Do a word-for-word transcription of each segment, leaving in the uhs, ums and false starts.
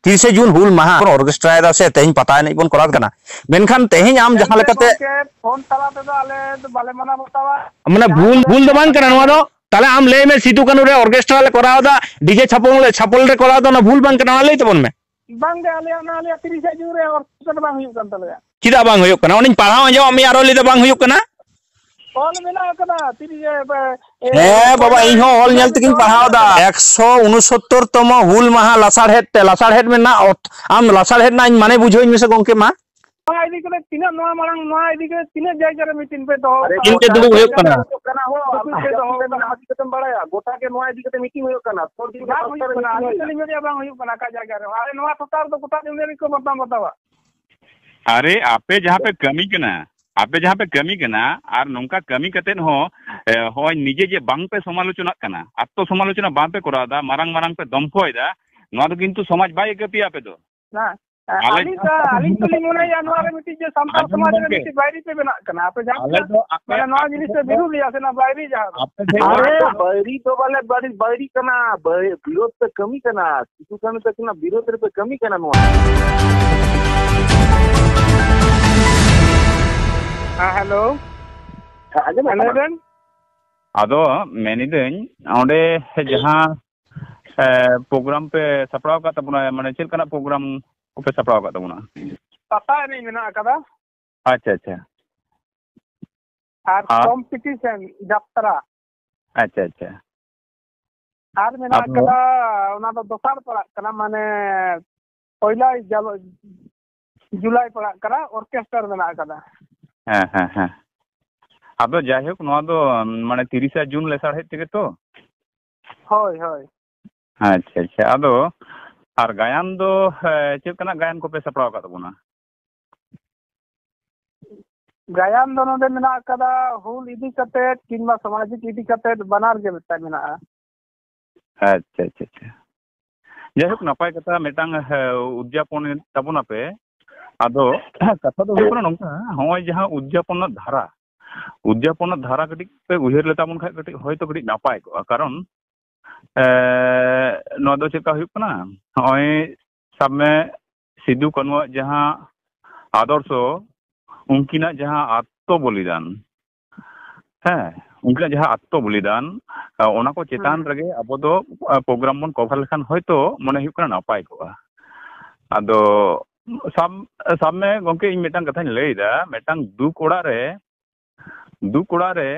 ᱛᱤᱨᱤᱥᱮ ᱡᱩᱱ ᱦᱩᱞ ᱢᱟᱦᱟ ᱵᱚᱱ ᱚᱨᱠᱮᱥᱴᱨᱟᱭ ᱫᱟ ᱥᱮ ᱛᱮᱦᱮᱧ ᱯᱟᱛᱟ ᱮᱱᱮᱡ ᱵᱚᱱ ᱠᱚᱨᱟᱣ ᱠᱟᱱᱟ, ᱢᱮᱱᱠᱷᱟᱱ ᱛᱮᱦᱮᱧ ᱟᱢ ᱡᱟᱦᱟᱸ ᱞᱮᱠᱟᱛᱮ ᱜᱚᱢᱠᱮ, ᱯᱷᱳᱱ ᱛᱟᱞᱟ ᱛᱮᱫᱚ ᱟᱞᱮ ᱫᱚ ᱵᱟᱞᱮ ᱢᱟᱱᱟᱣ ᱵᱟᱛᱟᱣᱟ᱾ ᱢᱟᱱᱮ ᱵᱷᱩᱞ, ᱵᱷᱩᱞ ᱫᱚ ᱵᱟᱝ ᱠᱟᱱᱟ ᱱᱚᱣᱟ ᱫᱚ᱾ ᱛᱟᱦᱞᱮ ᱟᱢ ᱞᱟᱹᱭ ᱢᱮ, ᱥᱤᱫᱩ ᱠᱟᱹᱱᱩ ᱨᱮ ᱚᱨᱠᱮᱥᱴᱨᱟ ᱞᱮ ᱠᱚᱨᱟᱣ ᱮᱫᱟ, ᱰᱤᱡᱮ ᱪᱷᱟᱯᱚᱞ ᱞᱮ, ᱪᱷᱟᱯᱚᱞ ᱞᱮ ᱠᱚᱨᱟᱣ ᱮᱫᱟ, ᱚᱱᱟ ᱵᱷᱩᱞ ᱵᱟᱝ ᱠᱟᱱᱟ? ᱚᱱᱟ ᱞᱟᱹᱭ ᱛᱟᱵᱚᱱ ᱢᱮ᱾ ᱵᱟᱝ ᱜᱮ, ᱟᱞᱮᱭᱟᱜ ᱚᱱᱟ, ᱟᱞᱮᱭᱟᱜ ᱛᱤᱨᱤᱥᱟ ᱡᱩᱱ ᱨᱮ ᱚᱨᱠᱮᱥᱴᱨᱟ ᱫᱚ ᱵᱟᱝ ᱦᱩᱭᱩᱜ ᱠᱟᱱ ᱛᱟᱞᱮᱭᱟ᱾ ᱪᱮᱫᱟᱜ ᱵᱟᱝ ᱦᱩᱭᱩᱜ ᱠᱟᱱᱟ? ᱚᱱᱟᱧ ᱯᱟᱲᱦᱟᱣ ᱟᱸᱡᱚᱢᱟᱜ ᱢᱮᱭᱟ, ᱟᱨᱚ ᱞᱟᱹᱭ ᱫᱟ ᱵᱟᱝ ᱦᱩᱭᱩᱜ ᱠᱟᱱᱟ᱾ ᱚᱞ ᱢᱮᱱᱟᱜ ᱟᱠᱟᱫᱟ, ᱛᱤᱨᱤᱥ ᱮ, ᱮ, ᱦᱮᱸ ᱵᱟᱵᱟ, ᱤᱧ ᱦᱚᱸ ᱚᱞ ᱧᱮᱞ ᱛᱮᱜᱤᱧ ᱯᱟᱲᱦᱟᱣ ᱫᱟ᱾ ᱮᱠᱥᱚ ᱩᱱᱩᱥᱚᱛᱛᱚᱨ ᱛᱚᱢᱚ ᱦᱩᱞ ᱢᱟᱦᱟ ᱞᱟᱥᱟᱲᱦᱮᱫ ᱛᱮ, ᱞᱟᱥᱟᱲᱦᱮᱫ ᱢᱮᱱᱟᱜ ᱚᱛ-, ᱟᱢ ᱞᱟᱥᱟᱲᱦᱮᱫ ᱨᱮᱱᱟᱜ ᱤᱧ ᱢᱟᱱᱮ ᱵᱩᱡᱷᱟᱹᱣ ᱤᱧ ᱢᱮᱥᱮ ᱜᱚᱝᱠᱮ ᱢᱟ᱾ ᱱᱚᱣᱟ ᱤᱫᱤ ᱠᱟᱛᱮ ᱛᱤᱱᱟᱹᱜ, ᱱᱚᱣᱟ ᱢᱟᱲᱟᱝ, ᱱᱚᱣᱟ ᱤᱫᱤ ᱠᱟᱛᱮ ᱛᱤᱱᱟᱹᱜ ᱡᱟᱭᱜᱟ ᱨᱮ ᱢᱤᱴᱤᱝ ᱯᱮ ᱫᱚᱦᱚ ᱟᱠᱟᱫᱟ? ᱛᱤᱱ ᱜᱮ ᱫᱩᱲᱩᱵ ᱦᱩᱭᱩᱜ ᱠᱟᱱᱟ᱾ ᱫᱩᱲᱩᱵ ᱯᱮ ᱫᱚᱦᱚ ᱟᱠᱟᱫᱟ, ᱟᱢ ᱪᱤᱠᱟᱹᱛᱮᱢ ᱵᱟᱲᱟᱭᱟ? ᱜᱚᱴᱟ ᱜᱮ ᱱᱚᱣᱟ ᱤᱫᱤ ᱠᱟᱛᱮ ᱢᱤᱴᱤᱝ ᱦᱩᱭᱩᱜ ᱠᱟᱱᱟ᱾ ᱥᱚᱵ ᱫᱤᱱ ᱜᱮ ᱵᱟᱝ ᱦᱩᱭᱩᱜ ᱠᱟᱱᱟ, ᱟᱹᱞᱤᱧ ᱫᱚᱞᱤᱧ ᱢᱮᱱᱮᱫᱼᱟ ᱵᱟᱝ ᱦᱩᱭᱩᱜ ᱠᱟᱱᱟ ᱚᱠᱟ ᱡᱟᱭᱜᱟ ᱨᱮ᱾ ᱟᱞᱮ ᱱᱚᱣᱟ ᱴᱚᱴᱷᱟ ᱨᱮᱫᱚ ᱜᱚᱴᱟ ᱡᱩᱢᱤ ᱨᱮᱠᱚ ᱵᱟᱯᱞᱟ ᱵᱟᱛᱟᱣᱟ᱾ ᱟᱨᱮ, ᱟᱯᱮ ᱡᱟᱦᱟᱸ ᱯᱮ ᱠᱟᱹᱢᱤ ᱠᱟᱱᱟ, ᱟᱯᱮ ᱡᱟᱦᱟᱸ ᱯᱮ ᱠᱟᱹᱢᱤ ᱠᱟᱱᱟ, ᱟᱨ ᱱᱚᱝᱠᱟ ᱠᱟᱹᱢᱤ ᱠᱟᱛᱮᱫ ᱦᱚᱸ, ᱮ, ᱦᱚᱸᱜᱼᱚᱭ ᱱᱤᱡᱮ ᱡᱮ ᱵᱟᱝ ᱯᱮ ᱥᱚᱢᱟᱞᱳᱪᱚᱱᱟᱜ ᱠᱟᱱᱟ, ᱟᱛᱛᱚ ᱥᱚᱢᱟᱞᱳᱪᱚᱱᱟ ᱵᱟᱝ ᱯᱮ ᱠᱚᱨᱟᱣ ᱮᱫᱟ, ᱢᱟᱨᱟᱝ ᱢᱟᱨᱟᱝ ᱯᱮ ᱫᱚᱢᱯᱷᱚᱭᱮᱫᱟ, ᱱᱚᱣᱟ ᱫᱚ ᱠᱤᱱᱛᱩ ᱥᱚᱢᱟᱡᱽ ᱵᱟᱭ ᱟᱹᱭᱠᱟᱹᱣ ᱯᱮᱭᱟ ᱟᱯᱮ ᱫᱚ᱾ ᱦᱮᱸ, ᱟᱞᱮ ᱟᱹᱞᱤᱧ ᱫᱚ, ᱟᱹᱞᱤᱧ ᱫᱚᱞᱤᱧ ᱢᱚᱱᱮᱭᱟ ᱱᱚᱣᱟ ᱨᱮ ᱢᱤᱫᱴᱤᱡ ᱡᱮ ᱥᱟᱱᱛᱟᱲ ᱟᱸᱡᱚᱢ ᱥᱚᱢᱟᱡᱽ ᱨᱮ ᱜᱚᱢᱠᱮ, ᱢᱤᱫᱴᱤᱡ ᱵᱟᱹᱭᱨᱤ ᱯᱮ ᱵᱮᱱᱟᱜ ᱠᱟᱱᱟ᱾ ᱟᱯᱮ ᱡᱟᱦᱟᱸ ᱟᱞᱮ ᱛᱤᱱᱟᱹᱜ ᱫᱚ ᱟᱯᱮ ᱢᱟᱱᱮ ᱱᱚᱣᱟ ᱟᱯᱮ ᱡᱤᱱᱤᱥ ᱯᱮ ᱫᱚ ᱵᱤᱨᱩᱫᱷᱮᱜᱼᱟ ᱥᱮ ᱱᱚᱣᱟ ᱵᱟᱹᱭᱨᱤ ᱡᱟᱦᱟᱸ ᱫᱚ᱾ ᱟᱯᱮ ᱴᱷᱮᱱ ᱟᱨᱮ ᱵᱟᱹᱭᱨᱤ ᱫᱚ ᱵᱟᱞᱮ ᱵᱟᱹᱲᱤ-, ᱵᱟᱹᱭᱨᱤ ᱠᱟᱱᱟ, ᱵᱟᱹᱭ-, ᱵᱤᱨᱳᱫᱷ ᱯᱮ ᱠᱟᱹᱢᱤ ᱠᱟᱱᱟ, ᱥᱤᱫᱩ ᱠᱟᱹᱱᱩ ᱛᱟᱹᱠᱤᱱᱟᱜ ᱵᱤᱨᱳᱫᱷ ᱨᱮᱯᱮ ᱠᱟᱹᱢᱤ ᱠᱟᱱᱟ ᱱᱚᱣᱟ᱾ ᱦᱮᱸ, ᱦᱮᱞᱳ᱾ ᱦᱮᱸ, ᱟᱸᱡᱚᱢᱚᱜ ᱦᱮᱸ, ᱞᱟᱹᱭ ᱠᱟᱱᱟ? ᱵᱮᱱ᱾ ᱟᱫᱚ ᱢᱮᱱᱤᱫᱟᱹᱧ, ᱚᱸᱰᱮ ᱡᱟᱦᱟᱸ, ᱮ, ᱯᱨᱳᱜᱨᱟᱢ ᱯᱮ ᱥᱟᱯᱲᱟᱣ ᱟᱠᱟᱫ ᱛᱟᱵᱚᱱᱟ, ᱢᱟᱱᱮ ᱪᱮᱫ ᱞᱮᱠᱟᱱᱟᱜ ᱯᱨᱳᱜᱨᱟᱢ ᱠᱚᱯᱮ ᱥᱟᱯᱲᱟᱣ ᱟᱠᱟᱫ ᱛᱟᱵᱚᱱᱟ? ᱯᱟᱛᱟ ᱮᱱᱮᱡ ᱢᱮᱱᱟᱜ ᱟᱠᱟᱫᱟ᱾ ᱟᱪᱪᱷᱟ, ᱟᱪᱪᱷᱟ᱾ ᱟᱨ ᱟᱨ? ᱠᱚᱢᱯᱤᱴᱤᱥᱚᱱ, ᱡᱟᱛᱨᱟ᱾ ᱟᱪᱪᱷᱟ, ᱟᱪᱪᱷᱟ᱾ ᱟᱨ ᱢᱮᱱᱟᱜ ᱟᱫᱚ ᱟᱠᱟᱫᱟ, ᱚᱱᱟ ᱫᱚ ᱫᱚᱥᱟᱨ ᱯᱟᱲᱟᱜ ᱠᱟᱱᱟ, ᱢᱟᱱᱮ ᱯᱚᱭᱞᱟ ᱡᱟᱞ-, ᱡᱩᱞᱟᱭ ᱯᱟᱲᱟᱜ ᱠᱟᱱᱟ, ᱚᱨᱠᱮᱥᱴᱟᱨ ᱢᱮᱱᱟᱜ ᱟᱠᱟᱫᱟ᱾ ᱦᱮᱸ, ᱦᱮᱸ, ᱦᱮᱸ᱾ ᱟᱫᱚ ᱡᱟᱭᱦᱳᱠ, ᱱᱚᱣᱟ ᱫᱚ, ᱢᱟᱱᱮ, ᱛᱤᱨᱤᱥᱟ ᱡᱩᱱ ᱞᱮᱥᱟᱲᱦᱮᱫ ᱛᱮᱜᱮ ᱛᱚ? ᱦᱳᱭ, ᱦᱳᱭ᱾ ᱟᱪᱪᱷᱟ, ᱟᱪᱪᱷᱟ᱾ ᱟᱫᱚ ᱟᱨ ᱜᱟᱭᱟᱱ ᱫᱚ, ᱮ, ᱪᱮᱫ ᱞᱮᱠᱟᱱᱟᱜ ᱜᱟᱭᱟᱱ ᱠᱚᱯᱮ ᱥᱟᱯᱲᱟᱣ ᱟᱠᱟᱫ ᱛᱟᱵᱚᱱᱟ? ᱜᱟᱭᱟᱱ ᱫᱚ ᱱᱚᱰᱮ ᱢᱮᱱᱟᱜ ᱟᱠᱟᱫᱟ, ᱦᱩᱞ ᱤᱫᱤ ᱠᱟᱛᱮᱫ ᱠᱤᱝᱵᱟ ᱥᱟᱢᱟᱡᱤᱠ ᱤᱫᱤ ᱠᱟᱛᱮᱫ, ᱵᱟᱱᱟᱨ ᱜᱮ ᱢᱤᱫᱴᱟᱝ ᱢᱮᱱᱟᱜᱼᱟ᱾ ᱟᱪᱪᱷᱟ, ᱟᱪᱪᱷᱟ, ᱟᱪᱪᱷᱟ᱾ ᱡᱟᱭᱦᱳᱠ, ᱱᱟᱯᱟᱭ ᱠᱟᱛᱷᱟ, ᱢᱤᱫᱴᱟᱝ, ᱦᱮ, ᱩᱫᱽᱡᱟᱯᱚᱱ ᱛᱟᱵᱚᱱᱟᱯᱮ᱾ ᱟᱫᱚ ᱠᱟᱛᱷᱟ ᱫᱚ ᱦᱩᱭᱩᱜ ᱠᱟᱱᱟ ᱱᱚᱝᱠᱟ, ᱱᱚᱜᱼᱚᱭ ᱡᱟᱦᱟᱸ ᱩᱫᱽᱡᱟᱯᱚᱱ ᱨᱮᱱᱟᱜ ᱫᱷᱟᱨᱟ, ᱩᱫᱽᱡᱟᱯᱚᱱ ᱨᱮᱱᱟᱜ ᱫᱷᱟᱨᱟ ᱠᱟᱹᱴᱤᱡ ᱯᱮ ᱩᱭᱦᱟᱹᱨ ᱞᱮᱛᱟ ᱵᱚᱱ ᱠᱷᱟᱡ ᱠᱟᱹᱴᱤᱡ ᱦᱚᱭᱛᱳ ᱠᱟᱹᱴᱤᱡ ᱱᱟᱯᱟᱭ ᱠᱚᱜᱼᱟ᱾ ᱠᱟᱨᱚᱱ, ᱮ, ᱱᱚᱣᱟ ᱫᱚ ᱪᱮᱫ ᱞᱮᱠᱟ ᱦᱩᱭᱩᱜ ᱠᱟᱱᱟ, ᱱᱚᱜᱼᱚᱭ ᱥᱟᱵ ᱢᱮ, ᱥᱤᱫᱩ ᱠᱟᱹᱱᱩᱣᱟᱜ ᱡᱟᱦᱟᱸ ᱟᱫᱚᱨᱥᱚ, ᱩᱱᱠᱤᱱᱟᱜ ᱡᱟᱦᱟᱸ ᱟᱛᱛᱚ ᱵᱚᱞᱤᱫᱟᱱ, ᱦᱮᱸ, ᱩᱱᱠᱤᱱᱟᱜ ᱡᱟᱦᱟᱸ ᱟᱛᱛᱚ ᱵᱚᱞᱤᱫᱟᱱ, ᱚᱱᱟ ᱠᱚ ᱪᱮᱛᱟᱱ ᱦᱮᱸ᱾ ᱨᱮᱜᱮ ᱟᱵᱚ ᱫᱚ ᱯᱨᱳᱜᱨᱟᱢ ᱵᱚᱱ ᱠᱚᱵᱷᱟᱨ ᱞᱮᱠᱷᱟᱱ ᱦᱚᱭᱛᱳ ᱢᱚᱱᱮ ᱦᱩᱭᱩᱜ ᱠᱟᱱᱟ ᱱᱟᱯᱟᱭ ᱠᱚᱜᱼᱟ᱾ ᱟᱫᱚ ᱥᱟᱵ, ᱥᱟᱵ ᱢᱮ ᱜᱚᱢᱠᱮ, ᱤᱧ ᱢᱤᱫᱴᱟᱝ ᱠᱟᱛᱷᱟᱧ ᱞᱟᱹᱭᱫᱟ, ᱢᱤᱫᱴᱟᱝ ᱫᱩᱠ ᱚᱲᱟᱜ ᱨᱮ, ᱫᱩᱠ ᱚᱲᱟᱜ ᱨᱮ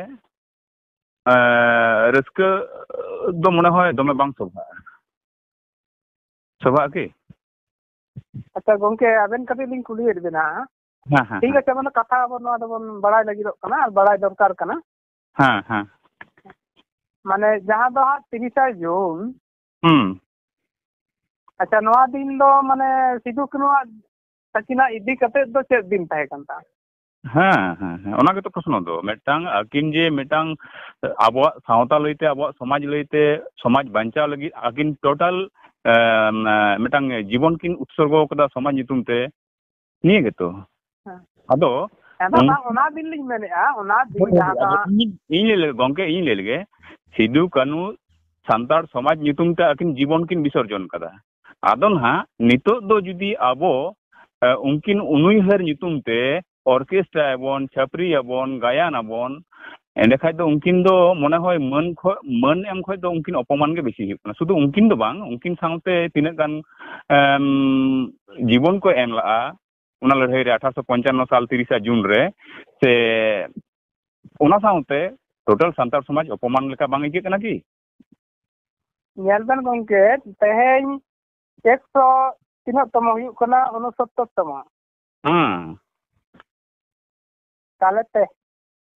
ᱮᱸ, ᱨᱟᱹᱥᱠᱟᱹ ᱫᱚ ᱢᱚᱱᱮ ᱦᱚᱭ ᱫᱚᱢᱮ ᱵᱟᱝ ᱥᱚᱵᱷᱟᱜᱼᱟ᱾ ᱥᱚᱵᱷᱟᱜᱼᱟ ᱠᱤ? ᱟᱪᱪᱷᱟ ᱜᱚᱝᱠᱮ, ᱟᱵᱮᱱ ᱠᱟᱹᱴᱤᱡ ᱞᱤᱧ ᱠᱩᱞᱤᱭᱮᱫ ᱵᱮᱱᱟ᱾ ᱦᱮᱸ, ᱦᱮᱸ, ᱴᱷᱤᱠ ᱦᱮᱸ᱾ ᱟᱪᱷᱮ, ᱢᱟᱱᱮ ᱠᱟᱛᱷᱟ ᱟᱵᱚ ᱱᱚᱣᱟ ᱫᱚᱵᱚᱱ ᱵᱟᱲᱟᱭ ᱞᱟᱹᱜᱤᱫᱚᱜ ᱠᱟᱱᱟ ᱟᱨ ᱵᱟᱲᱟᱭ ᱫᱚᱨᱠᱟᱨ ᱠᱟᱱᱟ᱾ ᱦᱮᱸ, ᱦᱮᱸ᱾ ᱢᱟᱱᱮ ᱡᱟᱦᱟᱸ ᱫᱚ ᱦᱟᱸᱜ ᱛᱤᱨᱤᱥᱟ ᱡᱩᱱ᱾ ᱦᱩᱸ᱾ ᱟᱪᱪᱷᱟ, ᱱᱚᱣᱟ ᱫᱤᱱ ᱫᱚ ᱢᱟᱱᱮ ᱥᱤᱫᱩ ᱠᱟᱹᱱᱩᱣᱟᱜ ᱛᱟᱹᱠᱤᱱᱟᱜ ᱤᱫᱤ ᱠᱟᱛᱮᱫ ᱫᱚ ᱪᱮᱫ ᱫᱤᱱ ᱛᱟᱦᱮᱸ ᱠᱟᱱ ᱛᱟᱦᱮᱸᱫ? ᱦᱮᱸ, ᱦᱮᱸ, ᱦᱮᱸ, ᱚᱱᱟ ᱜᱮᱛᱚ ᱯᱨᱚᱥᱱᱚ ᱫᱚ᱾ ᱢᱤᱫᱴᱟᱝ ᱟᱹᱠᱤᱱ ᱡᱮ ᱢᱤᱫᱴᱟᱝ ᱟᱵᱚᱣᱟᱜ ᱥᱟᱶᱛᱟ ᱞᱟᱹᱭᱛᱮ, ᱟᱵᱚᱣᱟᱜ ᱥᱚᱢᱟᱡᱽ ᱞᱟᱹᱭᱛᱮ, ᱥᱚᱢᱟᱡᱽ ᱵᱟᱧᱪᱟᱣ ᱞᱟᱹᱜᱤᱫ ᱟᱹᱠᱤᱱ ᱴᱳᱴᱟᱞ, ᱮᱢ, ᱢᱤᱫᱴᱟᱝ ᱡᱤᱵᱚᱱ ᱠᱤᱱ ᱩᱛᱥᱚᱨᱜᱚ ᱠᱟᱫᱟ ᱥᱚᱢᱟᱡᱽ ᱧᱩᱛᱩᱢ ᱛᱮ, ᱱᱤᱭᱟᱹ ᱜᱮᱛᱚ᱾ ᱦᱮᱸ᱾ ᱟᱫᱚ ᱦᱮᱸ, ᱵᱟᱝ, ᱩᱱ- ᱵᱟᱝ, ᱚᱱᱟ ᱫᱤᱱ ᱞᱤᱧ ᱢᱮᱱᱮᱫᱼᱟ, ᱚᱱᱟ ᱫᱤᱱ ᱦᱳᱭ, ᱦᱳᱭ, ᱡᱟᱦᱟᱸ ᱫᱚ ᱟᱫᱚ ᱦᱟᱸᱜ ᱤᱧ, ᱤᱧ ᱞᱟᱹᱭ ᱞᱮᱜᱮ, ᱜᱚᱝᱠᱮ, ᱤᱧ ᱞᱟᱹᱭ ᱞᱮᱜᱮ, ᱥᱤᱫᱩ ᱠᱟᱹᱱᱩ ᱥᱟᱱᱛᱟᱲ ᱥᱚᱢᱟᱡᱽ ᱧᱩᱛᱩᱢ ᱛᱮ ᱟᱹᱠᱤᱱ ᱡᱤᱵᱚᱱ ᱠᱤᱱ ᱵᱤᱥᱚᱨᱡᱚᱱ ᱠᱟᱫᱟ᱾ ᱟᱫᱚ ᱱᱟᱦᱟᱜ ᱱᱤᱛᱚᱜ ᱫᱚ ᱡᱩᱫᱤ ᱟᱵᱚ, ᱮ, ᱩᱱᱠᱤᱱ ᱩᱱᱩᱭᱦᱟᱹᱨ ᱧᱩᱛᱩᱢ ᱛᱮ ᱚᱨᱠᱮᱥᱴᱨᱟ ᱭᱟᱵᱚᱱ, ᱪᱷᱟᱹᱯᱨᱤ ᱭᱟᱵᱚᱱ, ᱜᱟᱭᱟᱱ ᱟᱵᱚᱱ, ᱮᱸᱰᱮᱠᱷᱟᱡ ᱫᱚ ᱩᱱᱠᱤᱱ ᱫᱚ ᱢᱚᱱᱮ ᱦᱚᱭ ᱢᱟᱹᱱ ᱠᱷᱚ-, ᱢᱟᱹᱱ ᱮᱢ ᱠᱷᱚᱡ ᱫᱚ ᱩᱱᱠᱤᱱ ᱚᱯᱚᱢᱟᱱ ᱜᱮ ᱵᱮᱥᱤ ᱦᱩᱭᱩᱜ ᱠᱟᱱᱟ᱾ ᱥᱩᱫᱷᱩ ᱩᱱᱠᱤᱱ ᱫᱚ ᱵᱟᱝ, ᱩᱱᱠᱤᱱ ᱥᱟᱶᱛᱮ ᱛᱤᱱᱟᱹᱜ ᱜᱟᱱ, ᱮᱢ, ᱡᱤᱵᱚᱱ ᱠᱚ ᱮᱢ ᱞᱟᱜᱼᱟ ᱚᱱᱟ ᱞᱟᱹᱲᱦᱟᱹᱭ ᱨᱮ, ᱟᱴᱷᱟᱨᱚᱥᱚ ᱯᱚᱧᱪᱟᱱᱱᱚ ᱥᱟᱞ ᱛᱤᱨᱤᱥᱟ ᱡᱩᱱ ᱨᱮ, ᱥᱮ ᱚᱱᱟ ᱥᱟᱶᱛᱮ ᱴᱳᱴᱟᱞ ᱥᱟᱱᱛᱟᱲ ᱥᱚᱢᱟᱡᱽ ᱚᱯᱚᱢᱟᱱ ᱞᱮᱠᱟ ᱵᱟᱝ ᱟᱹᱭᱠᱟᱹᱜ ᱠᱟᱱᱟ ᱠᱤ? ᱧᱮᱞ ᱵᱮᱱ ᱜᱚᱝᱠᱮ, ᱛᱮᱦᱮᱧ ᱮᱠᱥᱚ ᱛᱤᱱᱟᱹᱜ ᱛᱚᱢᱚ ᱦᱩᱭᱩᱜ ᱠᱟᱱᱟ? ᱩᱱᱚᱥᱚᱛᱛᱚᱨ ᱛᱚᱢᱚ᱾ ᱦᱮᱸ᱾ ᱛᱟᱦᱞᱮ ᱛᱮ-,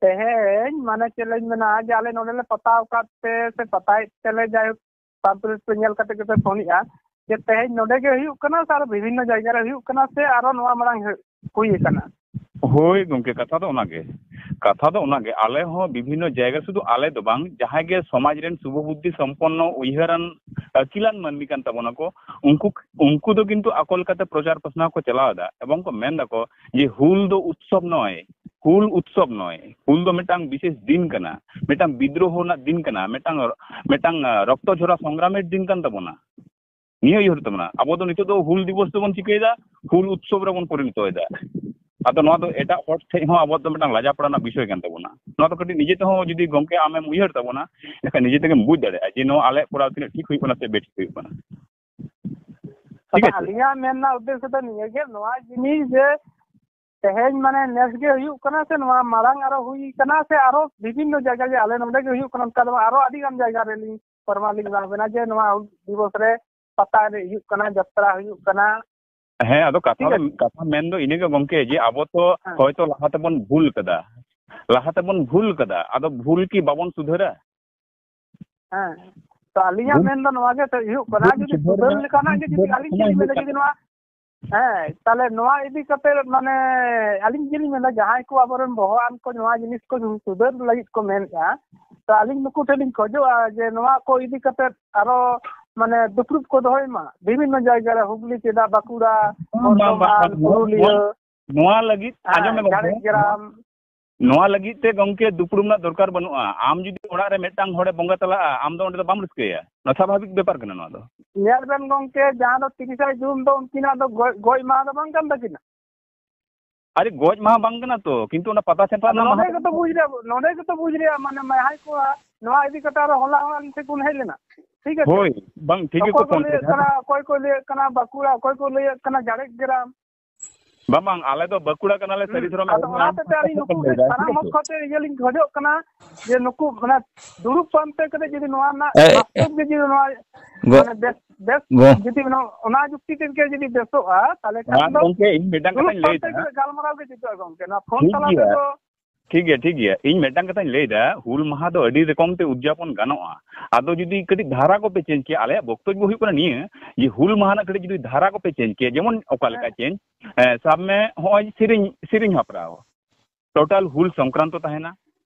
ᱛᱮᱦᱮᱧ ᱢᱟᱱᱮ ᱪᱮᱫ ᱞᱤᱧ ᱢᱮᱱᱟ, ᱡᱮ ᱟᱞᱮ ᱱᱚᱰᱮ ᱞᱮ ᱯᱟᱛᱟᱣ ᱟᱠᱟᱫ ᱛᱮ ᱥᱮ ᱯᱟᱛᱟᱭᱮᱫ ᱛᱮᱞᱮ, ᱡᱟᱭᱦᱳᱠ, ᱥᱟᱵ ᱯᱩᱞᱤᱥ ᱯᱮ ᱧᱮᱞ ᱠᱟᱛᱮ ᱜᱮᱯᱮ ᱯᱷᱳᱱᱮᱜᱼᱟ ᱡᱮ ᱛᱮᱦᱮᱧ ᱱᱚᱰᱮ ᱜᱮ ᱦᱩᱭᱩᱜ ᱠᱟᱱᱟ ᱥᱮ ᱟᱨᱚ ᱵᱤᱵᱷᱤᱱᱱᱚ ᱡᱟᱭᱜᱟ ᱨᱮ ᱦᱩᱭᱩᱜ ᱠᱟᱱᱟ ᱥᱮ ᱟᱨᱚ ᱱᱚᱣᱟ ᱢᱟᱲᱟᱝ ᱦᱩᱭ-, ᱦᱩᱭ ᱟᱠᱟᱱᱟ? ᱦᱳᱭ ᱜᱚᱝᱠᱮ, ᱠᱟᱛᱷᱟ ᱫᱚ ᱚᱱᱟᱜᱮ᱾ ᱠᱟᱛᱷᱟ ᱫᱚ ᱚᱱᱟᱜᱮ, ᱟᱞᱮ ᱦᱚᱸ ᱵᱤᱵᱷᱤᱱᱱᱚ ᱡᱟᱭᱜᱟ, ᱥᱩᱫᱷᱩ ᱟᱞᱮ ᱫᱚ ᱵᱟᱝ, ᱡᱟᱦᱟᱸᱭ ᱜᱮ ᱥᱚᱢᱟᱡᱽ ᱨᱮᱱ ᱥᱩᱵᱚ ᱵᱩᱫᱽᱫᱷᱤ ᱥᱚᱢᱯᱚᱱᱱᱚ, ᱩᱭᱦᱟᱹᱨᱟᱱ, ᱟᱹᱠᱤᱞᱟᱱ ᱢᱟᱹᱱᱢᱤ ᱠᱟᱱ ᱛᱟᱵᱚᱱᱟ ᱠᱚ, ᱩᱱᱠᱩ, ᱩᱱᱠᱩ ᱫᱚ ᱠᱤᱱᱛᱩ ᱟᱠᱚ ᱞᱮᱠᱟᱛᱮ ᱯᱨᱚᱪᱟᱨ ᱯᱟᱥᱱᱟᱣ ᱠᱚ ᱪᱟᱞᱟᱣ ᱮᱫᱟ ᱮᱵᱚᱝ ᱠᱚ ᱢᱮᱱ ᱫᱟᱠᱚ ᱡᱮ ᱦᱩᱞ ᱫᱚ ᱩᱛᱥᱚᱵ ᱱᱚᱭ, ᱦᱩᱞ ᱩᱛᱥᱚᱵ ᱱᱚᱭ, ᱦᱩᱞ ᱫᱚ ᱢᱤᱫᱴᱟᱝ ᱵᱤᱥᱮᱥ ᱫᱤᱱ ᱠᱟᱱᱟ, ᱢᱤᱫᱴᱟᱝ ᱵᱤᱫᱽᱨᱳᱦᱚ ᱨᱮᱱᱟᱜ ᱫᱤᱱ ᱠᱟᱱᱟ, ᱢᱤᱫᱴᱟᱝ, ᱢᱤᱫᱴᱟᱝ, ᱟᱸ, ᱨᱚᱠᱛᱚ ᱡᱷᱚᱨᱟ ᱥᱚᱝᱜᱨᱟᱢᱮᱨ ᱫᱤᱱ ᱠᱟᱱ ᱛᱟᱵᱚᱱᱟ᱾ ᱱᱤᱭᱟᱹ ᱩᱭᱦᱟᱹᱨ ᱛᱟᱵᱚᱱᱟ᱾ ᱟᱵᱚ ᱫᱚ ᱱᱤᱛᱚᱜ ᱫᱚ ᱦᱩᱞ ᱫᱤᱵᱚᱥ ᱫᱚᱵᱚᱱ ᱪᱤᱠᱟᱹᱭᱮᱫᱟ, ᱦᱩᱞ ᱩᱛᱥᱚᱵ ᱨᱮᱵᱚᱱ ᱯᱚᱨᱤᱱᱚᱛᱚᱭᱮᱫᱟ᱾ ᱟᱫᱚ ᱱᱚᱣᱟ ᱫᱚ ᱮᱴᱟᱜ ᱦᱚᱲ ᱴᱷᱮᱱ ᱦᱚᱸ ᱟᱵᱚᱣᱟᱜ ᱫᱚ ᱢᱤᱫᱴᱟᱝ ᱞᱟᱡᱟ ᱯᱟᱲᱟ ᱨᱮᱱᱟᱜ ᱵᱤᱥᱚᱭ ᱠᱟᱱ ᱛᱟᱵᱚᱱᱟ᱾ ᱱᱚᱣᱟ ᱫᱚ ᱠᱟᱹᱴᱤᱡ ᱱᱤᱡᱮ ᱛᱮᱦᱚᱸ ᱡᱩᱫᱤ ᱜᱚᱝᱠᱮ ᱟᱢᱮᱢ ᱩᱭᱦᱟᱹᱨ ᱛᱟᱵᱚᱱᱟ, ᱮᱱᱠᱷᱟᱱ ᱱᱤᱡᱮ ᱛᱮᱜᱮᱢ ᱵᱩᱡᱽ ᱫᱟᱲᱮᱭᱟᱜᱼᱟ ᱡᱮ ᱱᱚᱣᱟ ᱟᱞᱮ ᱠᱚᱨᱟᱣ ᱛᱤᱱᱟᱹᱜ ᱴᱷᱤᱠ ᱦᱩᱭᱩᱜ ᱠᱟᱱᱟ ᱥᱮ ᱵᱮᱴᱷᱤᱠ ᱦᱩᱭᱩᱜ ᱠᱟᱱᱟ᱾ ᱴᱷᱤᱠ ᱟᱫᱚ ᱟᱪᱷᱮ? ᱟᱹᱞᱤᱧᱟᱜ ᱢᱮᱱ ᱨᱮᱱᱟᱜ ᱩᱫᱽᱫᱮᱥᱥᱚ ᱫᱚ ᱱᱤᱭᱟᱹ ᱜᱮ, ᱱᱚᱣᱟ ᱡᱤᱱᱤᱥ ᱡᱮ ᱛᱮᱦᱮᱧ ᱢᱟᱱᱮ ᱱᱮᱥ ᱜᱮ ᱦᱩᱭᱩᱜ ᱠᱟᱱᱟ ᱥᱮ ᱱᱚᱣᱟ ᱢᱟᱲᱟᱝ ᱟᱨᱚ ᱦᱩᱭ ᱠᱟᱱᱟ ᱥᱮ ᱟᱨᱚ ᱵᱤᱵᱷᱤᱱᱱᱚ ᱡᱟᱭᱜᱟ ᱜᱮ ᱟᱞᱮ ᱱᱚᱰᱮ ᱜᱮ ᱦᱩᱭᱩᱜ ᱠᱟᱱᱟ, ᱚᱱᱠᱟ ᱫᱚ ᱵᱟᱝ, ᱟᱨᱚ ᱟᱹᱰᱤ ᱜᱟᱱ ᱡᱟᱭᱜᱟ ᱨᱮᱞᱤᱧ ᱯᱨᱚᱢᱟᱱ ᱞᱤᱧ ᱮᱢᱟ ᱵᱮᱱᱟ ᱡᱮ ᱱᱚᱣᱟ ᱦᱩᱞ ᱫᱤᱵᱚᱥ ᱨᱮ ᱯᱟᱛᱟ ᱮᱱᱮᱡ ᱦᱩᱭᱩᱜ ᱠᱟᱱᱟ, ᱡᱟᱛᱨᱟ ᱦᱩᱭᱩᱜ ᱠᱟᱱᱟ᱾ ᱦᱮᱸ, ᱟᱫᱚ ᱠᱟᱛᱷᱟ ᱴᱷᱤᱠ ᱫᱚ, ᱟᱪᱷᱮ? ᱠᱟᱛᱷᱟ ᱢᱮᱱ ᱫᱚ ᱤᱱᱟᱹ ᱜᱮ ᱜᱚᱝᱠᱮ, ᱡᱮ ᱟᱵᱚ ᱛᱚ ᱦᱮᱸ᱾ ᱦᱚᱭᱛᱚ ᱞᱟᱦᱟ ᱛᱮᱵᱚᱱ ᱵᱷᱩᱞ ᱠᱟᱫᱟ, ᱞᱟᱦᱟ ᱛᱮᱵᱚᱱ ᱵᱷᱩᱞ ᱠᱟᱫᱟ, ᱟᱫᱚ ᱵᱷᱩᱞ ᱠᱤ ᱵᱟᱵᱚᱱ ᱥᱩᱫᱷᱟᱹᱨᱟ? ᱦᱮᱸ, ᱛᱚ ᱟᱹᱞᱤᱧᱟᱜ ᱵᱷᱩᱞ, ᱢᱮᱱ ᱫᱚ ᱱᱚᱣᱟ ᱜᱮ ᱛᱚ ᱦᱩᱭᱩᱜ ᱠᱟᱱᱟ, ᱵᱷᱩᱞ ᱡᱩᱫᱤ ᱥᱩᱫᱷᱟᱹᱨ ᱥᱩᱫᱷᱟᱹᱨ ᱨᱮᱱᱟᱜ, ᱞᱮᱠᱟᱱᱟᱜ ᱵᱷᱩᱞ ᱜᱮ ᱡᱩᱫᱤ ᱥᱩᱫᱷᱟᱹᱨ ᱟᱹᱞᱤᱧ ᱥᱚᱢᱚᱭ ᱪᱮᱫ ᱞᱤᱧ ᱦᱩᱭᱩᱜ ᱢᱮᱱᱟ, ᱠᱟᱱᱟ᱾ ᱡᱩᱫᱤ ᱱᱚᱣᱟ, ᱦᱮᱸ, ᱛᱟᱦᱞᱮ ᱱᱚᱣᱟ ᱤᱫᱤ ᱠᱟᱛᱮ ᱢᱟᱱᱮ ᱟᱹᱞᱤᱧ ᱪᱮᱫ ᱞᱤᱧ ᱢᱮᱱᱟ, ᱡᱟᱦᱟᱸᱭ ᱠᱚ ᱟᱵᱚᱨᱮᱱ ᱵᱚᱦᱚᱜ ᱟᱱ ᱠᱚ ᱱᱚᱣᱟ ᱡᱤᱱᱤᱥ ᱠᱚ ᱥᱩᱫᱷᱟᱹᱨ ᱞᱟᱹᱜᱤᱫ ᱠᱚ ᱢᱮᱱᱮᱫᱼᱟ, ᱛᱚ ᱟᱹᱞᱤᱧ ᱱᱩᱠᱩ ᱴᱷᱮᱱ ᱞᱤᱧ ᱠᱷᱚᱡᱚᱜᱼᱟ ᱡᱮ ᱱᱚᱣᱟ ᱠᱚ ᱤᱫᱤ ᱠᱟᱛᱮ ᱟᱨᱚ ᱢᱟᱱᱮ ᱫᱩᱯᱲᱩᱵ ᱠᱚ ᱫᱚᱦᱚᱭ ᱢᱟ ᱵᱤᱵᱷᱤᱱᱱᱚ ᱡᱟᱭᱜᱟ ᱨᱮ, ᱦᱩᱜᱽᱞᱤ ᱪᱮᱫᱟᱜ, ᱵᱟᱸᱠᱩᱲᱟ, ᱵᱟᱝ, ᱵᱟᱝ, ᱵᱟᱝ, ᱵᱚᱨᱫᱷᱚᱢᱟᱱ, ᱵᱟᱝ, ᱱᱚᱣᱟ, ᱯᱩᱨᱩᱞᱤᱭᱟᱹ, ᱱᱚᱣᱟ ᱞᱟᱹᱜᱤᱫ, ᱟᱸᱡᱚᱢ ᱦᱮᱸ, ᱢᱮ ᱜᱚᱝᱠᱮ, ᱡᱷᱟᱲᱜᱨᱟᱢ᱾ ᱱᱚᱣᱟ ᱞᱟᱹᱜᱤᱫ ᱛᱮ ᱜᱚᱝᱠᱮ ᱫᱩᱯᱲᱩᱵ ᱨᱮᱱᱟᱜ ᱫᱚᱨᱠᱟᱨ ᱵᱟᱹᱱᱩᱜᱼᱟ᱾ ᱟᱢ ᱡᱩᱫᱤ ᱚᱲᱟᱜ ᱨᱮ ᱢᱤᱫᱴᱟᱝ ᱦᱚᱲᱮ ᱵᱚᱸᱜᱟ ᱛᱟᱞᱟᱜᱼᱟ, ᱟᱢ ᱫᱚ ᱚᱸᱰᱮ ᱫᱚ ᱵᱟᱢ ᱨᱟᱹᱥᱠᱟᱹᱭᱟ᱾ ᱱᱚᱣᱟ ᱥᱟᱵᱷᱟᱵᱤᱠ ᱵᱮᱯᱟᱨ ᱠᱟᱱᱟ ᱱᱚᱣᱟ ᱫᱚ᱾ ᱧᱮᱞ ᱵᱮᱱ ᱜᱚᱝᱠᱮ, ᱡᱟᱦᱟᱸ ᱫᱚ ᱛᱤᱨᱤᱥᱟ ᱡᱩᱱ ᱫᱚ ᱩᱱᱠᱤᱱᱟᱜ ᱫᱚ ᱜᱚᱡ, ᱜᱚᱡ ᱢᱟᱦᱟ ᱫᱚ ᱵᱟᱝ ᱠᱟᱱ ᱛᱟᱹᱠᱤᱱᱟ? ᱟᱨᱮ, ᱜᱚᱡ ᱢᱟᱦᱟ ᱵᱟᱝ ᱠᱟᱱᱟ ᱛᱚ, ᱠᱤᱱᱛᱩ ᱚᱱᱟ ᱯᱟᱛᱟ ᱪᱷᱟᱛᱟ ᱟᱫᱚ ᱨᱮᱱᱟᱜ ᱱᱚᱰᱮ ᱢᱟᱦᱟ ᱜᱮᱛᱚ ᱵᱩᱡᱽ ᱨᱮᱭᱟᱜ, ᱱᱚᱰᱮ ᱜᱮᱛᱚ ᱵᱩᱡᱽ ᱨᱮᱭᱟᱜ, ᱢᱟᱱᱮ, ᱢᱟᱦᱟᱭ ᱠᱚ ᱱᱚᱣᱟ ᱤᱫᱤ ᱠᱟᱛᱮ ᱟᱨᱚ ᱦᱚᱞᱟ ᱦᱚᱸ ᱟᱹᱞᱤᱧ ᱴᱷᱮᱱ ᱠᱷᱚᱱ ᱦᱮᱡ ᱞᱮᱱᱟ᱾ ᱴᱷᱤᱠ ᱟᱪᱷᱮ? ᱦᱳᱭ, ᱵᱟᱝ, ᱴᱷᱤᱠ ᱚᱠᱚᱭ ᱜᱮᱠᱚ ᱠᱚ ᱯᱷᱳᱱ ᱞᱟᱹᱭᱮᱫ ᱠᱟᱱᱟ, ᱛᱟᱦᱮᱸᱫ᱾ ᱚᱠᱚᱭ ᱠᱚ ᱞᱟᱹᱭᱮᱫ ᱠᱟᱱᱟ ᱵᱟᱸᱠᱩᱲᱟ, ᱚᱠᱚᱭ ᱠᱚ ᱞᱟᱹᱭᱮᱫ ᱠᱟᱱᱟ ᱡᱷᱟᱲᱜᱨᱟᱢ᱾ ᱵᱟᱝ, ᱵᱟᱝ, ᱟᱞᱮ ᱫᱚ ᱵᱟᱸᱠᱩᱲᱟ ᱠᱟᱱᱟᱞᱮ, ᱥᱟᱹᱨᱤ ᱦᱩᱸ᱾ ᱫᱷᱚᱨᱚᱢ ᱟᱫᱚ ᱟᱹᱨᱩ ᱚᱱᱟ ᱢᱟᱲᱟᱝ ᱦᱚᱛᱮᱛᱮ ᱠᱟᱛᱷᱟ ᱟᱹᱞᱤᱧ ᱠᱚ ᱱᱩᱠᱩ ᱞᱟᱹᱭ ᱜᱮ ᱮᱫᱟ, ᱥᱟᱱᱟᱢ ᱴᱷᱤᱠ ᱦᱚᱲ ᱟᱪᱷᱮ? ᱴᱷᱮᱱ ᱤᱭᱟᱹ ᱞᱤᱧ ᱠᱷᱚᱡᱚᱜ ᱠᱟᱱᱟ ᱡᱮ ᱱᱩᱠᱩ ᱢᱟᱱᱮ ᱫᱩᱲᱩᱵ ᱯᱟᱱᱛᱮ ᱠᱟᱛᱮ ᱡᱩᱫᱤ ᱱᱚᱣᱟ ᱨᱮᱱᱟᱜ ᱮ, ᱮ, ᱵᱟᱥᱛᱚᱵ ᱜᱮ ᱡᱩᱫᱤ ᱱᱚᱣᱟ ᱜᱚ-, ᱢᱟᱱᱮ ᱵᱮᱥ, ᱵᱮᱥ ᱜᱚ-, ᱡᱩᱫᱤ ᱱᱚ-, ᱚᱱᱟ ᱡᱩᱠᱛᱤ ᱛᱮᱜᱮ ᱡᱩᱫᱤ ᱵᱮᱥᱚᱜᱼᱟ, ᱛᱟᱦᱞᱮ ᱠᱷᱟᱱ ᱟᱨ ᱫᱚ ᱜᱚᱝᱠᱮ, ᱤᱧ ᱢᱤᱫᱴᱟᱝ ᱫᱩᱲᱩᱵ ᱠᱟᱛᱷᱟᱧ ᱞᱟᱹᱭ ᱯᱟᱱᱛᱮ ᱮᱫᱟ᱾ ᱜᱮ ᱜᱟᱞᱢᱟᱨᱟᱣ ᱜᱮ ᱡᱩᱛᱩᱜᱼᱟ ᱜᱚᱝᱠᱮ᱾ ᱱᱚᱣᱟ ᱯᱷᱳᱱ ᱴᱷᱤᱠ ᱛᱟᱞᱟ ᱜᱮᱭᱟ, ᱛᱮᱫᱚ ᱴᱷᱤᱠ ᱜᱮᱭᱟ, ᱴᱷᱤᱠ ᱜᱮᱭᱟ᱾ ᱤᱧ ᱢᱤᱫᱴᱟᱝ ᱠᱟᱛᱷᱟᱧ ᱞᱟᱹᱭ ᱮᱫᱟ, ᱦᱩᱞ ᱢᱟᱦᱟ ᱫᱚ ᱟᱹᱰᱤ ᱨᱚᱠᱚᱢ ᱛᱮ ᱩᱫᱽᱡᱟᱯᱚᱱ ᱜᱟᱱᱚᱜᱼᱟ᱾ ᱟᱫᱚ ᱡᱩᱫᱤ ᱠᱟᱹᱴᱤᱡ ᱫᱷᱟᱨᱟ ᱠᱚᱯᱮ change ᱠᱮᱭᱟ, ᱟᱞᱮᱭᱟᱜ ᱵᱚᱠᱛᱚᱵᱵᱚ ᱦᱩᱭᱩᱜ ᱠᱟᱱᱟ ᱱᱤᱭᱟᱹ, ᱡᱮ ᱦᱩᱞ ᱢᱟᱦᱟ ᱨᱮᱱᱟᱜ ᱠᱟᱹᱴᱤᱡ ᱡᱩᱫᱤ ᱫᱷᱟᱨᱟ ᱠᱚᱯᱮ change ᱠᱮᱭᱟ, ᱡᱮᱢᱚᱱ ᱚᱠᱟ ᱞᱮᱠᱟ ᱦᱮᱸ᱾ Change, ᱮ, ᱥᱟᱵ ᱢᱮ, ᱦᱚᱸᱜᱼᱚᱭ ᱥᱮᱨᱮᱧ, ᱥᱮᱨᱮᱧ ᱦᱮᱯᱨᱟᱣ, total ᱦᱩᱞ ᱥᱚᱝᱠᱨᱟᱱᱛᱚ ᱛᱟᱦᱮᱱᱟ᱾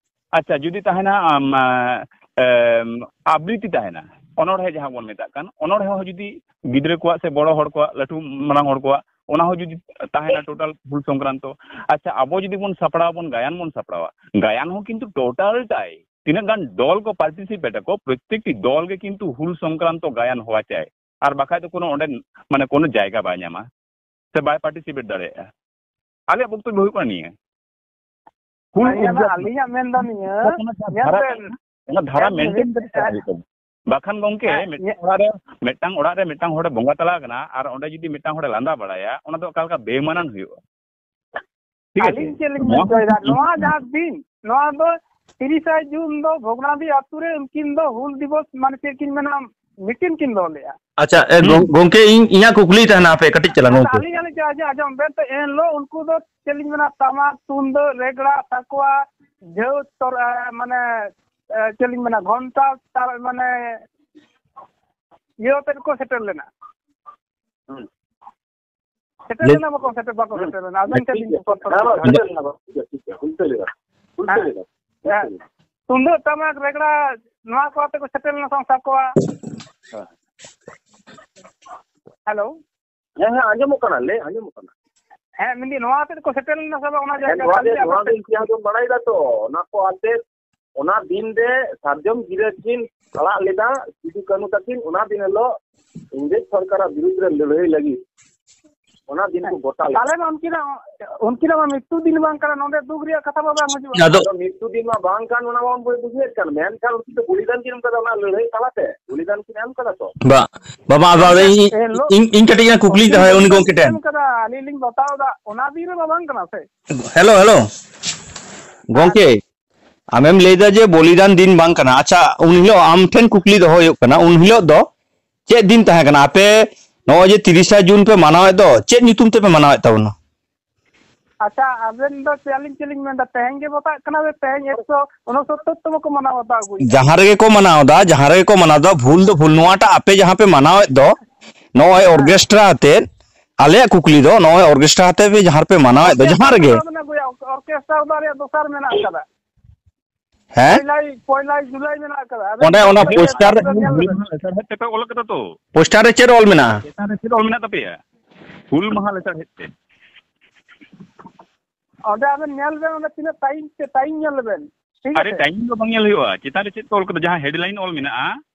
ᱟᱪᱪᱷᱟ, ᱡᱩᱫᱤ ᱛᱟᱦᱮᱱᱟ, ᱟᱢ, ᱟ, ᱮᱢ, ᱟᱵᱨᱤᱛᱤ ᱛᱟᱦᱮᱱᱟ, ᱚᱱᱚᱬᱦᱮ ᱡᱟᱦᱟᱸ ᱵᱚᱱ ᱢᱮᱛᱟᱜ ᱠᱟᱱ, ᱚᱱᱚᱬᱦᱮ ᱦᱚᱸ ᱡᱩᱫᱤ ᱜᱤᱫᱽᱨᱟᱹ ᱠᱚᱣᱟᱜ ᱥᱮ ᱵᱚᱲᱚ ᱦᱚᱲ ᱠᱚᱣᱟᱜ, ᱞᱟᱹᱴᱩ ᱢᱟᱨᱟᱝ ᱦᱚᱲ ᱠᱚᱣᱟᱜ, ᱚᱱᱟ ᱦᱚᱸ ᱡᱩᱫᱤ ᱛᱟᱦᱮᱱᱟ total ᱦᱩᱞ ᱥᱚᱝᱠᱨᱟᱱᱛᱚ᱾ ᱟᱪᱪᱷᱟ, ᱟᱵᱚ ᱡᱩᱫᱤ ᱵᱚᱱ ᱥᱟᱯᱲᱟᱣ, ᱵᱚᱱ ᱜᱟᱭᱟᱱ ᱵᱚᱱ ᱥᱟᱯᱲᱟᱣᱟ, ᱜᱟᱭᱟᱱ ᱦᱚᱸ ᱠᱤᱱᱛᱩ total ᱴᱟᱭ ᱛᱤᱱᱟᱹᱜ ᱜᱟᱱ ᱫᱚᱞ ᱠᱚ participate ᱟᱠᱚ, ᱯᱨᱚᱛᱛᱮᱠᱴᱤ ᱫᱚᱞ ᱜᱮ ᱠᱤᱱᱛᱩ ᱦᱩᱞ ᱥᱚᱝᱠᱨᱟᱱᱛᱚ ᱜᱟᱭᱟᱱ ᱦᱚᱣᱟ ᱪᱟᱭ᱾ ᱟᱨ ᱵᱟᱠᱷᱟᱡ ᱫᱚ ᱠᱳᱱᱳ ᱚᱸᱰᱮ ᱢᱟᱱᱮ ᱠᱳᱱᱳ ᱡᱟᱭᱜᱟ ᱵᱟᱭ ᱧᱟᱢᱟ ᱥᱮ ᱵᱟᱭ ᱯᱟᱨᱴᱤᱥᱤᱯᱮᱴ ᱫᱟᱲᱮᱭᱟᱜᱼᱟ᱾ ᱟᱞᱮᱭᱟᱜ ᱵᱚᱠᱛᱚᱵᱵᱚ ᱦᱩᱭᱩᱜ ᱠᱟᱱᱟ ᱱᱤᱭᱟᱹ᱾ ᱦᱩᱞ ᱟᱹᱞᱤᱧᱟᱜ ᱫᱚ, ᱩᱫᱽᱡᱟᱯᱚᱱ ᱟᱹᱞᱤᱧᱟᱜ ᱢᱮᱱ ᱫᱚ ᱱᱤᱭᱟᱹ, ᱚᱱᱟ ᱧᱮᱞ ᱫᱷᱟᱨᱟ, ᱵᱮᱱ, ᱚᱱᱟ ᱫᱷᱟᱨᱟ ᱧᱮᱞ ᱢᱮᱱᱴᱮᱱ ᱵᱮᱱ, ᱠᱟᱛᱮ ᱪᱟᱞᱟᱜ ᱦᱩᱭᱩᱜ ᱛᱟᱵᱚᱱᱟ᱾ ᱵᱟᱠᱷᱟᱱ ᱜᱚᱝᱠᱮ, ᱦᱮᱸ, ᱢᱤᱫᱴᱟᱝ ᱧᱮ- ᱚᱲᱟᱜ ᱨᱮ, ᱢᱤᱫᱴᱟᱝ ᱚᱲᱟᱜ ᱨᱮ ᱢᱤᱫᱴᱟᱝ ᱦᱚᱲᱮ ᱵᱚᱸᱜᱟ ᱛᱟᱞᱟ ᱟᱠᱟᱱᱟ ᱟᱨ ᱚᱸᱰᱮ ᱡᱩᱫᱤ ᱢᱤᱫᱴᱟᱝ ᱦᱚᱲᱮ ᱞᱟᱸᱫᱟ ᱵᱟᱲᱟᱭᱟ, ᱚᱱᱟ ᱫᱚ ᱚᱠᱟ ᱞᱮᱠᱟ ᱵᱮᱢᱟᱱᱟᱱ ᱦᱩᱭᱩᱜᱼᱟ? ᱴᱷᱤᱠ ᱟᱪᱷᱮ? ᱟᱹᱞᱤᱧ ᱪᱮᱫ ᱞᱤᱧ ᱱᱚᱣᱟ ᱢᱮᱱ ᱦᱚᱪᱚᱭᱮᱫᱟ, ᱱᱚᱣᱟ ᱡᱟᱦᱟᱸ ᱫᱤᱱ, ᱱᱚᱣᱟ ᱫᱚ ᱛᱤᱨᱤᱥᱟ ᱡᱩᱱ ᱫᱚ ᱵᱷᱚᱜᱽᱱᱟᱰᱤ ᱟᱹᱛᱩ ᱨᱮ ᱩᱱᱠᱤᱱ ᱫᱚ ᱦᱩᱞ ᱫᱤᱵᱚᱥ, ᱢᱟᱱᱮ ᱪᱮᱫ ᱠᱤᱱ ᱢᱮᱱᱟ, ᱢᱤᱴᱤᱝ ᱠᱤᱱ ᱫᱚᱦᱚ ᱞᱮᱫᱼᱟ᱾ ᱟᱪᱪᱷᱟ, ᱮ, ᱦᱩᱸ᱾ ᱜᱚᱝ-, ᱜᱚᱝᱠᱮ, ᱤᱧ, ᱤᱧᱟᱹᱜ ᱠᱩᱠᱞᱤ ᱛᱟᱦᱮᱱᱟ, ᱟᱯᱮ ᱠᱟᱹᱴᱤᱡ ᱪᱟᱞᱟᱝ ᱟᱪᱪᱷᱟ, ᱜᱚᱝᱠᱮ᱾ ᱟᱹᱞᱤᱧ, ᱟᱹᱞᱤᱧ, ᱟᱸᱡᱚᱢ, ᱟᱸᱡᱚᱢ ᱵᱮᱱ ᱛᱚ, ᱮᱱ ᱦᱤᱞᱳᱜ ᱩᱱᱠᱩ ᱫᱚ ᱪᱮᱫ ᱞᱤᱧ ᱢᱮᱱᱟ, ᱴᱟᱢᱟᱠ, ᱛᱩᱢᱫᱟᱹᱜ, ᱨᱮᱜᱽᱲᱟ, ᱥᱟᱠᱣᱟ, ᱡᱷᱟᱹᱣ ᱛᱚᱨ-, ᱟ, ᱢᱟᱱᱮ, ᱟ, ᱪᱮᱫ ᱞᱤᱧ ᱢᱮᱱᱟ, ᱜᱷᱚᱱᱴᱟ ᱛᱟᱨ, ᱢᱟᱱᱮ, ᱤᱭᱟᱹ ᱟᱛᱮᱫ ᱠᱚ ᱥᱮᱴᱮᱨ ᱞᱮᱱᱟ᱾ ᱦᱩᱸ᱾ ᱥᱮᱴᱮᱨ ᱞᱟᱹᱭ ᱞᱮᱱᱟ ᱵᱟᱠᱚ ᱥᱮᱴᱮᱨ, ᱵᱟᱠᱚ ᱦᱩᱸ᱾ ᱥᱮᱴᱮᱨ ᱞᱮᱱᱟ᱾ ᱟᱵᱮᱱ ᱴᱷᱤᱠ ᱪᱮᱫ ᱜᱮᱭᱟ᱾ ᱵᱤᱱ ᱯᱚᱨ-, ᱦᱮᱸ, ᱵᱟᱝ, ᱴᱷᱤᱠ ᱜᱮᱭᱟ, ᱴᱷᱤᱠ ᱜᱮᱭᱟ, ᱴᱷᱤᱠ ᱜᱮᱭᱟ, ᱦᱩᱞ ᱛᱟᱹᱭ ᱞᱮᱫᱟ᱾ ᱦᱩᱞ ᱛᱟᱹᱭ ᱦᱮᱸ᱾ ᱞᱮᱫᱟ᱾ ᱦᱩᱞ ᱦᱮᱸ᱾ ᱛᱟᱹᱭ ᱞᱮᱫᱟ᱾ ᱛᱩᱢᱫᱟᱹᱜ, ᱴᱟᱢᱟᱠ, ᱨᱮᱜᱽᱲᱟ, ᱱᱚᱣᱟ ᱠᱚ ᱟᱛᱮ ᱠᱚ ᱥᱮᱴᱮᱨ ᱞᱮᱱᱟ, ᱥᱟᱵ ᱠᱚᱣᱟ᱾ ᱦᱮᱸ᱾ ᱦᱮᱞᱳ᱾ ᱦᱮᱸ, ᱦᱮᱸ, ᱟᱸᱡᱚᱢᱚᱜ ᱠᱟᱱᱟ, ᱞᱟᱹᱭ ᱟᱸᱡᱚᱢᱚᱜ ᱠᱟᱱᱟ᱾ ᱦᱮᱸ, ᱢᱮᱱᱫᱟᱹᱧ, ᱱᱚᱣᱟ ᱟᱛᱮ ᱠᱚ ᱥᱮᱴᱮᱨ ᱞᱮᱱᱟ ᱥᱮ ᱵᱟᱝ? ᱚᱱᱟ ᱦᱮᱸ, ᱡᱟᱭᱜᱟ ᱱᱚᱣᱟ ᱜᱮ, ᱠᱟᱹᱢᱤ ᱱᱚᱣᱟ ᱟᱯᱮ ᱜᱮ ᱤᱧ ᱦᱚᱸ ᱵᱟᱲᱟᱭ ᱫᱟ ᱛᱚ, ᱚᱱᱟ ᱠᱚ ᱟᱛᱮ ᱚᱱᱟ ᱫᱤᱱ ᱨᱮ ᱥᱟᱨᱡᱚᱢ ᱜᱤᱨᱟᱹ ᱠᱤᱱ ᱟᱲᱟᱜ ᱞᱮᱫᱟ ᱥᱤᱫᱩ ᱠᱟᱹᱱᱦᱩ ᱛᱟᱹᱠᱤᱱ, ᱚᱱᱟ ᱫᱤᱱ ᱦᱤᱞᱳᱜ ᱤᱝᱨᱮᱡᱽ ᱥᱚᱨᱠᱟᱨᱟᱜ ᱵᱤᱨᱩᱫᱽ ᱨᱮ ᱞᱟᱹᱲᱦᱟᱹᱭ ᱞᱟᱹᱜᱤᱫ ᱚᱱᱟ ᱫᱤᱱ ᱠᱚ ᱜᱚᱴᱟ ᱞᱮᱫᱟ᱾ ᱛᱟᱦᱞᱮ ᱢᱟ ᱩᱱᱠᱤᱱᱟᱜ, ᱩᱱᱠᱤᱱᱟᱜ ᱢᱟ ᱢᱨᱤᱛᱩ ᱫᱤᱱ ᱵᱟᱝ ᱠᱟᱱᱟ, ᱱᱚᱰᱮ ᱫᱩᱠ ᱨᱮᱭᱟᱜ ᱠᱟᱛᱷᱟ ᱢᱟ ᱵᱟᱝ ᱦᱤᱡᱩᱜᱼᱟ᱾ ᱟᱫᱚ ᱟᱫᱚ ᱢᱨᱤᱛᱩ ᱫᱤᱱ ᱢᱟ ᱵᱟᱝ ᱠᱟᱱ, ᱚᱱᱟ ᱢᱟ ᱵᱚᱱ ᱵᱩᱡᱷᱟᱹᱣᱮᱫ ᱠᱟᱱ, ᱢᱮᱱᱠᱷᱟᱱ ᱩᱱᱠᱤᱱ ᱫᱚ ᱵᱚᱞᱤᱫᱟᱱ ᱠᱤᱱ ᱮᱢ ᱠᱟᱫᱟ, ᱚᱱᱟ ᱞᱟᱹᱲᱦᱟᱹᱭ ᱛᱟᱞᱟᱛᱮ ᱵᱚᱞᱤᱫᱟᱱ ᱠᱤᱱ ᱮᱢ ᱠᱟᱫᱟ ᱛᱚ᱾ ᱵᱟ-, ᱵᱟᱵᱟ, ᱟᱫᱚ ᱤᱧ, ᱮᱱ ᱦᱤᱞᱳᱜ ᱤᱧ, ᱤᱧ ᱠᱟᱹᱴᱤᱡ ᱤᱧ ᱠᱩᱠᱞᱤᱧ ᱩᱱᱠᱤᱱ ᱫᱚᱦᱚᱭᱟ ᱩᱱᱤ ᱵᱚᱞᱤᱫᱟᱱ ᱜᱚᱝᱠᱮ ᱠᱤᱱ ᱴᱷᱮᱱ᱾ ᱮᱢ ᱠᱟᱫᱟ, ᱟᱹᱞᱤᱧ ᱞᱤᱧ ᱵᱟᱛᱟᱣ ᱮᱫᱟ, ᱚᱱᱟ ᱫᱤᱱ ᱨᱮᱢᱟ ᱵᱟᱝ ᱠᱟᱱᱟ ᱥᱮ᱾ Hello, hello. ᱦᱮᱸ᱾ ᱜᱚᱝᱠᱮ, ᱟᱢᱮᱢ ᱞᱟᱹᱭᱫᱟ ᱡᱮ ᱵᱚᱞᱤᱫᱟᱱ ᱫᱤᱱ ᱵᱟᱝ ᱠᱟᱱᱟ᱾ ᱟᱪᱪᱷᱟ, ᱩᱱ ᱦᱤᱞᱳᱜ ᱟᱢ ᱴᱷᱮᱱ ᱠᱩᱠᱞᱤ ᱫᱚᱦᱚ ᱦᱩᱭᱩᱜ ᱠᱟᱱᱟ, ᱩᱱ ᱦᱤᱞᱳᱜ ᱫᱚ ᱪᱮᱫ ᱫᱤᱱ ᱛᱟᱦᱮᱸ ᱠᱟᱱᱟ? ᱟᱯᱮ ᱱᱚᱜᱼᱚᱭ ᱡᱮ ᱛᱤᱨᱤᱥᱟ ᱡᱩᱱ ᱯᱮ ᱢᱟᱱᱟᱣᱮᱫ ᱫᱚ, ᱪᱮᱫ ᱧᱩᱛᱩᱢ ᱛᱮᱯᱮ ᱢᱟᱱᱟᱣᱮᱫ ᱛᱟᱵᱚᱱᱟ? ᱟᱪᱪᱷᱟ, ᱟᱵᱮᱱ ᱫᱚ ᱪᱮᱫ ᱟᱹᱞᱤᱧ ᱪᱮᱫ ᱞᱤᱧ ᱢᱮᱱᱫᱟ? ᱛᱮᱦᱮᱧ ᱜᱮ ᱵᱟᱛᱟᱜ ᱠᱟᱱᱟ, ᱛᱮᱦᱮᱧ ᱮᱠᱥᱚ ᱩᱱᱚᱥᱚᱛᱛᱚᱨ ᱛᱚᱢᱚ ᱠᱚ ᱢᱟᱱᱟᱣ ᱵᱟᱛᱟᱣ ᱟᱹᱜᱩᱭᱮᱫᱟ᱾ ᱡᱟᱦᱟᱸ ᱨᱮᱜᱮ ᱠᱚ ᱢᱟᱱᱟᱣ ᱮᱫᱟ, ᱡᱟᱦᱟᱸ ᱨᱮᱜᱮ ᱠᱚ ᱢᱟᱱᱟᱣ ᱮᱫᱟ, ᱵᱷᱩᱞ ᱫᱚ ᱵᱷᱩᱞ᱾ ᱱᱚᱣᱟᱴᱟᱜ ᱟᱯᱮ ᱡᱟᱦᱟᱸ ᱯᱮ ᱢᱟᱱᱟᱣᱮᱫ ᱫᱚ, ᱱᱚᱜᱼᱚᱭ ᱦᱮᱸ᱾ ᱚᱨᱜᱮᱥᱴᱨᱟ ᱟᱛᱮᱫ, ᱟᱞᱮᱭᱟᱜ ᱠᱩᱠᱞᱤ ᱫᱚ, ᱱᱚᱜᱼᱚᱭ ᱚᱨᱜᱮᱥᱴᱨᱟ ᱟᱛᱮᱫ ᱯᱮ ᱡᱟᱦᱟᱸ ᱨᱮᱯᱮ ᱢᱟᱱᱟᱣᱮᱫ ᱫᱚ, ᱡᱟᱦᱟᱸ ᱚᱨᱜᱮᱥᱴᱨᱟ ᱨᱮᱜᱮ᱾ ᱫᱚ ᱵᱟᱝ ᱟᱹᱜᱩᱭᱟ, ᱚᱨᱜᱮᱥᱴᱨᱟ ᱫᱚ ᱟᱞᱮᱭᱟᱜ ᱫᱚᱥᱟᱨ ᱢᱮᱱᱟᱜ ᱟᱠᱟᱫᱟ᱾ ᱦᱮᱸ? ᱯᱚᱭᱞᱟᱭ, ᱯᱚᱭᱞᱟᱭ ᱡᱩᱞᱟᱭ ᱢᱮᱱᱟᱜ ᱟᱠᱟᱫᱟ᱾ ᱟᱵᱮᱱ ᱚᱸᱰᱮ ᱫᱚ ᱚᱱᱟ ᱯᱚᱭᱞᱟ ᱯᱳᱥᱴᱟᱨ ᱨᱮ ᱛᱟᱹᱨᱤᱠᱷ ᱨᱮ ᱧᱮᱞ ᱞᱮᱵᱮᱱ᱾ ᱦᱩᱞ ᱢᱟᱦᱟ ᱞᱮᱥᱟᱲᱦᱮᱫ ᱛᱮᱯᱮ ᱚᱞ ᱠᱟᱫᱟ ᱛᱚ? ᱯᱳᱥᱴᱟᱨ ᱨᱮ ᱪᱮᱫ ᱚᱞ ᱢᱮᱱᱟᱜᱼᱟ? ᱪᱮᱛᱟᱱ ᱨᱮ ᱪᱮᱫ ᱚᱞ ᱢᱮᱱᱟᱜ ᱛᱟᱯᱮᱭᱟ? ᱦᱩᱞ ᱢᱟᱦᱟ ᱞᱮᱥᱟᱲᱦᱮᱫ ᱛᱮ᱾ ᱚᱸᱰᱮ ᱟᱵᱮᱱ ᱧᱮᱞ ᱵᱮᱱ, ᱚᱸᱰᱮ ᱛᱤᱱᱟᱹᱜ ᱴᱟᱭᱤᱢ ᱛᱮ, ᱴᱟᱭᱤᱢ ᱧᱮᱞ ᱞᱮᱵᱮᱱ᱾ ᱴᱷᱤᱠ ᱟᱨᱮ, ᱟᱪᱷᱮ? ᱴᱟᱭᱤᱢ ᱫᱚ ᱵᱟᱝ ᱧᱮᱞ ᱦᱩᱭᱩᱜᱼᱟ, ᱪᱮᱛᱟᱱ ᱨᱮ ᱪᱮᱫ ᱠᱚ ᱚᱞ ᱠᱟᱫᱟ? ᱡᱟᱦᱟᱸ ᱦᱮᱰᱞᱟᱭᱤᱱ ᱚᱞ ᱢᱮᱱᱟᱜᱼᱟ,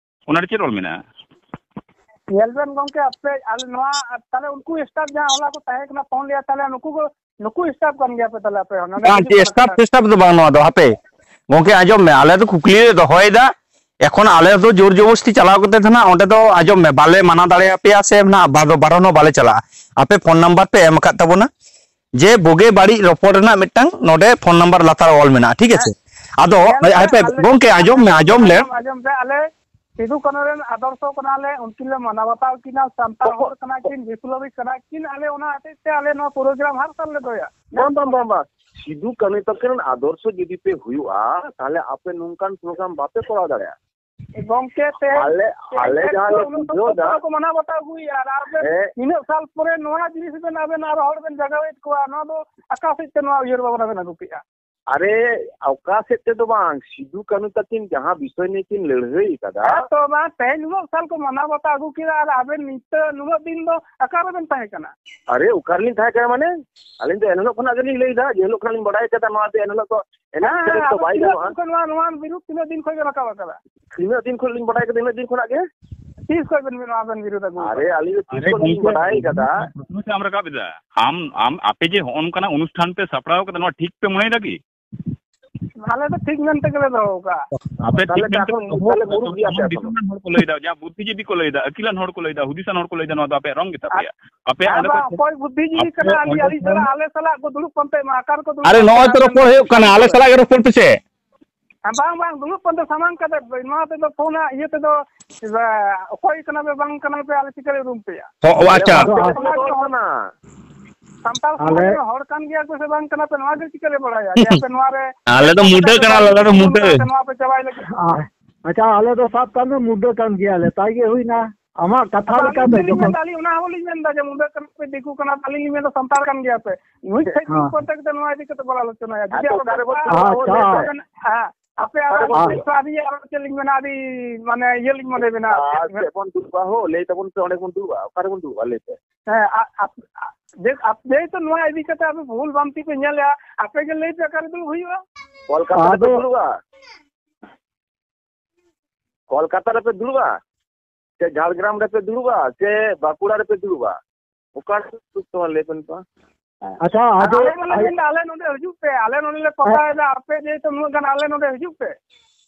ᱚᱱᱟ ᱨᱮ ᱪᱮᱫ ᱚᱞ ᱢᱮᱱᱟᱜᱼᱟ? ᱧᱮᱞ ᱵᱮᱱ ᱜᱚᱝᱠᱮ, ᱟᱯᱮ ᱟᱞᱮ ᱱᱚᱣᱟ, ᱛᱟᱦᱞᱮ ᱩᱱᱠᱩ staff ᱡᱟᱦᱟᱸ ᱦᱚᱞᱟ ᱠᱚ ᱛᱟᱦᱮᱸ ᱠᱟᱱᱟ, ᱯᱷᱳᱱ ᱞᱮᱭᱟ, ᱛᱟᱦᱞᱮ ᱱᱩᱠᱩ ᱠᱚ, ᱱᱩᱠᱩ staff ᱠᱟᱱ ᱜᱮᱭᱟ ᱯᱮ ᱛᱟᱦᱞᱮ ᱟᱯᱮ ᱦᱚᱸ? ᱱᱚᱰᱮ ᱵᱟᱝ, ᱪᱮᱫ staff ᱴᱮᱥᱴᱟᱯ ᱫᱚ ᱵᱟᱝ ᱱᱚᱣᱟ ᱫᱚ᱾ ᱦᱟᱯᱮ ᱜᱚᱝᱠᱮ, ᱟᱸᱡᱚᱢ ᱢᱮ, ᱟᱞᱮ ᱫᱚ ᱠᱩᱠᱞᱤ ᱞᱮ ᱫᱚᱦᱚᱭᱮᱫᱟ᱾ ᱮᱠᱷᱚᱱ ᱟᱞᱮ ᱫᱚ ᱡᱳᱨ ᱡᱚᱵᱚᱥᱛᱤ ᱪᱟᱞᱟᱣ ᱠᱟᱛᱮ ᱫᱚ ᱱᱟᱜ ᱚᱸᱰᱮ ᱫᱚ, ᱟᱸᱡᱚᱢ ᱢᱮ, ᱵᱟᱞᱮ ᱢᱟᱱᱟ ᱫᱟᱲᱮᱭᱟᱯᱮᱭᱟ ᱥᱮ ᱱᱟᱜ ᱵᱟ-, ᱵᱟᱨᱚᱱ ᱦᱚᱸ ᱵᱟᱞᱮ ᱪᱟᱞᱟᱜᱼᱟ᱾ ᱟᱯᱮ ᱯᱷᱳᱱ ᱱᱟᱢᱵᱟᱨ ᱯᱮ ᱮᱢ ᱟᱠᱟᱫ ᱛᱟᱵᱚᱱᱟ, ᱡᱮ ᱵᱩᱜᱤ ᱵᱟᱹᱲᱤᱡ ᱨᱚᱯᱚᱲ ᱨᱮᱱᱟᱜ ᱢᱤᱫᱴᱟᱝ ᱱᱚᱰᱮ ᱯᱷᱳᱱ ᱱᱟᱢᱵᱟᱨ ᱞᱟᱛᱟᱨ ᱨᱮ ᱚᱞ ᱢᱮᱱᱟᱜᱼᱟ, ᱴᱷᱤᱠ ᱟᱪᱷᱮ? ᱟᱫᱚ ᱧᱮᱞ ᱯᱮ, ᱦᱟᱯᱮ ᱟᱞᱮ ᱜᱚᱝᱠᱮ, ᱟᱸᱡᱚᱢ ᱢᱮ, ᱟᱸᱡᱚᱢ ᱞᱮᱢ᱾ ᱟᱸᱡᱚᱢ, ᱟᱸᱡᱚᱢ ᱯᱮ, ᱟᱞᱮ ᱥᱤᱫᱩ ᱠᱟᱹᱱᱩ ᱨᱮᱱ ᱟᱫᱚᱨᱥᱚ ᱠᱟᱱᱟᱞᱮ, ᱩᱱᱠᱤᱱ ᱞᱮ ᱢᱟᱱᱟᱣ ᱵᱟᱛᱟᱣ ᱠᱤᱱᱟ, ᱥᱟᱱᱛᱟᱲ ᱦᱚᱲ ᱠᱟᱱᱟ ᱠᱤᱱ, ᱵᱤᱯᱞᱚᱵᱤ ᱠᱟᱱᱟ ᱠᱤᱱ, ᱟᱞᱮ ᱚᱱᱟ ᱦᱚᱛᱮᱡ ᱛᱮ ᱟᱞᱮ ᱱᱚᱣᱟ ᱯᱨᱳᱜᱨᱟᱢ ᱦᱟᱨ ᱥᱟᱞ ᱞᱮ ᱫᱚᱦᱚᱭᱟ᱾ ᱵᱟᱝ, ᱵᱟᱝ, ᱵᱟᱝ, ᱵᱟᱝ᱾ ᱥᱤᱫᱩ ᱠᱟᱹᱱᱩ ᱛᱟᱹᱠᱤᱱ ᱨᱮᱱ ᱟᱫᱚᱨᱥᱚ ᱡᱩᱫᱤ ᱯᱮ ᱦᱩᱭᱩᱜᱼᱟ, ᱛᱟᱦᱞᱮ ᱟᱯᱮ ᱱᱚᱝᱠᱟᱱ ᱯᱨᱳᱜᱨᱟᱢ ᱵᱟᱯᱮ ᱠᱚᱨᱟᱣ ᱫᱟᱲᱮᱭᱟᱜᱼᱟ᱾ ᱜᱚᱝᱠᱮ, ᱛᱮ-, ᱟᱞᱮ, ᱛᱮ-, ᱟᱞᱮ ᱛᱮ-, ᱡᱟᱦᱟᱸ ᱞᱮ ᱩᱱᱟᱹᱜ ᱵᱩᱡᱷᱟᱹᱣ ᱫᱟ, ᱠᱚ ᱢᱟᱱᱟᱣ ᱵᱟᱛᱟᱣ ᱟᱹᱜᱩᱭᱮᱫᱼᱟ, ᱟᱨ ᱟᱯᱮ ᱦᱮᱸ᱾ ᱱᱤᱱᱟᱹᱜ ᱥᱟᱞ ᱯᱚᱨᱮ ᱱᱚᱣᱟ ᱡᱤᱱᱤᱥ ᱵᱮᱱ ᱟᱵᱮᱱ ᱟᱨ ᱦᱚᱲ ᱵᱮᱱ ᱡᱟᱜᱟᱣᱮᱫ ᱠᱚᱣᱟ, ᱱᱚᱣᱟ ᱫᱚ ᱚᱠᱟ ᱥᱮᱫ ᱛᱮ ᱱᱚᱣᱟ ᱩᱭᱦᱟᱹᱨ ᱵᱷᱟᱵᱽᱱᱟ ᱵᱮᱱ ᱟᱹᱜᱩ ᱠᱮᱫᱼᱟ? ᱟᱨᱮ, ᱚᱠᱟ ᱥᱮᱫ ᱛᱮᱫᱚ ᱵᱟᱝ, ᱥᱤᱫᱩ ᱠᱟᱹᱱᱩ ᱛᱟᱹᱠᱤᱱ ᱡᱟᱦᱟᱸ ᱵᱤᱥᱚᱭ ᱱᱤᱭᱮ ᱠᱤᱱ ᱞᱟᱹᱲᱦᱟᱹᱭ ᱠᱟᱫᱟ᱾ ᱦᱮᱸ ᱛᱚ, ᱵᱟᱝ, ᱛᱮᱦᱮᱧ ᱩᱱᱟᱹᱜ ᱥᱟᱞ ᱠᱚ ᱢᱟᱱᱟᱣ ᱵᱟᱛᱟᱣ ᱟᱹᱜᱩ ᱠᱮᱫᱟ, ᱟᱨ ᱟᱵᱮᱱ ᱱᱤᱛᱚᱜ ᱱᱩᱱᱟᱹᱜ ᱫᱤᱱ ᱫᱚ ᱚᱠᱟ ᱨᱮᱵᱮᱱ ᱛᱟᱦᱮᱸ ᱠᱟᱱᱟ? ᱟᱨᱮ, ᱚᱠᱟ ᱨᱮᱞᱤᱧ ᱛᱟᱦᱮᱸ ᱠᱟᱱᱟ ᱢᱟᱱᱮ? ᱟᱹᱞᱤᱧ ᱫᱚ ᱮᱱᱦᱤᱞᱳᱜ ᱠᱷᱚᱱᱟᱜ ᱜᱮᱞᱤᱧ ᱞᱟᱹᱭᱫᱟ, ᱡᱮ ᱦᱤᱞᱳᱜ ᱠᱷᱚᱱᱟᱜ ᱞᱤᱧ ᱵᱟᱲᱟᱭ ᱠᱟᱫᱟ, ᱱᱚᱣᱟ ᱫᱚ ᱮᱱᱦᱤᱞᱳᱜ ᱦᱮᱸ, ᱠᱷᱚᱱᱟᱜ ᱫᱚ ᱟᱫᱚ ᱵᱟᱭ ᱛᱤᱱᱟᱹᱜ ᱜᱟᱱᱚᱜᱼᱟ᱾ ᱫᱤᱱ ᱠᱷᱚᱱ ᱱᱚᱣᱟ, ᱱᱚᱣᱟ ᱵᱤᱨᱩᱫᱷ ᱛᱤᱱᱟᱹᱜ ᱫᱤᱱ ᱠᱷᱚᱱ ᱵᱮᱱ ᱨᱟᱠᱟᱵ ᱟᱠᱟᱫᱟ? ᱛᱤᱱᱟᱹᱜ ᱫᱤᱱ ᱠᱷᱚᱱ ᱞᱤᱧ ᱵᱟᱲᱟᱭ ᱠᱟᱫᱟ, ᱤᱱᱟᱹᱜ ᱫᱤᱱ ᱠᱷᱚᱱᱟᱜ ᱜᱮ᱾ ᱛᱤᱥ ᱠᱷᱚᱱ ᱵᱮᱱ ᱱᱚᱣᱟ ᱵᱮᱱ ᱵᱤᱨᱩᱫᱷ ᱟᱹᱜᱩ ᱟᱨᱮ, ᱟᱠᱟᱫᱟ? ᱟᱹᱞᱤᱧ ᱫᱚ ᱛᱤᱥ ᱟᱨᱮ ᱠᱷᱚᱱ ᱞᱤᱧ ᱜᱚᱝᱠᱮ, ᱵᱟᱲᱟᱭ ᱠᱟᱫᱟ᱾ ᱯᱨᱚᱛᱷᱚᱢ ᱥᱮᱫ ᱮᱢ ᱨᱟᱠᱟᱵ ᱮᱫᱟ᱾ ᱟᱢ, ᱟᱢ, ᱟᱯᱮ ᱡᱮ ᱦᱚᱸᱜᱼᱚ ᱱᱚᱝᱠᱟᱱᱟᱜ ᱚᱱᱩᱥᱴᱷᱟᱱ ᱯᱮ ᱥᱟᱯᱲᱟᱣ ᱠᱟᱫᱟ, ᱱᱚᱣᱟ ᱴᱷᱤᱠ ᱯᱮ ᱢᱚᱱᱮᱭᱮᱫᱟ ᱠᱤ? ᱟᱞᱮ ᱫᱚ ᱴᱷᱤᱠ ᱢᱮᱱ ᱛᱮᱜᱮ ᱞᱮ ᱫᱚᱦᱚ ᱟᱠᱟᱫᱼᱟ᱾ ᱟᱯᱮ ᱛᱟᱦᱞᱮ ᱴᱷᱤᱠ ᱛᱚ ᱢᱮᱱ ᱛᱮᱜᱮ ᱮᱠᱷᱚᱱ ᱫᱚᱦᱚ ᱛᱟᱦᱞᱮ ᱟᱠᱟᱫᱟ᱾ ᱢᱩᱨᱩᱠ ᱜᱮᱭᱟ ᱯᱮ ᱮᱠᱷᱚᱱ᱾ ᱫᱤᱥᱚᱢ ᱨᱮᱱ ᱦᱚᱲ ᱠᱚ ᱞᱟᱹᱭᱫᱟ, ᱡᱟ ᱵᱩᱫᱽᱫᱷᱤᱡᱤᱵᱤ ᱠᱚ ᱞᱟᱹᱭᱫᱟ, ᱟᱹᱠᱤᱞᱟᱱ ᱦᱚᱲ ᱠᱚ ᱞᱟᱹᱭᱫᱟ, ᱦᱩᱫᱤᱥᱟᱱ ᱦᱚᱲ ᱠᱚ ᱞᱟᱹᱭᱫᱟ, ᱱᱚᱣᱟ ᱫᱚ ᱟᱯᱮᱭᱟᱜ ᱨᱚᱝ ᱜᱮ ᱛᱟᱯᱮᱭᱟ᱾ ᱟᱯᱮ ᱟᱨ ᱚᱸᱰᱮ ᱵᱟᱝ, ᱯᱮ ᱚᱠᱚᱭ ᱵᱩᱫᱽᱫᱷᱤᱡᱤᱵᱤ ᱟᱯᱮ ᱠᱟᱱᱟ? ᱟᱞᱮ, ᱚᱸᱰᱮ ᱟᱞᱮ ᱥᱟᱞᱟᱜ, ᱟᱞᱮ ᱥᱟᱞᱟᱜ ᱠᱚ ᱫᱩᱲᱩᱵ ᱯᱟᱱᱛᱮᱜ ᱢᱟ, ᱟᱠᱟᱨ ᱠᱚ ᱫᱩᱲᱩᱵ ᱟᱨᱮ, ᱯᱟᱱᱛᱮᱜ ᱱᱚᱜᱼᱚᱭ ᱢᱟ, ᱛᱚ ᱟᱠᱟᱨ ᱨᱚᱯᱚᱲ ᱠᱚ ᱦᱩᱭᱩᱜ ᱠᱟᱱᱟ, ᱟᱞᱮ ᱥᱟᱞᱟᱜ ᱜᱮ ᱨᱚᱯᱚᱲ ᱯᱮᱥᱮ᱾ ᱦᱮᱸ, ᱵᱟᱝ, ᱵᱟᱝ, ᱫᱩᱲᱩᱵ ᱯᱟᱱᱛᱮ ᱥᱟᱢᱟᱝ ᱠᱟᱛᱮ, ᱱᱚᱣᱟ ᱛᱮᱫᱚ ᱯᱷᱳᱱ ᱦᱟᱸᱜ ᱤᱭᱟᱹ ᱛᱮᱫᱚ, ᱮ, ᱚᱠᱚᱭ ᱠᱟᱱᱟ ᱯᱮ, ᱵᱟᱝ ᱠᱟᱱᱟ ᱯᱮ, ᱟᱞᱮ ᱪᱤᱠᱟᱹ ᱞᱮ ᱩᱨᱩᱢ ᱯᱮᱭᱟ? ᱚ, ᱚ, ᱟᱪᱪᱷᱟ᱾ ᱟᱞᱮ ᱦᱚᱸ ᱥᱟᱱᱛᱟᱲ ᱥᱚᱢᱟᱡᱽ ᱨᱮᱱ ᱦᱚᱲ ᱠᱟᱱᱟ᱾ ᱥᱟᱱᱛᱟᱲ ᱥᱚᱢᱟᱡᱽ ᱟᱞᱮ ᱨᱮᱱ ᱦᱚᱲ ᱠᱟᱱ ᱜᱮᱭᱟ ᱯᱮ ᱥᱮ ᱵᱟᱝ ᱠᱟᱱᱟ ᱯᱮ, ᱱᱚᱣᱟ ᱜᱮ ᱪᱤᱠᱟᱹ ᱞᱮ ᱵᱟᱲᱟᱭᱟ? ᱡᱮ ᱟᱯᱮ ᱱᱚᱣᱟ ᱨᱮ ᱟᱞᱮ ᱫᱚ ᱢᱩᱰᱟᱹ ᱠᱟᱱᱟ ᱞᱮ, ᱟᱞᱮ ᱫᱚ ᱢᱩᱰᱟᱹ᱾ ᱱᱚᱣᱟ ᱯᱮ ᱪᱟᱵᱟᱭ ᱞᱟᱹᱜᱤᱫ᱾ ᱟ-, ᱟᱪᱪᱷᱟ, ᱟᱞᱮ ᱫᱚ ᱥᱟᱵ ᱠᱟᱜ ᱢᱮ ᱢᱩᱰᱟᱹ ᱠᱟᱱ ᱜᱮᱭᱟᱞᱮ, ᱛᱟᱭ ᱜᱮ ᱦᱩᱭᱱᱟ᱾ ᱟᱢᱟᱜ ᱠᱟᱛᱷᱟ ᱟᱫᱚ ᱞᱮᱠᱟᱛᱮ ᱟᱹᱞᱤᱧ ᱫᱚᱞᱤᱧ ᱡᱚᱠᱷᱚᱱ ᱢᱮᱱᱫᱟ, ᱟᱹᱞᱤᱧ ᱚᱱᱟ ᱦᱚᱸᱞᱤᱧ ᱢᱮᱱᱫᱟ ᱡᱮ ᱢᱩᱰᱟᱹ ᱠᱟᱱᱟ ᱯᱮ, ᱫᱤᱠᱩ ᱠᱟᱱᱟ ᱯᱮ, ᱟᱹᱞᱤᱧ ᱞᱤᱧ ᱢᱮᱱᱫᱟ ᱥᱟᱱᱛᱟᱲ ᱠᱟᱱ ᱜᱮᱭᱟ ᱯᱮ᱾ ᱱᱩᱭ ᱴᱷᱮᱡ ᱦᱮᱸ᱾ ᱠᱚᱱᱴᱟᱠᱴ ᱠᱟᱛᱮ ᱱᱚᱣᱟ ᱤᱫᱤ ᱠᱟᱛᱮ ᱜᱚᱞᱟᱞᱳᱪᱚᱱᱟᱭᱟ᱾ ᱡᱩᱫᱤ ᱟᱪᱪᱷᱟ, ᱟᱯᱮ ᱚᱠᱟᱨᱮ ᱵᱚᱱ ᱫᱩᱲᱩᱵᱼᱟ? ᱦᱮᱸ, ᱟᱯᱮ ᱟᱨ ᱟᱨ ᱟᱹᱰᱤ ᱟᱨ ᱪᱮᱫ ᱞᱤᱧ ᱢᱮᱱᱟ, ᱟᱹᱰᱤ ᱢᱟᱱᱮ ᱤᱭᱟᱹ ᱞᱤᱧ ᱢᱚᱱᱮ ᱵᱮᱱᱟ ᱟᱨ ᱪᱮᱫ᱾ ᱪᱮᱫ ᱵᱚᱱ ᱫᱩᱲᱩᱵᱼᱟ ᱦᱳ? ᱞᱟᱹᱭ ᱛᱟᱵᱚᱱ ᱯᱮ, ᱚᱸᱰᱮ ᱵᱚᱱ ᱫᱩᱲᱩᱵᱼᱟ, ᱚᱠᱟᱨᱮ ᱵᱚᱱ ᱫᱩᱲᱩᱵᱼᱟ? ᱞᱟᱹᱭ ᱯᱮ᱾ ᱦᱮᱸ, ᱟ-, ᱟ-, ᱟ-, ᱡᱮ-, ᱟ-, ᱡᱮᱦᱮᱛᱩ ᱱᱚᱣᱟ ᱤᱫᱤ ᱠᱟᱛᱮ ᱟᱯᱮ ᱵᱷᱩᱞ ᱵᱷᱟᱱᱛᱤ ᱯᱮ ᱧᱮᱞᱮᱜᱼᱟ, ᱟᱯᱮ ᱜᱮ ᱞᱟᱹᱭ ᱯᱮ ᱚᱠᱟᱨᱮ ᱫᱩᱲᱩᱵ ᱦᱩᱭᱩᱜᱼᱟ? ᱠᱳᱞᱠᱟᱛᱟ ᱨᱮᱯᱮ ᱟᱫᱚ ᱫᱩᱲᱩᱵᱼᱟ? ᱠᱳᱞᱠᱟᱛᱟ ᱨᱮᱯᱮ ᱫᱩᱲᱩᱵᱼᱟ? ᱥᱮ ᱡᱷᱟᱲᱜᱨᱟᱢ ᱨᱮᱯᱮ ᱫᱩᱲᱩᱵᱼᱟ ᱥᱮ ᱵᱟᱸᱠᱩᱲᱟ ᱨᱮᱯᱮ ᱫᱩᱲᱩᱵᱼᱟ? ᱚᱠᱟ ᱨᱮ ᱫᱩᱲᱩᱵ ᱛᱟᱢᱟ ᱞᱟᱹᱭ ᱯᱮ ᱱᱤᱛᱚᱜ? ᱟᱪᱪᱷᱟ, ᱟᱨ ᱟᱡᱚ-, ᱟᱞᱮ ᱢᱟᱞᱮ ᱟᱡ- ᱢᱮᱱᱫᱟ, ᱟᱞᱮ ᱱᱚᱰᱮ ᱦᱤᱡᱩᱜ ᱯᱮ, ᱟᱞᱮ ᱱᱚᱰᱮ ᱞᱮ ᱯᱟᱛᱟᱭᱮᱫᱟ, ᱟᱯᱮ ᱡᱮᱦᱮᱛᱩ ᱩᱱᱟᱹᱜ ᱜᱟᱱ, ᱟᱞᱮ ᱱᱚᱰᱮ ᱦᱤᱡᱩᱜ ᱯᱮ᱾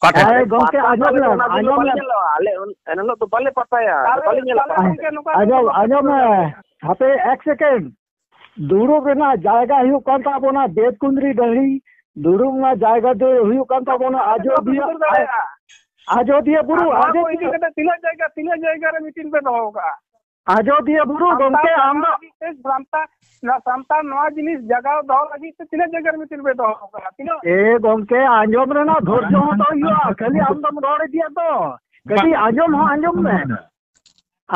ᱚᱠᱟ ᱴᱷᱮᱱ? ᱟᱨᱮ ᱜᱚᱝᱠᱮ, ᱯᱟᱛᱟ ᱟᱸᱡᱚᱢ ᱛᱟᱦᱞᱮ ᱞᱮᱢ, ᱚᱱᱟ ᱫᱤᱱ ᱫᱚ ᱟᱸᱡᱚᱢ ᱵᱟᱞᱮ ᱞᱮᱢ᱾ ᱧᱮᱞᱚᱜᱼᱟ, ᱟᱞᱮ ᱩᱱ-, ᱮᱱ ᱦᱤᱞᱳᱜ ᱫᱚ ᱵᱟᱞᱮ ᱯᱟᱛᱟᱭᱟ, ᱟᱞᱮ ᱵᱟᱞᱮ ᱧᱮᱞᱟ ᱟᱸᱡᱚᱢ, ᱯᱟᱛᱟ᱾ ᱟᱸᱡᱚᱢ ᱢᱮ, ᱦᱟᱯᱮ ᱮᱠ ᱥᱮᱠᱮᱱᱰ᱾ ᱫᱩᱲᱩᱵ ᱨᱮᱱᱟᱜ ᱡᱟᱭᱜᱟ ᱦᱩᱭᱩᱜ ᱠᱟᱱᱟ, ᱫᱩᱲᱩᱵ ᱨᱮᱱᱟᱜ ᱡᱟᱭᱜᱟ᱾ ᱟᱸᱡᱚᱢ ᱢᱮ, ᱦᱟᱯᱮ ᱮᱠ ᱥᱮᱠᱮᱱᱰ᱾ ᱫᱩᱲᱩᱵ ᱨᱮᱱᱟᱜ ᱡᱟᱭᱜᱟ ᱦᱩᱭᱩᱜ ᱠᱟᱱ ᱛᱟᱵᱚᱱᱟ ᱵᱮᱛᱠᱩᱸᱫᱽᱨᱤ ᱰᱟᱹᱦᱤ, ᱫᱩᱲᱩᱵ ᱨᱮᱱᱟᱜ ᱡᱟᱭᱜᱟ ᱫᱚ ᱦᱩᱭᱩᱜ ᱠᱟᱱ ᱛᱟᱵᱚᱱᱟ ᱟᱡᱚᱫᱤᱭᱟᱹ, ᱫᱩᱲᱩᱵ ᱫᱟᱲᱮᱭᱟᱜᱼᱟ᱾ ᱟᱡᱚᱫᱤᱭᱟᱹ ᱵᱩᱨᱩ, ᱟᱨ ᱱᱚᱣᱟ ᱠᱚ ᱤᱫᱤ ᱟᱡᱚᱫᱤᱭᱟᱹ᱾ ᱠᱟᱛᱮ ᱛᱤᱱᱟᱹᱜ ᱡᱟᱭᱜᱟ, ᱛᱤᱱᱟᱹᱜ ᱡᱟᱭᱜᱟ ᱨᱮ ᱢᱤᱴᱤᱝ ᱯᱮ ᱫᱚᱦᱚ ᱟᱠᱟᱫᱼᱟ? ᱟᱡᱚᱫᱤᱭᱟᱹ ᱵᱩᱨᱩ, ᱥᱟᱱᱛᱟᱲ ᱜᱚᱝᱠᱮ, ᱟᱢ ᱫᱚ ᱞᱟᱹᱜᱤᱫ ᱛᱮ, ᱥᱟᱱᱛᱟᱲ, ᱱᱚᱣᱟ ᱥᱟᱱᱛᱟᱲ ᱱᱚᱣᱟ ᱡᱤᱱᱤᱥ ᱡᱟᱜᱟᱣ ᱫᱚᱦᱚ ᱞᱟᱹᱜᱤᱫ ᱛᱮ ᱛᱤᱱᱟᱹᱜ ᱡᱟᱭᱜᱟ ᱨᱮ ᱢᱤᱴᱤᱝ ᱯᱮ ᱫᱚᱦᱚ ᱟᱠᱟᱫᱼᱟ? ᱛᱤᱱᱟᱹᱜ? ᱮ ᱜᱚᱝᱠᱮ, ᱟᱸᱡᱚᱢ ᱨᱮᱱᱟᱜ ᱫᱷᱳᱨᱡᱚ ᱦᱚᱸ ᱛᱚ ᱦᱩᱭᱩᱜᱼᱟ, ᱠᱷᱟᱹᱞᱤ ᱟᱢ ᱫᱚᱢ ᱨᱚᱲ ᱤᱫᱤᱭᱟ ᱛᱚ᱾ ᱠᱟᱹᱴᱤᱡ ᱟᱸᱡᱚᱢ ᱦᱚᱸ ᱟᱸᱡᱚᱢ ᱢᱮ᱾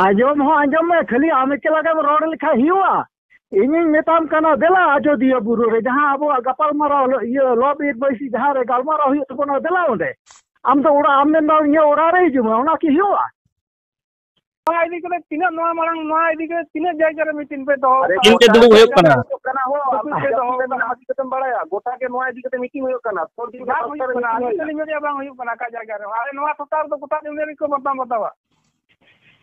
ᱟᱸᱡᱚᱢ ᱦᱚᱸ ᱟᱸᱡᱚᱢ ᱢᱮ, ᱠᱷᱟᱹᱞᱤ ᱟᱢ ᱮᱠᱞᱟ ᱜᱮᱢ ᱨᱚᱲ ᱞᱮᱠᱷᱟᱱ ᱦᱩᱭᱩᱜᱼᱟ? ᱤᱧᱤᱧ ᱢᱮᱛᱟᱢ ᱠᱟᱱᱟ, ᱫᱮᱞᱟ ᱟᱡᱚᱫᱤᱭᱟᱹ ᱵᱩᱨᱩ ᱨᱮ ᱡᱟᱦᱟᱸ ᱟᱵᱚᱣᱟᱜ ᱜᱟᱯᱟᱞ ᱢᱟᱨᱟᱣ, ᱤᱭᱟᱹ, ᱞᱚᱵ ᱤᱨ ᱵᱟᱹᱭᱥᱤ ᱡᱟᱦᱟᱸ ᱨᱮ ᱜᱟᱞᱢᱟᱨᱟᱣ ᱦᱩᱭᱩᱜ ᱛᱟᱵᱚᱱᱟ, ᱫᱮᱞᱟ ᱚᱸᱰᱮ᱾ ᱟᱢ ᱫᱚ ᱚᱲᱟᱜ ᱮᱢ ᱢᱮᱱᱫᱟ, ᱤᱧᱟᱹᱜ ᱚᱲᱟᱜ ᱨᱮ ᱦᱤᱡᱩᱜ ᱢᱮ, ᱚᱱᱟ ᱠᱤ ᱦᱩᱭᱩᱜᱼᱟ? ᱱᱚᱣᱟ ᱤᱫᱤ ᱠᱟᱛᱮ ᱛᱤᱱᱟᱹᱜ, ᱱᱚᱣᱟ ᱢᱟᱲᱟᱝ ᱱᱚᱣᱟ ᱤᱫᱤ ᱠᱟᱛᱮ ᱛᱤᱱᱟᱹᱜ ᱡᱟᱭᱜᱟ ᱨᱮ ᱢᱤᱴᱤᱝ ᱯᱮ ᱫᱚᱦᱚ ᱟᱨᱮ, ᱠᱟᱜᱼᱟ? ᱜᱚᱴᱟ ᱫᱩᱲᱩᱵ ᱦᱩᱭᱩᱜ ᱡᱟᱭᱜᱟ ᱠᱟᱱᱟ᱾ ᱨᱮ ᱦᱩᱭᱩᱜ ᱠᱟᱱᱟ ᱦᱳ, ᱟᱯᱮ ᱯᱮ ᱫᱚᱦᱚ ᱟᱯᱮ ᱠᱟᱜᱼᱟ᱾ ᱪᱤᱠᱟᱹᱛᱮᱢ ᱵᱟᱲᱟᱭᱟ? ᱜᱚᱴᱟ ᱜᱮ ᱱᱚᱣᱟ ᱤᱫᱤ ᱠᱟᱛᱮ ᱢᱤᱴᱤᱝ ᱦᱩᱭᱩᱜ ᱠᱟᱱᱟ, ᱥᱚᱵ ᱡᱟᱭᱜᱟ ᱵᱟᱝ ᱦᱩᱭᱩᱜ ᱠᱟᱱᱟ, ᱟᱹᱞᱤᱧ ᱫᱚᱞᱤᱧ ᱢᱮᱱᱮᱫᱼᱟ ᱵᱟᱝ ᱦᱩᱭᱩᱜ ᱠᱟᱱᱟ ᱚᱠᱟ ᱡᱟᱭᱜᱟ ᱨᱮ᱾ ᱟᱞᱮ ᱱᱚᱣᱟ ᱴᱚᱴᱷᱟ ᱨᱮᱫᱚ ᱜᱚᱴᱟ ᱡᱩᱢᱤ ᱨᱮᱠᱚ ᱵᱟᱛᱟᱣ ᱵᱟᱛᱟᱣᱟ᱾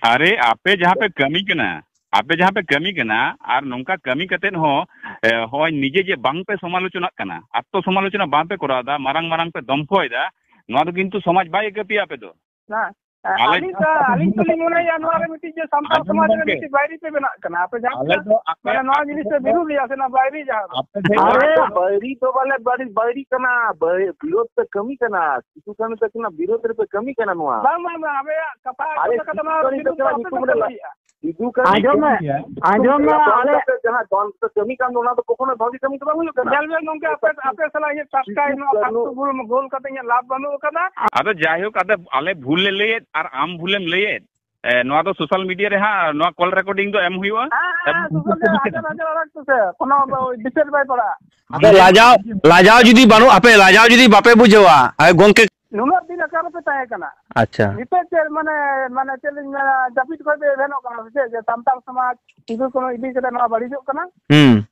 ᱟᱨᱮ, ᱟᱯᱮ ᱡᱟᱦᱟᱸ ᱯᱮ ᱠᱟᱹᱢᱤ ᱠᱟᱱᱟ, ᱟᱯᱮ ᱡᱟᱦᱟᱸ ᱯᱮ ᱠᱟᱹᱢᱤ ᱠᱟᱱᱟ, ᱟᱨ ᱱᱚᱝᱠᱟ ᱠᱟᱹᱢᱤ ᱠᱟᱛᱮᱫ ᱦᱚᱸ, ᱮ, ᱦᱚᱸᱜᱼᱚᱭ ᱱᱤᱡᱮ ᱡᱮ ᱵᱟᱝ ᱯᱮ ᱥᱚᱢᱟᱞᱳᱪᱚᱱᱟᱜ ᱠᱟᱱᱟ, ᱟᱛᱛᱚ ᱥᱚᱢᱟᱞᱳᱪᱚᱱᱟ ᱵᱟᱝ ᱯᱮ ᱠᱚᱨᱟᱣ ᱮᱫᱟ, ᱢᱟᱨᱟᱝ ᱢᱟᱨᱟᱝ ᱯᱮ ᱫᱚᱢᱯᱷᱚᱭᱮᱫᱟ, ᱱᱚᱣᱟ ᱫᱚ ᱠᱤᱱᱛᱩ ᱥᱚᱢᱟᱡᱽ ᱵᱟᱭ ᱟᱹᱭᱠᱟᱹᱣ ᱯᱮᱭᱟ ᱟᱯᱮ ᱫᱚ᱾ ᱦᱮᱸ, ᱟᱞᱮ ᱟᱹᱞᱤᱧ ᱫᱚ, ᱟᱹᱞᱤᱧ ᱫᱚᱞᱤᱧ ᱢᱚᱱᱮᱭᱟ ᱱᱚᱣᱟ ᱨᱮ ᱢᱤᱫᱴᱤᱡ ᱡᱮ ᱥᱟᱱᱛᱟᱲ ᱟᱸᱡᱚᱢ ᱥᱚᱢᱟᱡᱽ ᱨᱮ ᱜᱚᱢᱠᱮ, ᱢᱤᱫᱴᱤᱡ ᱵᱟᱹᱭᱨᱤ ᱯᱮ ᱵᱮᱱᱟᱜ ᱠᱟᱱᱟ᱾ ᱟᱯᱮ ᱡᱟᱦᱟᱸ ᱟᱞᱮ ᱛᱤᱱᱟᱹᱜ ᱫᱚ ᱟᱯᱮ, ᱢᱟᱱᱮ ᱱᱚᱣᱟ ᱟᱯᱮ ᱡᱤᱱᱤᱥ ᱫᱚ, ᱯᱮ ᱵᱤᱨᱩᱫᱷ ᱮᱭᱟ ᱥᱮ ᱱᱚᱣᱟ ᱵᱟᱹᱭᱨᱤ ᱡᱟᱦᱟᱸ ᱫᱚ᱾ ᱟᱯᱮ ᱫᱚ ᱟᱨᱮ ᱵᱟᱹᱭᱨᱤ ᱫᱚ ᱵᱟᱞᱮ ᱵᱟᱹᱲᱤ, ᱵᱟᱹᱭᱨᱤ ᱠᱟᱱᱟ, ᱵᱟᱹᱭ-, ᱵᱤᱨᱳᱫᱷ ᱯᱮ ᱠᱟᱹᱢᱤ ᱠᱟᱱᱟ, ᱥᱤᱫᱩ ᱠᱟᱹᱱᱦᱩ ᱛᱟᱹᱠᱤᱱᱟᱜ ᱵᱤᱨᱳᱫᱷ ᱨᱮᱯᱮ ᱠᱟᱹᱢᱤ ᱠᱟᱱᱟ ᱱᱚᱣᱟ᱾ ᱵᱟᱝ, ᱵᱟᱝ, ᱵᱟᱝ, ᱟᱯᱮᱭᱟᱜ ᱠᱟᱛᱷᱟ ᱟᱨᱮ ᱟᱸᱡᱚᱢ ᱞᱮᱠᱟ ᱥᱤᱫᱩ ᱛᱮᱢᱟ ᱠᱟᱹᱱᱦᱩ ᱵᱤᱨᱳᱫᱷ ᱫᱚ ᱛᱟᱹᱠᱤᱱᱟᱜ ᱟᱯᱮ ᱧᱩᱛᱩᱢ ᱯᱮ ᱨᱮ ᱠᱟᱹᱢᱤᱭᱟ᱾ ᱥᱤᱫᱩ ᱠᱟᱹᱱᱦᱩ ᱟᱸᱡᱚᱢ ᱢᱮ, ᱛᱟᱹᱠᱤᱱᱟᱜ ᱟᱸᱡᱚᱢ ᱢᱮ, ᱧᱩᱛᱩᱢ ᱨᱮ ᱟᱞᱮ ᱫᱚᱱ ᱠᱟᱛᱮ ᱡᱟᱦᱟᱸ ᱫᱚᱱ ᱠᱟᱹᱢᱤ ᱠᱟᱱ ᱫᱚ, ᱚᱱᱟ ᱫᱚ ᱠᱚᱠᱷᱚᱱᱳ ᱵᱷᱟᱹᱜᱤ ᱠᱟᱹᱢᱤ ᱫᱚ ᱵᱟᱝ ᱦᱩᱭᱩᱜ ᱠᱟᱱᱟ᱾ ᱧᱮᱞ ᱵᱮᱱ ᱜᱚᱝᱠᱮ, ᱟᱯᱮ, ᱟᱯᱮ ᱥᱟᱞᱟᱜ ᱤᱧᱟᱹᱜ ᱴᱟᱴᱠᱟ ᱥᱤᱫᱩ ᱤᱧ ᱱᱚᱣᱟ ᱠᱟᱹᱱᱦᱩ ᱯᱷᱟᱞᱛᱩ ᱜᱳᱞ, ᱜᱳᱞ ᱠᱟᱛᱮ ᱤᱧᱟᱹᱜ ᱞᱟᱵᱷ ᱵᱟᱹᱱᱩᱜ ᱟᱠᱟᱫᱟ᱾ ᱟᱫᱚ ᱡᱟᱭᱦᱳᱠ, ᱟᱫᱚ ᱟᱞᱮ ᱵᱷᱩᱞ ᱞᱮ ᱞᱟᱹᱭᱮᱫ ᱟᱨ ᱟᱢ ᱵᱷᱩᱞᱮᱢ ᱞᱟᱹᱭᱮᱫ, ᱮ, ᱱᱚᱣᱟ ᱫᱚ social media ᱨᱮ ᱦᱟᱸᱜ ᱱᱚᱣᱟ call recording ᱫᱚ ᱮᱢ ᱦᱩᱭᱩᱜᱼᱟ᱾ ᱦᱮᱸ, ᱦᱮᱸ, ᱮᱢ social ᱦᱩᱭᱩᱜᱼᱟ, ᱨᱮ ᱦᱟᱡᱟᱨ ᱦᱟᱡᱟᱨ ᱟᱲᱟᱜ ᱯᱮᱥᱮ, ᱠᱳᱱᱳ ᱵᱤᱪᱟᱹᱨ ᱵᱟᱭ ᱯᱟᱲᱟᱜᱼᱟ᱾ ᱟᱯᱮ ᱞᱟᱡᱟᱣ, ᱞᱟᱡᱟᱣ ᱡᱩᱫᱤ ᱵᱟᱹᱱᱩᱜ, ᱟᱯᱮ ᱞᱟᱡᱟᱣ ᱡᱩᱫᱤ ᱵᱟᱯᱮ ᱵᱩᱡᱷᱟᱹᱣᱟ, ᱟᱭ ᱜᱚᱝᱠᱮ᱾ ᱱᱩᱱᱟᱹᱜ ᱫᱤᱱ ᱚᱠᱟ ᱨᱮᱯᱮ ᱛᱟᱦᱮᱸ ᱠᱟᱱᱟ? ᱟᱪᱪᱷᱟ᱾ ᱱᱤᱛᱚᱜ ᱪᱮᱫ ᱢᱟᱱᱮ, ᱢᱟᱱᱮ ᱪᱮᱫ ᱞᱤᱧ ᱢᱮᱱᱟ, ᱡᱟᱹᱯᱤᱫ ᱠᱷᱚᱱ ᱯᱮ ᱮᱵᱷᱮᱱᱚᱜ ᱠᱟᱱᱟ ᱥᱮ ᱪᱮᱫ? ᱡᱮ ᱥᱟᱱᱛᱟᱲ ᱥᱚᱢᱟᱡᱽ ᱥᱤᱫᱩ ᱠᱟᱹᱱᱦᱩ ᱤᱫᱤ ᱠᱟᱛᱮ ᱱᱚᱣᱟ ᱵᱟᱹᱲᱤᱡᱚᱜ ᱠᱟᱱᱟ? ᱦᱩᱸ᱾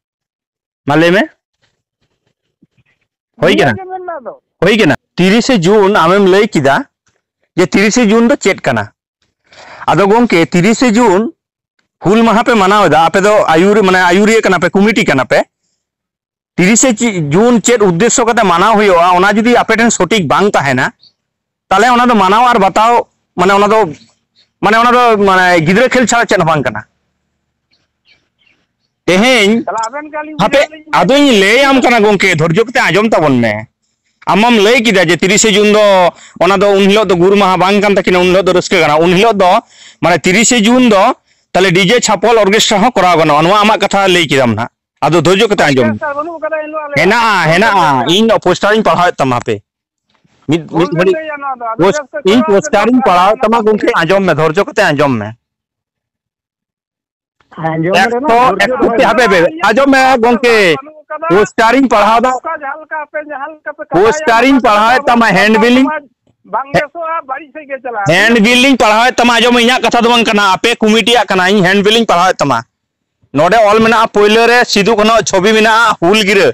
ᱢᱟ ᱞᱟᱹᱭ ᱢᱮ᱾ ᱦᱩᱭ ᱱᱤᱭᱟᱹ ᱠᱟᱱᱟ? ᱜᱮ ᱢᱮᱱ ᱫᱚ᱾ ᱦᱩᱭ ᱠᱟᱱᱟ᱾ ᱛᱤᱨᱤᱥᱮ ᱡᱩᱱ ᱟᱢᱮᱢ ᱞᱟᱹᱭ ᱠᱮᱫᱟ ᱡᱮ ᱛᱤᱨᱤᱥᱮ ᱡᱩᱱ ᱫᱚ ᱪᱮᱫ ᱠᱟᱱᱟ? ᱟᱫᱚ ᱜᱚᱝᱠᱮ, ᱛᱤᱨᱤᱥᱮ ᱡᱩᱱ ᱦᱩᱞ ᱢᱟᱦᱟ ᱯᱮ ᱢᱟᱱᱟᱣ ᱮᱫᱟ, ᱟᱯᱮ ᱫᱚ ᱟᱹᱭᱩᱨ, ᱢᱟᱱᱮ ᱟᱹᱭᱩᱨᱤᱭᱟᱹ ᱠᱟᱱᱟ ᱯᱮ, ᱠᱚᱢᱤᱴᱤ ᱠᱟᱱᱟ ᱯᱮ, ᱛᱤᱨᱤᱥᱮ ᱪᱤ-, ᱡᱩᱱ ᱪᱮᱫ ᱩᱫᱽᱫᱮᱥᱥᱚ ᱠᱟᱛᱮ ᱢᱟᱱᱟᱣ ᱦᱩᱭᱩᱜᱼᱟ, ᱚᱱᱟ ᱡᱩᱫᱤ ᱟᱯᱮ ᱴᱷᱮᱱ ᱥᱚᱴᱷᱤᱠ ᱵᱟᱝ ᱛᱟᱦᱮᱱᱟ, ᱛᱟᱦᱚᱞᱮ ᱚᱱᱟ ᱫᱚ ᱢᱟᱱᱟᱣ ᱟᱨ ᱵᱟᱛᱟᱣ, ᱢᱟᱱᱮ ᱚᱱᱟ ᱫᱚ, ᱢᱟᱱᱮ ᱚᱱᱟ ᱫᱚ, ᱢᱟᱱᱮ ᱜᱤᱫᱽᱨᱟᱹ ᱠᱷᱮᱞ ᱪᱷᱟᱲᱟ ᱪᱮᱫ ᱦᱚᱸ ᱵᱟᱝ ᱠᱟᱱᱟ᱾ ᱛᱮᱦᱮᱧ ᱛᱟᱦᱚᱞᱮ ᱟᱵᱮᱱ ᱜᱮ ᱟᱹᱞᱤᱧ ᱦᱟᱯᱮ, ᱵᱩᱡᱷᱟᱹᱣ ᱞᱤᱧ ᱵᱮᱱ᱾ ᱟᱫᱚᱧ ᱞᱟᱹᱭ ᱟᱢ ᱠᱟᱱᱟ ᱜᱚᱝᱠᱮ, ᱫᱷᱳᱨᱡᱚ ᱠᱟᱛᱮ ᱟᱸᱡᱚᱢ ᱛᱟᱵᱚᱱ ᱢᱮ᱾ ᱟᱢ ᱢᱟᱢ ᱞᱟᱹᱭ ᱠᱮᱫᱟ ᱡᱮ ᱛᱤᱨᱤᱥᱮ ᱡᱩᱱ ᱫᱚ, ᱚᱱᱟ ᱫᱚ ᱩᱱ ᱦᱤᱞᱳᱜ ᱫᱚ ᱜᱩᱨ ᱢᱟᱦᱟ ᱵᱟᱝ ᱠᱟᱱ ᱛᱟᱹᱠᱤᱱᱟ, ᱩᱱ ᱦᱤᱞᱳᱜ ᱫᱚ ᱨᱟᱹᱥᱠᱟᱹ ᱠᱟᱱᱟ, ᱩᱱ ᱦᱤᱞᱳᱜ ᱫᱚ, ᱢᱟᱱᱮ ᱛᱤᱨᱤᱥᱮ ᱡᱩᱱ ᱫᱚ ᱛᱟᱦᱚᱞᱮ ᱰᱤᱡᱮ ᱪᱷᱟᱯᱚᱞ ᱚᱨᱠᱮᱥᱴᱨᱟ ᱦᱚᱸ ᱠᱚᱨᱟᱣ ᱜᱟᱱᱚᱜᱼᱟ, ᱱᱚᱣᱟ ᱟᱢᱟᱜ ᱠᱟᱛᱷᱟ ᱞᱟᱹᱭ ᱠᱮᱫᱟᱢ ᱱᱟᱦᱟᱜ᱾ ᱟᱫᱚ ᱫᱷᱳᱨᱡᱚ ᱠᱟᱛᱮ ᱟᱸᱡᱚᱢ ᱢᱮ᱾ ᱚᱨᱠᱮᱥᱴᱨᱟ ᱵᱟᱹᱱᱩᱜ ᱟᱠᱟᱫᱟ ᱮᱱ ᱦᱤᱞᱳᱜ ᱟᱞᱮᱭᱟᱜ᱾ ᱦᱮᱱᱟᱜᱼᱟ, ᱦᱮᱱᱟᱜᱼᱟ, ᱤᱧ ᱯᱳᱥᱴᱟᱨᱤᱧ ᱯᱟᱲᱦᱟᱣᱮᱫ ᱛᱟᱢᱟ, ᱦᱟᱯᱮ᱾ ᱢᱤᱫ, ᱵᱷᱩᱞ ᱢᱤᱫ ᱵᱮᱱ ᱜᱷᱟᱹᱲᱤᱡ ᱞᱟᱹᱭᱟ ᱱᱚᱣᱟ ᱫᱚ᱾ ᱟᱫᱚ ᱯᱳᱥ-, ᱵᱮᱥ ᱛᱮ ᱤᱧ ᱠᱚᱨᱟᱣ ᱯᱮ, ᱯᱳᱥᱴᱟᱨᱤᱧ ᱯᱟᱲᱦᱟᱣᱮᱫ ᱛᱟᱢᱟ ᱜᱚᱝᱠᱮ, ᱟᱸᱡᱚᱢ ᱢᱮ, ᱫᱷᱳᱨᱡᱚ ᱠᱟᱛᱮ ᱟᱸᱡᱚᱢ ᱢᱮ᱾ ᱟᱸᱡᱚᱢ ᱨᱮᱱᱟᱜ ᱮᱠᱥᱚ ᱫᱷᱳᱨᱡᱚ ᱫᱚᱦᱚᱭ ᱦᱟᱯᱮ, ᱢᱮ᱾ ᱦᱟᱯᱮ, ᱦᱟᱯᱮ, ᱟᱸᱡᱚᱢ ᱢᱮ ᱜᱚᱝᱠᱮ᱾ ᱵᱟᱹᱱᱩᱜ ᱟᱠᱟᱫᱟ᱾ ᱯᱳᱥᱴᱟᱨᱤᱧ ᱯᱟᱲᱦᱟᱣ ᱫᱟ᱾ ᱚᱠᱟ ᱡᱟᱦᱟᱸ ᱞᱮᱠᱟ ᱟᱯᱮ ᱡᱟᱦᱟᱸ ᱞᱮᱠᱟ ᱯᱮ ᱠᱟᱛᱷᱟᱭᱟ, ᱯᱳᱥᱴᱟᱨᱤᱧ ᱚᱱᱟ ᱫᱚ ᱯᱟᱲᱦᱟᱣᱮᱫ ᱟᱵᱚ ᱛᱟᱢᱟ, ᱥᱟᱱᱛᱟᱲ ᱦᱮᱱᱰ ᱵᱤᱞᱤᱝ᱾ ᱥᱚᱢᱟᱡᱽ ᱵᱟᱝ ᱵᱮᱥᱚᱜᱼᱟ, ᱵᱟᱹᱲᱤᱡ ᱥᱮᱫ ᱜᱮ ᱪᱟᱞᱟᱜᱼᱟ᱾ ᱦᱮᱱᱰ ᱵᱤᱞᱤᱝ ᱯᱟᱲᱦᱟᱣᱮᱫ ᱛᱟᱢᱟ, ᱟᱸᱡᱚᱢ ᱢᱮ, ᱤᱧᱟᱹᱜ ᱠᱟᱛᱷᱟ ᱫᱚ ᱵᱟᱝ ᱠᱟᱱᱟ, ᱟᱯᱮ ᱠᱚᱢᱤᱴᱤᱭᱟᱜ ᱠᱟᱱᱟ, ᱤᱧ ᱦᱮᱱᱰ ᱵᱤᱞᱤᱝ ᱯᱟᱲᱦᱟᱣᱮᱫ ᱛᱟᱢᱟ᱾ ᱱᱚᱰᱮ ᱚᱞ ᱢᱮᱱᱟᱜᱼᱟ, ᱯᱳᱭᱞᱳ ᱨᱮ ᱥᱤᱫᱩ ᱠᱟᱹᱱᱦᱩ ᱪᱷᱚᱵᱤ ᱢᱮᱱᱟᱜᱼᱟ, ᱦᱩᱞ ᱜᱤᱨᱟᱹ᱾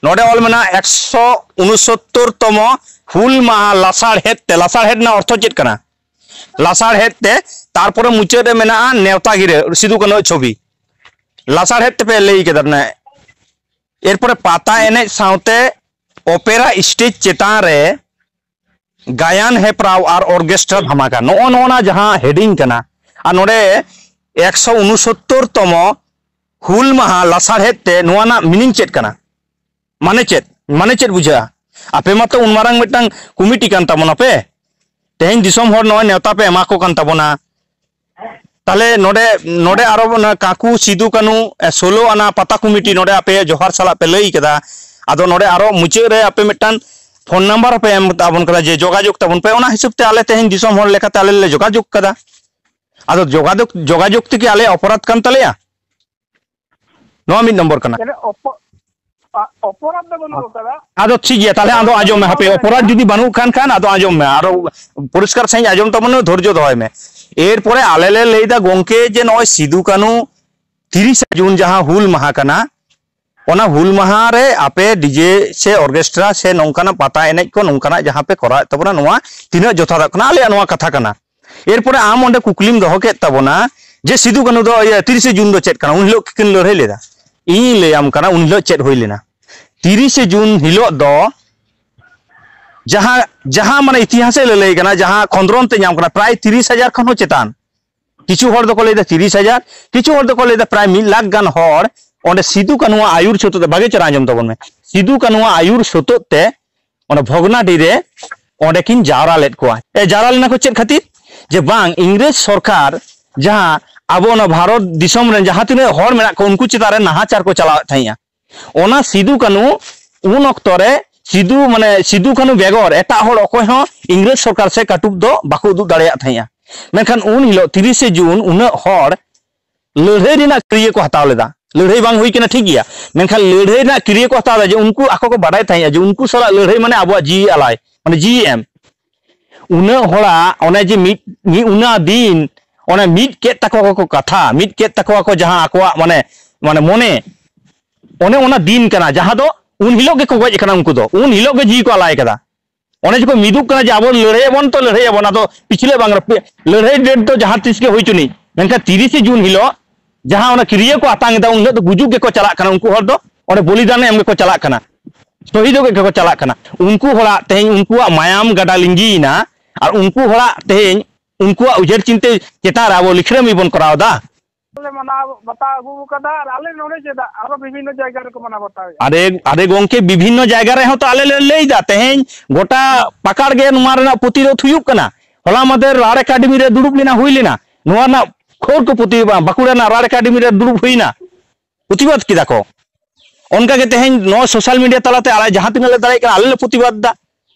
ᱱᱚᱰᱮ ᱚᱞ ᱢᱮᱱᱟᱜᱼᱟ, ᱮᱠᱥᱚ ᱩᱱᱩᱥᱚᱛᱛᱚᱨ ᱛᱚᱢᱚ ᱦᱩᱞ ᱢᱟᱦᱟ ᱞᱟᱥᱟᱲᱦᱮᱫ ᱛᱮ, ᱞᱟᱥᱟᱲᱦᱮᱫ ᱨᱮᱱᱟᱜ ᱚᱨᱛᱷᱚ ᱪᱮᱫ ᱠᱟᱱᱟ? ᱞᱟᱥᱟᱲᱦᱮᱫ ᱛᱮ, ᱛᱟᱨᱯᱚᱨᱮ ᱢᱩᱪᱟᱹᱫ ᱨᱮ ᱢᱮᱱᱟᱜᱼᱟ ᱱᱮᱣᱛᱟ ᱜᱤᱨᱟᱹ, ᱥᱤᱫᱩ ᱠᱟᱹᱱᱦᱩ ᱪᱷᱚᱵᱤ᱾ ᱞᱟᱥᱟᱲᱦᱮᱫ ᱛᱮᱯᱮ ᱞᱟᱹᱭ ᱠᱮᱫᱟ, ᱢᱟᱱᱮ, ᱮᱨᱯᱚᱨᱮ ᱯᱟᱛᱟ ᱮᱱᱮᱡ ᱥᱟᱶᱛᱮ ᱚᱯᱮᱨᱟ ᱥᱴᱮᱡᱽ ᱪᱮᱛᱟᱱ ᱨᱮ ᱜᱟᱭᱟᱱ ᱦᱮᱯᱨᱟᱣ ᱟᱨ ᱚᱨᱜᱮᱥᱴᱨᱟ ᱫᱷᱟᱢᱟᱠᱟ, ᱱᱚᱜᱼᱚ ᱱᱚᱜᱼᱚ ᱱᱟ ᱡᱟᱦᱟᱸ ᱦᱮᱰᱤᱝ ᱠᱟᱱᱟ, ᱟᱨ ᱱᱚᱰᱮ ᱮᱠᱥᱚ ᱩᱱᱩᱥᱚᱛᱛᱚᱨ ᱛᱚᱢᱚ ᱦᱩᱞ ᱢᱟᱦᱟ ᱞᱟᱥᱟᱲᱦᱮᱫ ᱛᱮ ᱱᱚᱣᱟ ᱨᱮᱱᱟᱜ ᱢᱤᱱᱤᱝ ᱪᱮᱫ ᱠᱟᱱᱟ? ᱢᱟᱱᱮ ᱪᱮᱫ? ᱢᱟᱱᱮ ᱪᱮᱫ ᱵᱩᱡᱷᱟᱹᱜᱼᱟ? ᱟᱯᱮ ᱢᱟᱛᱚ ᱩᱱ ᱢᱟᱨᱟᱝ ᱢᱤᱫᱴᱟᱝ ᱠᱚᱢᱤᱴᱤ ᱠᱟᱱ ᱛᱟᱵᱚᱱᱟᱯᱮ, ᱛᱮᱦᱮᱧ ᱫᱤᱥᱚᱢ ᱦᱚᱲ ᱱᱚᱜᱼᱚᱭ ᱱᱮᱣᱛᱟ ᱯᱮ ᱮᱢᱟ ᱠᱚ ᱠᱟᱱ ᱛᱟᱵᱚᱱᱟ, ᱛᱟᱦᱞᱮ ᱱᱚᱰᱮ, ᱱᱚᱰᱮ ᱟᱨᱚ ᱚᱱᱟ ᱠᱟᱠᱩ ᱥᱤᱫᱩ ᱠᱟᱹᱱᱩ, ᱮ, ᱥᱳᱞᱳ ᱟᱱᱟ ᱯᱟᱛᱟ ᱠᱚᱢᱤᱴᱤ ᱱᱚᱰᱮ ᱟᱯᱮ ᱡᱚᱦᱟᱨ ᱥᱟᱞᱟᱜ ᱯᱮ ᱞᱟᱹᱭ ᱠᱟᱫᱟ᱾ ᱟᱫᱚ ᱱᱚᱰᱮ ᱟᱨᱚ ᱢᱩᱪᱟᱹᱫ ᱨᱮ ᱟᱯᱮ ᱢᱤᱫᱴᱟᱝ ᱯᱷᱳᱱ ᱱᱟᱢᱵᱟᱨ ᱦᱚᱸᱯᱮ ᱮᱢ ᱛᱟᱵᱚᱱ ᱠᱟᱫᱟ ᱡᱮ ᱡᱳᱜᱟᱡᱳᱜᱽ ᱛᱟᱵᱚᱱ ᱯᱮ, ᱚᱱᱟ ᱦᱤᱥᱟᱹᱵ ᱛᱮ ᱟᱞᱮ ᱛᱮᱦᱮᱧ ᱫᱤᱥᱚᱢ ᱦᱚᱲ ᱞᱮᱠᱟᱛᱮ ᱟᱞᱮ ᱞᱮ ᱡᱳᱜᱟᱡᱳᱜᱽ ᱠᱟᱫᱟ᱾ ᱟᱫᱚ ᱡᱳᱜᱟᱡᱳᱜᱽ, ᱡᱳᱜᱟᱡᱳᱜᱽ ᱛᱮᱠᱤ ᱟᱞᱮᱭᱟᱜ ᱚᱯᱚᱨᱟᱫᱷ ᱠᱟᱱ ᱛᱟᱞᱮᱭᱟ? ᱱᱚᱣᱟ ᱢᱤᱫ ᱱᱚᱢᱵᱚᱨ ᱠᱟᱱᱟ᱾ ᱛᱟᱦᱞᱮ ᱚᱯᱚ-, ᱟ-, ᱚᱯᱚᱨᱟᱫᱷ ᱫᱚ ᱵᱟᱹᱱᱩᱜ ᱟᱠᱟᱫᱟ᱾ ᱟᱫᱚ ᱴᱷᱤᱠ ᱜᱮᱭᱟ, ᱛᱟᱦᱞᱮ ᱟᱫᱚ ᱟᱸᱡᱚᱢ ᱢᱮ, ᱦᱟᱯᱮ, ᱚᱯᱚᱨᱟᱫᱷ ᱡᱩᱫᱤ ᱵᱟᱹᱱᱩᱜ ᱠᱷᱟᱱ, ᱠᱷᱟᱱ ᱟᱫᱚ ᱟᱸᱡᱚᱢ ᱢᱮ, ᱟᱨᱚ ᱯᱚᱨᱤᱥᱠᱟᱨ ᱥᱟᱺᱦᱤᱡ ᱟᱸᱡᱚᱢ ᱛᱟᱵᱚᱱ ᱢᱮ, ᱫᱷᱳᱨᱡᱚ ᱫᱚᱦᱚᱭ ᱢᱮ᱾ ᱮᱨᱯᱚᱨᱮ ᱟᱞᱮ ᱞᱮ ᱞᱟᱹᱭᱫᱟ ᱜᱚᱝᱠᱮ ᱡᱮ ᱱᱚᱜᱼᱚᱭ ᱥᱤᱫᱩ ᱠᱟᱹᱱᱩ ᱛᱤᱨᱤᱥᱟ ᱡᱩᱱ ᱡᱟᱦᱟᱸ ᱦᱩᱞ ᱢᱟᱦᱟ ᱠᱟᱱᱟ, ᱚᱱᱟ ᱦᱩᱞ ᱢᱟᱦᱟ ᱨᱮ ᱟᱯᱮ ᱰᱤᱡᱮ ᱥᱮ ᱚᱨᱜᱮᱥᱴᱨᱟ ᱥᱮ ᱱᱚᱝᱠᱟᱱᱟᱜ ᱯᱟᱛᱟ ᱮᱱᱮᱡ ᱠᱚ ᱱᱚᱝᱠᱟᱱᱟᱜ ᱡᱟᱦᱟᱸ ᱯᱮ ᱠᱚᱨᱟᱣᱮᱫ ᱛᱟᱵᱚᱱᱟ, ᱱᱚᱣᱟ ᱛᱤᱱᱟᱹᱜ ᱡᱚᱛᱷᱟᱛᱚᱜ ᱠᱟᱱᱟ? ᱟᱞᱮᱭᱟᱜ ᱱᱚᱣᱟ ᱠᱟᱛᱷᱟ ᱠᱟᱱᱟ᱾ ᱮᱨᱯᱚᱨᱮ ᱟᱢ ᱚᱸᱰᱮ ᱠᱩᱠᱞᱤᱢ ᱫᱚᱦᱚ ᱠᱮᱫ ᱛᱟᱵᱚᱱᱟ ᱡᱮ ᱥᱤᱫᱩ ᱠᱟᱹᱱᱦᱩ ᱫᱚ, ᱤᱭᱟᱹ, ᱛᱤᱨᱤᱥᱮ ᱡᱩᱱ ᱫᱚ ᱪᱮᱫ ᱠᱟᱱᱟ, ᱩᱱ ᱦᱤᱞᱳᱜ ᱠᱤᱱ ᱞᱟᱹᱲᱦᱟᱹᱭ ᱞᱮᱫᱟ? ᱤᱧᱤᱧ ᱞᱟᱹᱭᱟᱢ ᱠᱟᱱᱟ ᱩᱱ ᱦᱤᱞᱳᱜ ᱪᱮᱫ ᱦᱩᱭ ᱞᱮᱱᱟ᱾ ᱛᱤᱨᱤᱥᱮ ᱡᱩᱱ ᱦᱤᱞᱳᱜ ᱫᱚ ᱡᱟᱦᱟᱸ, ᱡᱟᱦᱟᱸ ᱢᱟᱱᱮ ᱤᱛᱤᱦᱟᱥᱮ ᱞᱟᱹᱞᱟᱹᱭ ᱠᱟᱱᱟ, ᱡᱟᱦᱟᱸ ᱠᱷᱚᱸᱫᱽᱨᱚᱱ ᱛᱮ ᱧᱟᱢ ᱠᱟᱱᱟ, ᱯᱨᱟᱭ ᱛᱤᱨᱤᱥ ᱦᱟᱡᱟᱨ ᱠᱷᱚᱱ ᱦᱚᱸ ᱪᱮᱛᱟᱱ᱾ ᱠᱤᱪᱷᱩ ᱦᱚᱲ ᱫᱚᱠᱚ ᱞᱟᱹᱭᱫᱟ ᱛᱤᱨᱤᱥ ᱦᱟᱡᱟᱨ, ᱠᱤᱪᱷᱩ ᱦᱚᱲ ᱫᱚᱠᱚ ᱞᱟᱹᱭᱫᱟ ᱯᱨᱟᱭ ᱢᱤᱫ ᱞᱟᱠᱷ ᱜᱟᱱ ᱦᱚᱲ ᱚᱸᱰᱮ ᱥᱤᱫᱩ ᱠᱟᱹᱱᱦᱩᱣᱟᱜ ᱟᱹᱭᱩᱨ ᱥᱩᱛᱩᱜ ᱛᱮ, ᱵᱷᱟᱜᱮ ᱪᱮᱦᱨᱟ ᱟᱸᱡᱚᱢ ᱛᱟᱵᱚᱱ ᱢᱮ, ᱥᱤᱫᱩ ᱠᱟᱹᱱᱦᱩᱣᱟᱜ ᱟᱹᱭᱩᱨ ᱥᱩᱛᱩᱜ ᱛᱮ ᱚᱸᱰᱮ ᱵᱷᱚᱜᱽᱱᱟᱰᱤ ᱨᱮ ᱚᱸᱰᱮ ᱠᱤᱱ ᱡᱟᱣᱨᱟ ᱞᱮᱫ ᱠᱚᱣᱟ᱾ ᱮ, ᱡᱟᱣᱨᱟ ᱞᱮᱱᱟ ᱠᱚ ᱪᱮᱫ ᱠᱷᱟᱹᱛᱤᱨ? ᱡᱮ ᱵᱟᱝ, ᱤᱝᱨᱮᱡᱽ ᱥᱚᱨᱠᱟᱨ ᱡᱟᱦᱟᱸ ᱟᱵᱚ ᱚᱱᱟ ᱵᱷᱟᱨᱚᱛ ᱫᱤᱥᱚᱢ ᱨᱮᱱ ᱡᱟᱦᱟᱸ ᱛᱤᱱᱟᱹᱜ ᱦᱚᱲ ᱢᱮᱱᱟᱜ ᱠᱚᱣᱟ, ᱩᱱᱠᱩ ᱪᱮᱛᱟᱱ ᱨᱮ ᱱᱟᱦᱟᱪᱟᱨ ᱠᱚ ᱪᱟᱞᱟᱣᱮᱫ ᱛᱟᱦᱮᱸᱜᱼᱟ᱾ ᱚᱱᱟ ᱥᱤᱫᱩ ᱠᱟᱹᱱᱦᱩ ᱩᱱ ᱚᱠᱛᱚ ᱨᱮ ᱥᱤᱫᱩ, ᱢᱟᱱᱮ, ᱥᱤᱫᱩ ᱠᱟᱹᱱᱦᱩ ᱵᱮᱜᱚᱨ ᱮᱴᱟᱜ ᱦᱚᱲ ᱚᱠᱚᱭ ᱦᱚᱸ ᱤᱝᱨᱮᱡᱽ ᱥᱚᱨᱠᱟᱨ ᱥᱮ ᱠᱟᱹᱴᱩᱵ ᱫᱚ ᱵᱟᱠᱚ ᱩᱫᱩᱜ ᱫᱟᱲᱮᱭᱟᱜ ᱛᱟᱦᱮᱸᱜᱼᱟ᱾ ᱢᱮᱱᱠᱷᱟᱱ ᱩᱱ ᱦᱤᱞᱳᱜ ᱛᱤᱨᱤᱥᱮ ᱡᱩᱱ ᱩᱱᱟᱹᱜ ᱦᱚᱲ ᱞᱟᱹᱲᱦᱟᱹᱭ ᱨᱮᱱᱟᱜ ᱠᱤᱨᱭᱟᱹ ᱠᱚ ᱦᱟᱛᱟᱣ ᱞᱮᱫᱟ᱾ ᱞᱟᱹᱲᱦᱟᱹᱭ ᱵᱟᱝ ᱦᱩᱭ ᱠᱟᱱᱟ, ᱴᱷᱤᱠ ᱜᱮᱭᱟ, ᱢᱮᱱᱠᱷᱟᱱ ᱞᱟᱹᱲᱦᱟᱹᱭ ᱨᱮᱱᱟᱜ ᱠᱤᱨᱭᱟᱹ ᱠᱚ ᱦᱟᱛᱟᱣ ᱞᱮᱫᱟ, ᱡᱮ ᱩᱱᱠᱩ ᱟᱠᱚ ᱠᱚ ᱵᱟᱰᱟᱭ ᱛᱟᱦᱮᱸᱜᱼᱟ ᱡᱮ ᱩᱱᱠᱩ ᱥᱟᱞᱟᱜ ᱞᱟᱹᱲᱦᱟᱹᱭ ᱢᱟᱱᱮ ᱟᱵᱚᱣᱟᱜ ᱡᱤᱣᱤ ᱟᱞᱟᱭ, ᱢᱟᱱᱮ ᱡᱤᱣᱤ ᱮᱢ᱾ ᱩᱱᱟᱹᱜ ᱦᱚᱲᱟᱜ ᱚᱱᱮ ᱡᱮ ᱢᱤᱫ, ᱢᱤᱫ ᱚᱱᱟ ᱫᱤᱱ ᱚᱱᱮ ᱢᱤᱫ ᱠᱮᱫ ᱛᱟᱠᱚ ᱠᱚ ᱠᱟᱛᱷᱟ, ᱢᱤᱫ ᱠᱮᱫ ᱛᱟᱠᱚᱣᱟ ᱠᱚ ᱡᱟᱦᱟᱸ ᱟᱠᱚᱣᱟᱜ ᱢᱟᱱᱮ, ᱢᱟᱱᱮ ᱢᱚᱱᱮ, ᱚᱱᱮ ᱚᱱᱟ ᱫᱤᱱ ᱠᱟᱱᱟ ᱡᱟᱦᱟᱸ ᱫᱚ ᱩᱱ ᱦᱤᱞᱳᱜ ᱜᱮᱠᱚ ᱜᱚᱡ ᱟᱠᱟᱱᱟ ᱩᱱᱠᱩ ᱫᱚ, ᱩᱱ ᱦᱤᱞᱳᱜ ᱜᱮ ᱡᱤᱣᱤ ᱠᱚ ᱟᱞᱟᱭ ᱠᱟᱫᱟ᱾ ᱚᱱᱮ ᱡᱮᱠᱚ ᱢᱤᱫᱩᱜ ᱠᱟᱱᱟ ᱡᱮ ᱟᱵᱚ ᱞᱟᱹᱲᱦᱟᱹᱭ ᱟᱵᱚᱱ, ᱛᱚ ᱞᱟᱹᱲᱦᱟᱹᱭ ᱟᱵᱚᱱ, ᱟᱫᱚ ᱯᱤᱪᱷᱞᱟᱹ ᱵᱟᱝ ᱨᱮ-, ᱞᱟᱹᱲᱦᱟᱹᱭ ᱰᱮᱴ ᱫᱚ ᱡᱟᱦᱟᱸ ᱛᱤᱥ ᱜᱮ ᱦᱩᱭ ᱪᱩᱱᱤᱡ, ᱢᱮᱱᱠᱷᱟᱱ ᱛᱤᱨᱤᱥᱮ ᱡᱩᱱ ᱦᱤᱞᱳᱜ ᱡᱟᱦᱟᱸ ᱚᱱᱟ ᱠᱤᱨᱭᱟᱹ ᱠᱚ ᱟᱛᱟᱝ ᱮᱫᱟ, ᱩᱱ ᱦᱤᱞᱳᱜ ᱫᱚ ᱜᱩᱡᱩᱜ ᱜᱮᱠᱚ ᱪᱟᱞᱟᱜ ᱠᱟᱱᱟ, ᱩᱱᱠᱩ ᱦᱚᱲ ᱫᱚ ᱚᱸᱰᱮ ᱵᱚᱞᱤᱫᱟᱱ ᱮᱢ ᱜᱮᱠᱚ ᱪᱟᱞᱟᱜ ᱠᱟᱱᱟ, ᱥᱚᱦᱤᱫᱚᱜ ᱜᱮᱠᱚ ᱪᱟᱞᱟᱜ ᱠᱟᱱᱟ᱾ ᱩᱱᱠᱩ ᱦᱚᱲᱟᱜ ᱛᱮᱦᱮᱧ ᱩᱱᱠᱩᱣᱟᱜ ᱢᱟᱭᱟᱢ ᱜᱟᱰᱟ ᱞᱤᱸᱜᱤᱭᱮᱱᱟ, ᱟᱨ ᱩᱱᱠᱩ ᱦᱚᱲᱟᱜ ᱛᱮᱦᱮᱧ ᱩᱱᱠᱩᱣᱟᱜ ᱩᱭᱦᱟᱹᱨ ᱪᱤᱱᱛᱟᱹ ᱪᱮᱛᱟᱱ ᱨᱮ ᱟᱵᱚ ᱞᱤᱠᱷᱨᱟᱹᱢᱤ ᱵᱚᱱ ᱠᱚᱨᱟᱣ ᱮᱫᱟ᱾ ᱞᱮ ᱢᱟᱱᱟᱣ ᱵᱟᱛᱟᱣ ᱟᱹᱜᱩ ᱟᱠᱟᱫᱟ, ᱟᱨ ᱟᱞᱮ ᱱᱚᱰᱮ ᱪᱮᱫᱟᱜ ᱟᱨᱚ ᱵᱤᱵᱷᱤᱱᱱᱚ ᱡᱟᱭᱜᱟ ᱨᱮᱠᱚ ᱢᱟᱱᱟᱣ ᱵᱟᱛᱟᱣᱮᱫᱼᱟ? ᱟᱨᱮ, ᱟᱨᱮ ᱜᱚᱝᱠᱮ, ᱵᱤᱵᱷᱤᱱᱱᱚ ᱡᱟᱭᱜᱟ ᱨᱮᱦᱚᱸ ᱛᱚ ᱟᱞᱮ ᱞᱮ ᱞᱟᱹᱭ ᱮᱫᱟ, ᱛᱮᱦᱮᱧ ᱜᱚᱴᱟ ᱯᱟᱠᱟᱲ ᱜᱮ ᱱᱚᱣᱟ ᱨᱮᱱᱟᱜ ᱯᱨᱚᱛᱤᱨᱳᱫᱷ ᱦᱩᱭᱩᱜ ᱠᱟᱱᱟ᱾ ᱦᱚᱞᱟ ᱢᱟᱫᱷᱮᱨ ᱨᱟᱲ ᱮᱠᱟᱰᱮᱢᱤ ᱨᱮ ᱫᱩᱲᱩᱵ ᱞᱮᱱᱟ, ᱦᱩᱭ ᱞᱮᱱᱟ, ᱱᱚᱣᱟ ᱨᱮᱱᱟᱜ ᱠᱷᱚᱵᱚᱨ ᱠᱚ ᱯᱨᱚᱛᱤ-, ᱵᱟᱸᱠᱩᱲᱟ ᱨᱮᱱᱟᱜ ᱨᱟᱲ ᱮᱠᱟᱰᱮᱢᱤ ᱨᱮ ᱫᱩᱲᱩᱵ ᱦᱩᱭᱱᱟ, ᱯᱨᱚᱛᱤᱵᱟᱫ ᱠᱮᱫᱟ ᱠᱚ᱾ ᱚᱱᱠᱟ ᱜᱮ ᱛᱮᱦᱮᱧ ᱱᱚᱣᱟ ᱥᱳᱥᱟᱞ ᱢᱤᱰᱤᱭᱟ ᱛᱟᱞᱟᱛᱮ ᱟᱞᱮ ᱡᱟᱦᱟᱸ ᱛᱤᱱᱟᱹᱜ ᱞᱮ ᱫᱟᱲᱮᱭᱟᱜ ᱠᱟᱱᱟ, ᱟᱞᱮ ᱞᱮ ᱯᱨᱚᱛᱤᱵᱟᱫ ᱮᱫᱟ᱾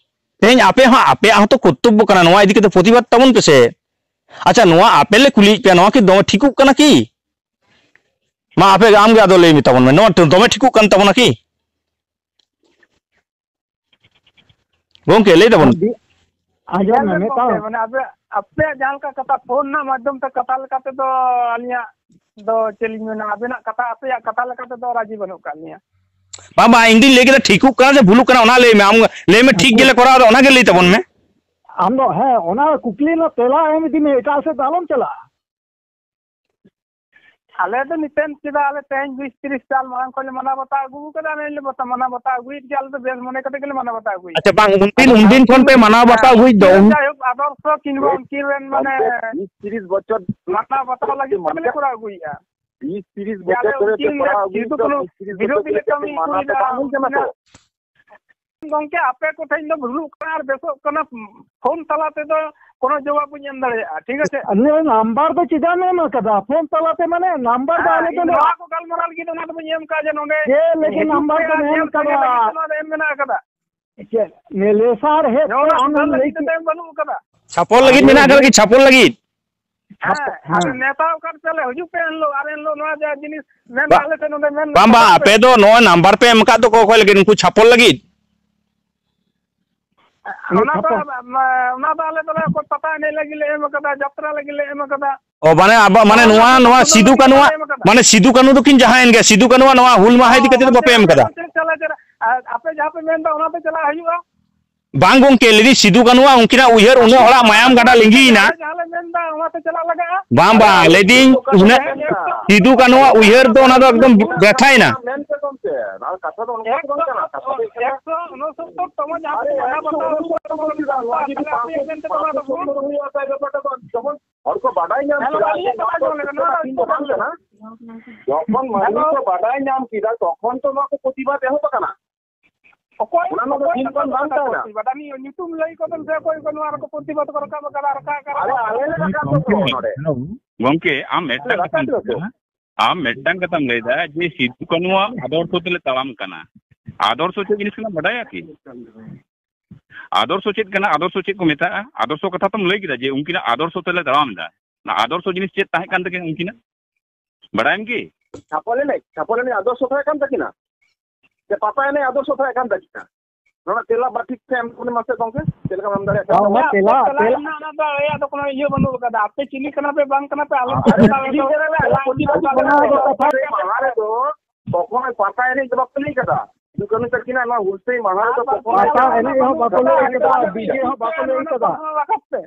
ᱛᱮᱦᱮᱧ ᱟᱯᱮ ᱦᱚᱸ, ᱟᱯᱮᱭᱟᱜ ᱦᱚᱸᱛᱚ ᱠᱚᱨᱛᱚᱵᱵᱚ ᱠᱟᱱᱟ, ᱱᱚᱣᱟ ᱤᱫᱤ ᱠᱟᱛᱮ ᱯᱨᱚᱛᱤᱵᱟᱫ ᱛᱟᱵᱚᱱ ᱯᱮ ᱥᱮ᱾ ᱟᱪᱪᱷᱟ, ᱱᱚᱣᱟ ᱟᱯᱮ ᱞᱮ ᱠᱩᱞᱤᱭᱮᱫ ᱯᱮᱭᱟ, ᱱᱚᱣᱟ ᱠᱤ ᱫᱚᱢᱮ ᱴᱷᱤᱠᱚᱜ ᱠᱟᱱᱟ ᱠᱤ? ᱢᱟ ᱟᱯᱮ, ᱟᱢ ᱜᱮ ᱟᱫᱚ ᱞᱟᱹᱭ ᱢᱮ ᱛᱟᱵᱚᱱ ᱢᱮ, ᱱᱚᱣᱟ ᱫᱚᱢᱮ ᱴᱷᱤᱠᱚᱜ ᱠᱟᱱ ᱛᱟᱵᱚᱱᱟ ᱠᱤ? ᱜᱚᱝᱠᱮ, ᱞᱟᱹᱭ ᱛᱟᱵᱚᱱ ᱢᱮ᱾ ᱟᱸᱡᱚᱢ ᱧᱮᱞ ᱢᱮ, ᱵᱮᱱ ᱢᱤᱫᱴᱟᱝ ᱜᱚᱝᱠᱮ, ᱢᱟᱱᱮ ᱟᱯᱮ, ᱟᱯᱮᱭᱟᱜ ᱡᱟᱦᱟᱸ ᱞᱮᱠᱟ ᱠᱟᱛᱷᱟ, ᱯᱷᱳᱱ ᱨᱮᱱᱟᱜ ᱢᱟᱫᱽᱫᱷᱚᱢ ᱛᱮ ᱠᱟᱛᱷᱟ ᱞᱮᱠᱟ ᱛᱮᱫᱚ ᱟᱹᱞᱤᱧᱟᱜ ᱫᱚ ᱪᱮᱫ ᱞᱤᱧ ᱢᱮᱱᱟ, ᱟᱵᱮᱱᱟᱜ ᱠᱟᱛᱷᱟ, ᱟᱯᱮᱭᱟᱜ ᱠᱟᱛᱷᱟ ᱞᱮᱠᱟ ᱛᱮᱫᱚ ᱨᱟᱡᱤ ᱵᱟᱹᱱᱩᱜ ᱟᱠᱟᱫ ᱞᱤᱧᱟ᱾ ᱵᱟᱝ, ᱵᱟᱝ, ᱤᱧ ᱫᱩᱧ ᱞᱟᱹᱭ ᱠᱮᱫᱟ ᱴᱷᱤᱠᱚᱜ ᱠᱟᱱᱟ ᱥᱮ ᱵᱷᱩᱞᱩᱜ ᱠᱟᱱᱟ, ᱚᱱᱟ ᱞᱟᱹᱭ ᱢᱮ᱾ ᱟᱢ ᱞᱟᱹᱭ ᱢᱮ, ᱴᱷᱤᱠ ᱜᱮᱞᱮ ᱠᱚᱨᱟᱣ ᱮᱫᱟ, ᱚᱱᱟ ᱜᱮ ᱞᱟᱹᱭ ᱛᱟᱵᱚᱱ ᱢᱮ᱾ ᱟᱢ ᱫᱚ, ᱦᱮᱸ, ᱚᱱᱟ ᱠᱩᱠᱞᱤ ᱨᱮᱱᱟᱜ ᱛᱮᱞᱟ ᱮᱢ ᱤᱫᱤ ᱢᱮ, ᱮᱴᱟᱜ ᱥᱮᱫ ᱫᱚ ᱟᱞᱚᱢ ᱪᱟᱞᱟᱜᱼᱟ᱾ ᱟᱞᱮ ᱫᱚ ᱱᱤᱛᱮᱱ ᱪᱮᱫᱟᱜ, ᱟᱞᱮ ᱛᱮᱦᱮᱧ ᱵᱤᱥ ᱛᱤᱨᱤᱥ ᱥᱟᱞ ᱢᱟᱲᱟᱝ ᱠᱷᱚᱱ ᱞᱮ ᱢᱟᱱᱟᱣ ᱵᱟᱛᱟᱣ ᱟᱹᱜᱩ ᱠᱟᱫᱟ, ᱟᱞᱮ ᱞᱮ ᱵᱟᱛᱟ-, ᱢᱟᱱᱟᱣ ᱵᱟᱛᱟᱣ ᱟᱹᱜᱩᱭᱮᱫ ᱜᱮᱭᱟ, ᱟᱞᱮ ᱫᱚ ᱵᱮᱥ ᱢᱚᱱᱮ ᱠᱟᱛᱮ ᱜᱮᱞᱮ ᱢᱟᱱᱟᱣ ᱵᱟᱛᱟᱣ ᱟᱹᱜᱩᱭᱮᱫᱟ᱾ ᱟᱪᱪᱷᱟ, ᱵᱟᱝ, ᱩᱱᱫᱤᱱ, ᱟᱫᱚ ᱩᱱᱫᱤᱱ ᱠᱷᱚᱱ ᱯᱮ ᱢᱟᱱᱟᱣ ᱵᱟᱛᱟᱣ ᱟᱹᱜᱩᱭᱮᱫ ᱫᱚ, ᱦᱮᱸ, ᱩᱱ- ᱡᱟᱭᱦᱳᱠ, ᱟᱫᱚᱨᱥᱚ ᱠᱤᱝᱵᱟ ᱩᱱᱠᱤᱱ ᱨᱮᱱ ᱢᱟᱱᱮ ᱵᱤᱥ ᱛᱤᱨᱤᱥ ᱵᱚᱪᱷᱚᱨ ᱢᱟᱱᱟᱣ ᱵᱟᱛᱟᱣ ᱞᱟᱹᱜᱤᱫ ᱛᱮ ᱵᱟᱝ ᱠᱚᱨᱟᱣ ᱟᱹᱜᱩᱭᱮᱫᱼᱟ᱾ ᱵᱤᱥ ᱛᱤᱨᱤᱥ ᱡᱮ ᱟᱞᱮ ᱵᱚᱪᱷᱚᱨ ᱫᱷᱚᱨᱮ ᱯᱮ ᱩᱱᱠᱤᱱ ᱠᱚᱨᱟᱣ ᱟᱹᱜᱩᱭᱮᱫ ᱥᱤᱫᱩ ᱫᱚ, ᱠᱟᱹᱱᱦᱩ ᱵᱤᱥ ᱛᱤᱨᱤᱥ ᱵᱚᱪᱷᱚᱨ ᱵᱤᱨᱳᱫᱷᱤ ᱫᱷᱚᱨᱮ ᱞᱮ ᱯᱮ ᱠᱟᱹᱢᱤ ᱢᱟᱱᱟᱣ ᱟᱹᱜᱩᱭᱮᱫᱟ, ᱯᱮ ᱵᱟᱝ ᱦᱩᱭ ᱠᱟᱱᱟ ᱛᱚ? ᱩᱱᱠᱤᱱᱟᱜ ᱜᱚᱝᱠᱮ, ᱟᱯᱮ ᱠᱚᱴᱷᱮᱱ ᱫᱚ ᱵᱷᱩᱞᱩᱜ ᱠᱟᱱᱟ ᱟᱨ ᱵᱮᱥᱚᱜ ᱠᱟᱱᱟ, ᱯᱷᱳᱱ ᱛᱟᱞᱟ ᱛᱮᱫᱚ ᱠᱳᱱᱳ ᱡᱚᱵᱟᱵ ᱵᱟᱹᱧ ᱮᱢ ᱫᱟᱲᱮᱭᱟᱜᱼᱟ, ᱴᱷᱤᱠ ᱟᱪᱷᱮ? ᱟᱞᱮ ᱱᱟᱢᱵᱟᱨ ᱫᱚ ᱪᱮᱫᱟᱜ ᱮᱢ ᱮᱢ ᱟᱠᱟᱫᱟ? ᱯᱷᱳᱱ ᱛᱟᱞᱟ ᱛᱮ ᱢᱟᱱᱮ ᱱᱟᱢᱵᱟᱨ ᱫᱚ ᱦᱮᱸ, ᱟᱞᱮ ᱤᱧ ᱫᱚᱞᱮ ᱱᱚᱣᱟ ᱠᱚ ᱜᱟᱞᱢᱟᱨᱟᱣ ᱞᱟᱹᱜᱤᱫ ᱚᱱᱟ ᱫᱚ ᱵᱟᱹᱧ ᱮᱢ ᱠᱟᱜᱼᱟ ᱡᱮ ᱱᱚᱰᱮ ᱪᱮᱫ ᱞᱟᱹᱜᱤᱫ ᱦᱤᱡᱩᱜ ᱱᱟᱢᱵᱟᱨ ᱯᱮ ᱫᱚᱢ ᱟᱨ ᱮᱢ ᱧᱮᱞ ᱠᱟᱫᱟ? ᱛᱟᱦᱮᱸ ᱞᱟᱹᱜᱤᱫ ᱱᱚᱣᱟ ᱫᱚ ᱮᱢ ᱢᱮᱱᱟᱜ ᱟᱠᱟᱫᱟ᱾ ᱪᱮᱫ? ᱞᱮ-, ᱞᱮᱥᱟᱨ ᱦᱮᱡ ᱱᱚᱣᱟ ᱠᱟᱛᱮ ᱟᱢ ᱥᱩᱫᱷᱟᱹᱨ ᱞᱟᱹᱭ ᱞᱟᱹᱜᱤᱫ ᱠᱮᱫ᱾ ᱛᱮᱫᱚ ᱮᱢ ᱵᱟᱹᱱᱩᱜ ᱟᱠᱟᱫᱟ᱾ ᱪᱷᱟᱯᱚᱞ ᱞᱟᱹᱜᱤᱫ ᱟᱞᱮ ᱢᱮᱱᱟᱜ ᱟᱠᱟᱫᱟ ᱠᱤ? ᱪᱷᱟᱯᱚᱞ ᱞᱟᱹᱜᱤᱫ? ᱦᱮᱸ, ᱦᱮᱸ᱾ ᱟᱫᱚ ᱱᱮᱣᱛᱟ ᱟᱠᱟᱫ ᱯᱮᱭᱟᱞᱮ, ᱦᱤᱡᱩᱜ ᱯᱮ ᱮᱱᱦᱤᱞᱳᱜ, ᱟᱨ ᱮᱱᱦᱤᱞᱳᱜ ᱱᱚᱣᱟ ᱡᱟ ᱡᱤᱱᱤᱥ ᱢᱮᱱ ᱵᱟ-, ᱟᱞᱮ ᱴᱷᱮᱱ ᱱᱚᱰᱮ ᱢᱮᱱ ᱵᱟᱝ, ᱵᱟᱝ, ᱵᱟᱝ, ᱟᱯᱮ ᱫᱚ ᱱᱚᱜᱼᱚᱭ ᱱᱟᱢᱵᱟᱨ ᱯᱮ ᱮᱢ ᱟᱠᱟᱫ ᱫᱚ ᱚᱠᱚᱭ ᱞᱟᱹᱜᱤᱫ? ᱩᱱᱠᱩ ᱪᱷᱟᱯᱚᱞ ᱞᱟᱹᱜᱤᱫ? ᱚᱱᱟ ᱫᱚ, ᱪᱷᱟᱯᱚᱞ᱾ ᱚᱱᱟ ᱫᱚ ᱟᱞᱮ ᱫᱚᱞᱮ ᱚᱠᱚᱭ ᱯᱟᱛᱟ ᱮᱱᱮᱡ ᱞᱟᱹᱜᱤᱫ ᱞᱮ ᱮᱢ ᱟᱠᱟᱫᱟ, ᱡᱟᱛᱨᱟ ᱞᱟᱹᱜᱤᱫ ᱞᱮ ᱮᱢ ᱟᱠᱟᱫᱟ᱾ ᱚ, ᱢᱟᱱᱮ ᱟᱵᱚ, ᱢᱟᱱᱮ ᱚᱱᱟ ᱱᱚᱣᱟ, ᱫᱚ ᱱᱚᱣᱟ ᱥᱤᱫᱩ ᱞᱟᱹᱜᱤᱫ ᱠᱟᱹᱱᱩᱣᱟᱜ, ᱵᱟᱞᱮ ᱮᱢ ᱟᱠᱟᱫᱟ᱾ ᱢᱟᱱᱮ ᱥᱤᱫᱩ ᱠᱟᱹᱱᱩ ᱫᱚᱠᱤᱱ ᱡᱟᱦᱟᱸᱭᱮᱱ ᱜᱮᱭᱟ, ᱥᱤᱫᱩ ᱠᱟᱹᱱᱩᱣᱟᱜ ᱱᱚᱣᱟ ᱦᱩᱞ ᱢᱟᱦᱟ ᱤᱫᱤ ᱠᱟᱛᱮ ᱫᱚ ᱵᱟᱯᱮ ᱮᱢ ᱟᱠᱟᱫᱟ? ᱪᱟᱞᱟᱜ, ᱪᱟᱞᱟᱜ, ᱟᱨ ᱟᱯᱮ ᱡᱟᱦᱟᱸ ᱯᱮ ᱢᱮᱱᱫᱟ, ᱚᱱᱟ ᱛᱮ ᱪᱟᱞᱟᱜ ᱦᱩᱭᱩᱜᱼᱟ᱾ ᱵᱟᱝ ᱜᱚᱝᱠᱮ, ᱞᱟᱹᱭᱫᱟᱹᱧ ᱥᱤᱫᱩ ᱠᱟᱹᱱᱩᱣᱟᱜ ᱩᱱᱠᱤᱱᱟᱜ ᱩᱭᱦᱟᱹᱨ ᱩᱱᱟᱹᱜ ᱦᱚᱲᱟᱜ ᱢᱟᱭᱟᱢ ᱜᱟᱰᱟ ᱞᱤᱸᱜᱤᱭᱮᱱᱟ᱾ ᱟᱞᱮ ᱡᱟᱦᱟᱸ ᱞᱮ ᱢᱮᱱᱫᱟ, ᱚᱱᱟ ᱛᱮ ᱪᱟᱞᱟᱜ ᱞᱟᱜᱟᱜᱼᱟ᱾ ᱵᱟᱝ, ᱵᱟᱝ, ᱞᱟᱹᱭᱫᱟᱹᱧ ᱩᱱᱟᱹᱜ ᱥᱤᱫᱩ ᱠᱟᱹᱱᱩᱣᱟᱜ ᱩᱭᱦᱟᱹᱨ ᱫᱚ ᱚᱱᱟ ᱫᱚ ᱮᱠᱫᱚᱢ ᱵᱮᱴᱷᱟᱭᱮᱱᱟ᱾ ᱢᱮᱱ ᱯᱮ ᱜᱚᱝᱠᱮ, ᱱᱚᱣᱟ ᱠᱟᱛᱷᱟ ᱫᱚ ᱚᱱᱠᱟ ᱫᱚ ᱵᱟᱝ ᱠᱟᱱᱟ᱾ ᱠᱟᱛᱷᱟ ᱫᱚ ᱦᱩᱭᱩᱜ ᱠᱟᱱᱟ, ᱮᱠᱥᱚ ᱩᱱᱚᱥᱚᱛᱛᱚᱨ ᱛᱚᱢᱚ ᱡᱟᱦᱟᱸ ᱟᱨᱮ, ᱢᱟᱱᱟᱣ ᱮᱠᱥᱚ ᱵᱟᱛᱟᱣ ᱩᱱᱚᱥᱚᱛᱛᱚᱨ ᱛᱚᱢᱚ ᱪᱮᱫᱟᱜ? ᱱᱚᱣᱟ ᱡᱩᱫᱤ ᱟᱯᱮ ᱯᱟᱸᱪᱥᱚ ᱟᱯᱮ ᱢᱮᱱᱛᱮ ᱛᱚᱢᱚ ᱱᱚᱣᱟ ᱫᱚ ᱵᱷᱩᱞ᱾ ᱦᱩᱭᱩᱜᱼᱟ, ᱛᱟᱦᱞᱮ ᱵᱮᱯᱟᱨ ᱫᱚ ᱡᱚᱠᱷᱚᱱ ᱦᱚᱲ ᱠᱚ ᱵᱟᱰᱟᱭ ᱧᱟᱢ ᱦᱮᱞᱳ, ᱠᱮᱫᱟ ᱟᱹᱞᱤᱧ ᱡᱮ ᱠᱟᱛᱷᱟ ᱱᱚᱣᱟ ᱫᱚ ᱟᱸᱡᱚᱢ ᱞᱮᱠᱷᱟᱱ ᱱᱚᱣᱟ ᱫᱚ ᱫᱤᱱ ᱫᱚ ᱵᱟᱝ ᱠᱟᱱᱟ, ᱡᱚᱠᱷᱚᱱ ᱢᱟᱹᱱᱢᱤ ᱦᱮᱞᱳ᱾ ᱠᱚ ᱵᱟᱰᱟᱭ ᱧᱟᱢ ᱠᱮᱫᱟ, ᱛᱚᱠᱷᱚᱱ ᱛᱚ ᱱᱚᱣᱟ ᱠᱚ ᱯᱨᱚᱛᱤᱵᱟᱫ ᱮᱦᱚᱵ ᱟᱠᱟᱱᱟ᱾ ᱚᱠᱚᱭ, ᱚᱱᱟ ᱢᱟ ᱚᱠᱚᱭ ᱧᱩᱛᱩᱢ ᱠᱟᱛᱷᱟ ᱵᱟᱝ ᱠᱚ ᱠᱟᱱᱟ᱾ ᱯᱨᱚᱛᱤᱵᱟᱫ? ᱟᱹᱞᱤᱧ ᱧᱩᱛᱩᱢ ᱞᱟᱹᱭ ᱠᱚᱵᱮᱱ ᱥᱮ, ᱚᱠᱚᱭ ᱠᱚ ᱱᱚᱣᱟ ᱨᱮᱠᱚ ᱯᱨᱚᱛᱤᱵᱟᱫ ᱠᱚ ᱨᱟᱠᱟᱵ ᱟᱠᱟᱫᱟ, ᱨᱟᱠᱟᱵ ᱟᱠᱟᱫᱟ? ᱟᱞᱮ, ᱟᱞᱮ ᱞᱮ ᱨᱟᱠᱟᱵ ᱜᱚᱢᱠᱮ, ᱠᱚᱫᱚ ᱱᱚᱰᱮ᱾ ᱦᱮᱞᱳ, ᱜᱚᱢᱠᱮ, ᱟᱢ ᱢᱤᱫᱴᱟᱝ ᱨᱟᱠᱟᱵ ᱠᱟᱛᱷᱟᱢ ᱠᱚᱫᱚ᱾ ᱞᱟᱹᱭ ᱫᱟ, ᱟᱢ ᱢᱤᱫᱴᱟᱝ ᱠᱟᱛᱷᱟᱢ ᱞᱟᱹᱭ ᱫᱟ ᱡᱮ ᱥᱤᱫᱩ ᱠᱟᱹᱱᱩᱣᱟᱜ ᱟᱫᱚᱨᱥᱚ ᱛᱮᱞᱮ ᱛᱟᱲᱟᱢ ᱠᱟᱱᱟ᱾ ᱟᱫᱚᱨᱥᱚ ᱪᱮᱫ ᱡᱤᱱᱤᱥ ᱠᱟᱱᱟ ᱵᱟᱰᱟᱭᱟ ᱠᱤ? ᱟᱫᱚᱨᱥᱚ ᱪᱮᱫ ᱠᱟᱱᱟ? ᱟᱫᱚᱨᱥᱚ ᱪᱮᱫ ᱠᱚ ᱢᱮᱛᱟᱜᱼᱟ? ᱟᱫᱚᱨᱥᱚ ᱠᱟᱛᱷᱟ ᱛᱚᱢ ᱞᱟᱹᱭ ᱠᱮᱫᱟ ᱡᱮ ᱩᱱᱠᱤᱱᱟᱜ ᱟᱫᱚᱨᱥᱚ ᱛᱮᱞᱮ ᱛᱟᱲᱟᱢ ᱮᱫᱟ᱾ ᱚᱱᱟ ᱟᱫᱚᱨᱥᱚ ᱡᱤᱱᱤᱥ ᱪᱮᱫ ᱛᱟᱦᱮᱸ ᱠᱟᱱ ᱛᱟᱹᱠᱤᱱᱟ ᱩᱱᱠᱤᱱᱟᱜ? ᱵᱟᱰᱟᱭᱟᱢ ᱠᱤ? ᱪᱷᱟᱯᱚᱞ ᱮᱱᱮᱡ, ᱪᱷᱟᱯᱚᱞ ᱮᱱᱮᱡ ᱟᱫᱚᱨᱥᱚ ᱛᱟᱦᱮᱸ ᱠᱟᱱ ᱛᱟᱹᱠᱤᱱᱟ? ᱥᱮ ᱯᱟᱛᱟ ᱮᱱᱮᱡ ᱟᱫᱚᱨᱥᱚ ᱛᱟᱦᱮᱸ ᱠᱟᱱ ᱛᱟᱹᱠᱤᱱᱟ? ᱱᱚᱣᱟ ᱛᱮᱞᱟ ᱵᱟᱨ ᱴᱷᱤᱠ ᱛᱮ ᱮᱢ ᱛᱟᱵᱚᱱ ᱢᱟᱥᱮ ᱜᱚᱝᱠᱮ, ᱪᱮᱫ ᱞᱮᱠᱟᱢ ᱮᱢ ᱫᱟᱲᱮᱭᱟᱜ ᱠᱟᱱᱟ? ᱵᱟᱝ, ᱚᱱᱟ ᱛᱮᱞᱟ, ᱛᱮᱞᱟ ᱛᱮᱞᱟ᱾ ᱨᱮᱱᱟᱜ ᱚᱱᱟ ᱫᱚ ᱟᱞᱮᱭᱟᱜ ᱫᱚ ᱠᱳᱱᱳ ᱤᱭᱟᱹ ᱵᱟᱹᱱᱩᱜ ᱟᱠᱟᱫᱟ᱾ ᱟᱯᱮ ᱪᱤᱞᱤ ᱠᱟᱱᱟ ᱯᱮ ᱵᱟᱝ ᱠᱟᱱᱟ ᱯᱮ, ᱟᱞᱮ ᱟᱨ ᱪᱮᱫ ᱞᱮᱠᱟ ᱪᱤᱞᱤ ᱞᱮ ᱠᱟᱱᱟ ᱯᱮ? ᱛᱮᱞᱟ ᱤᱫᱤ ᱠᱟᱛᱮ ᱟᱞᱮ ᱫᱚ ᱯᱨᱚᱛᱤᱵᱟᱫ ᱠᱟᱛᱷᱟ ᱢᱟᱦᱟ ᱨᱮᱫᱚ ᱛᱚᱠᱷᱚᱱ ᱯᱟᱛᱟ ᱮᱱᱮᱡ ᱫᱚ ᱵᱟᱯᱮ ᱞᱟᱹᱭ ᱠᱟᱫᱟ᱾ ᱥᱤᱫᱩ ᱠᱟᱹᱱᱦᱩ ᱛᱟᱹᱠᱤᱱᱟᱜ ᱱᱚᱣᱟ ᱦᱩᱞᱥᱟᱹᱭ ᱢᱟᱦᱟ ᱨᱮᱫᱚ ᱯᱟᱛᱟ ᱮᱱᱮᱡ ᱦᱚᱸ ᱵᱟᱠᱚ ᱞᱟᱹᱭ ᱠᱟᱫᱟ, ᱰᱤᱡᱮ ᱦᱚᱸ ᱵᱟᱠᱚ ᱞᱟᱹᱭ ᱠᱟᱫᱟ᱾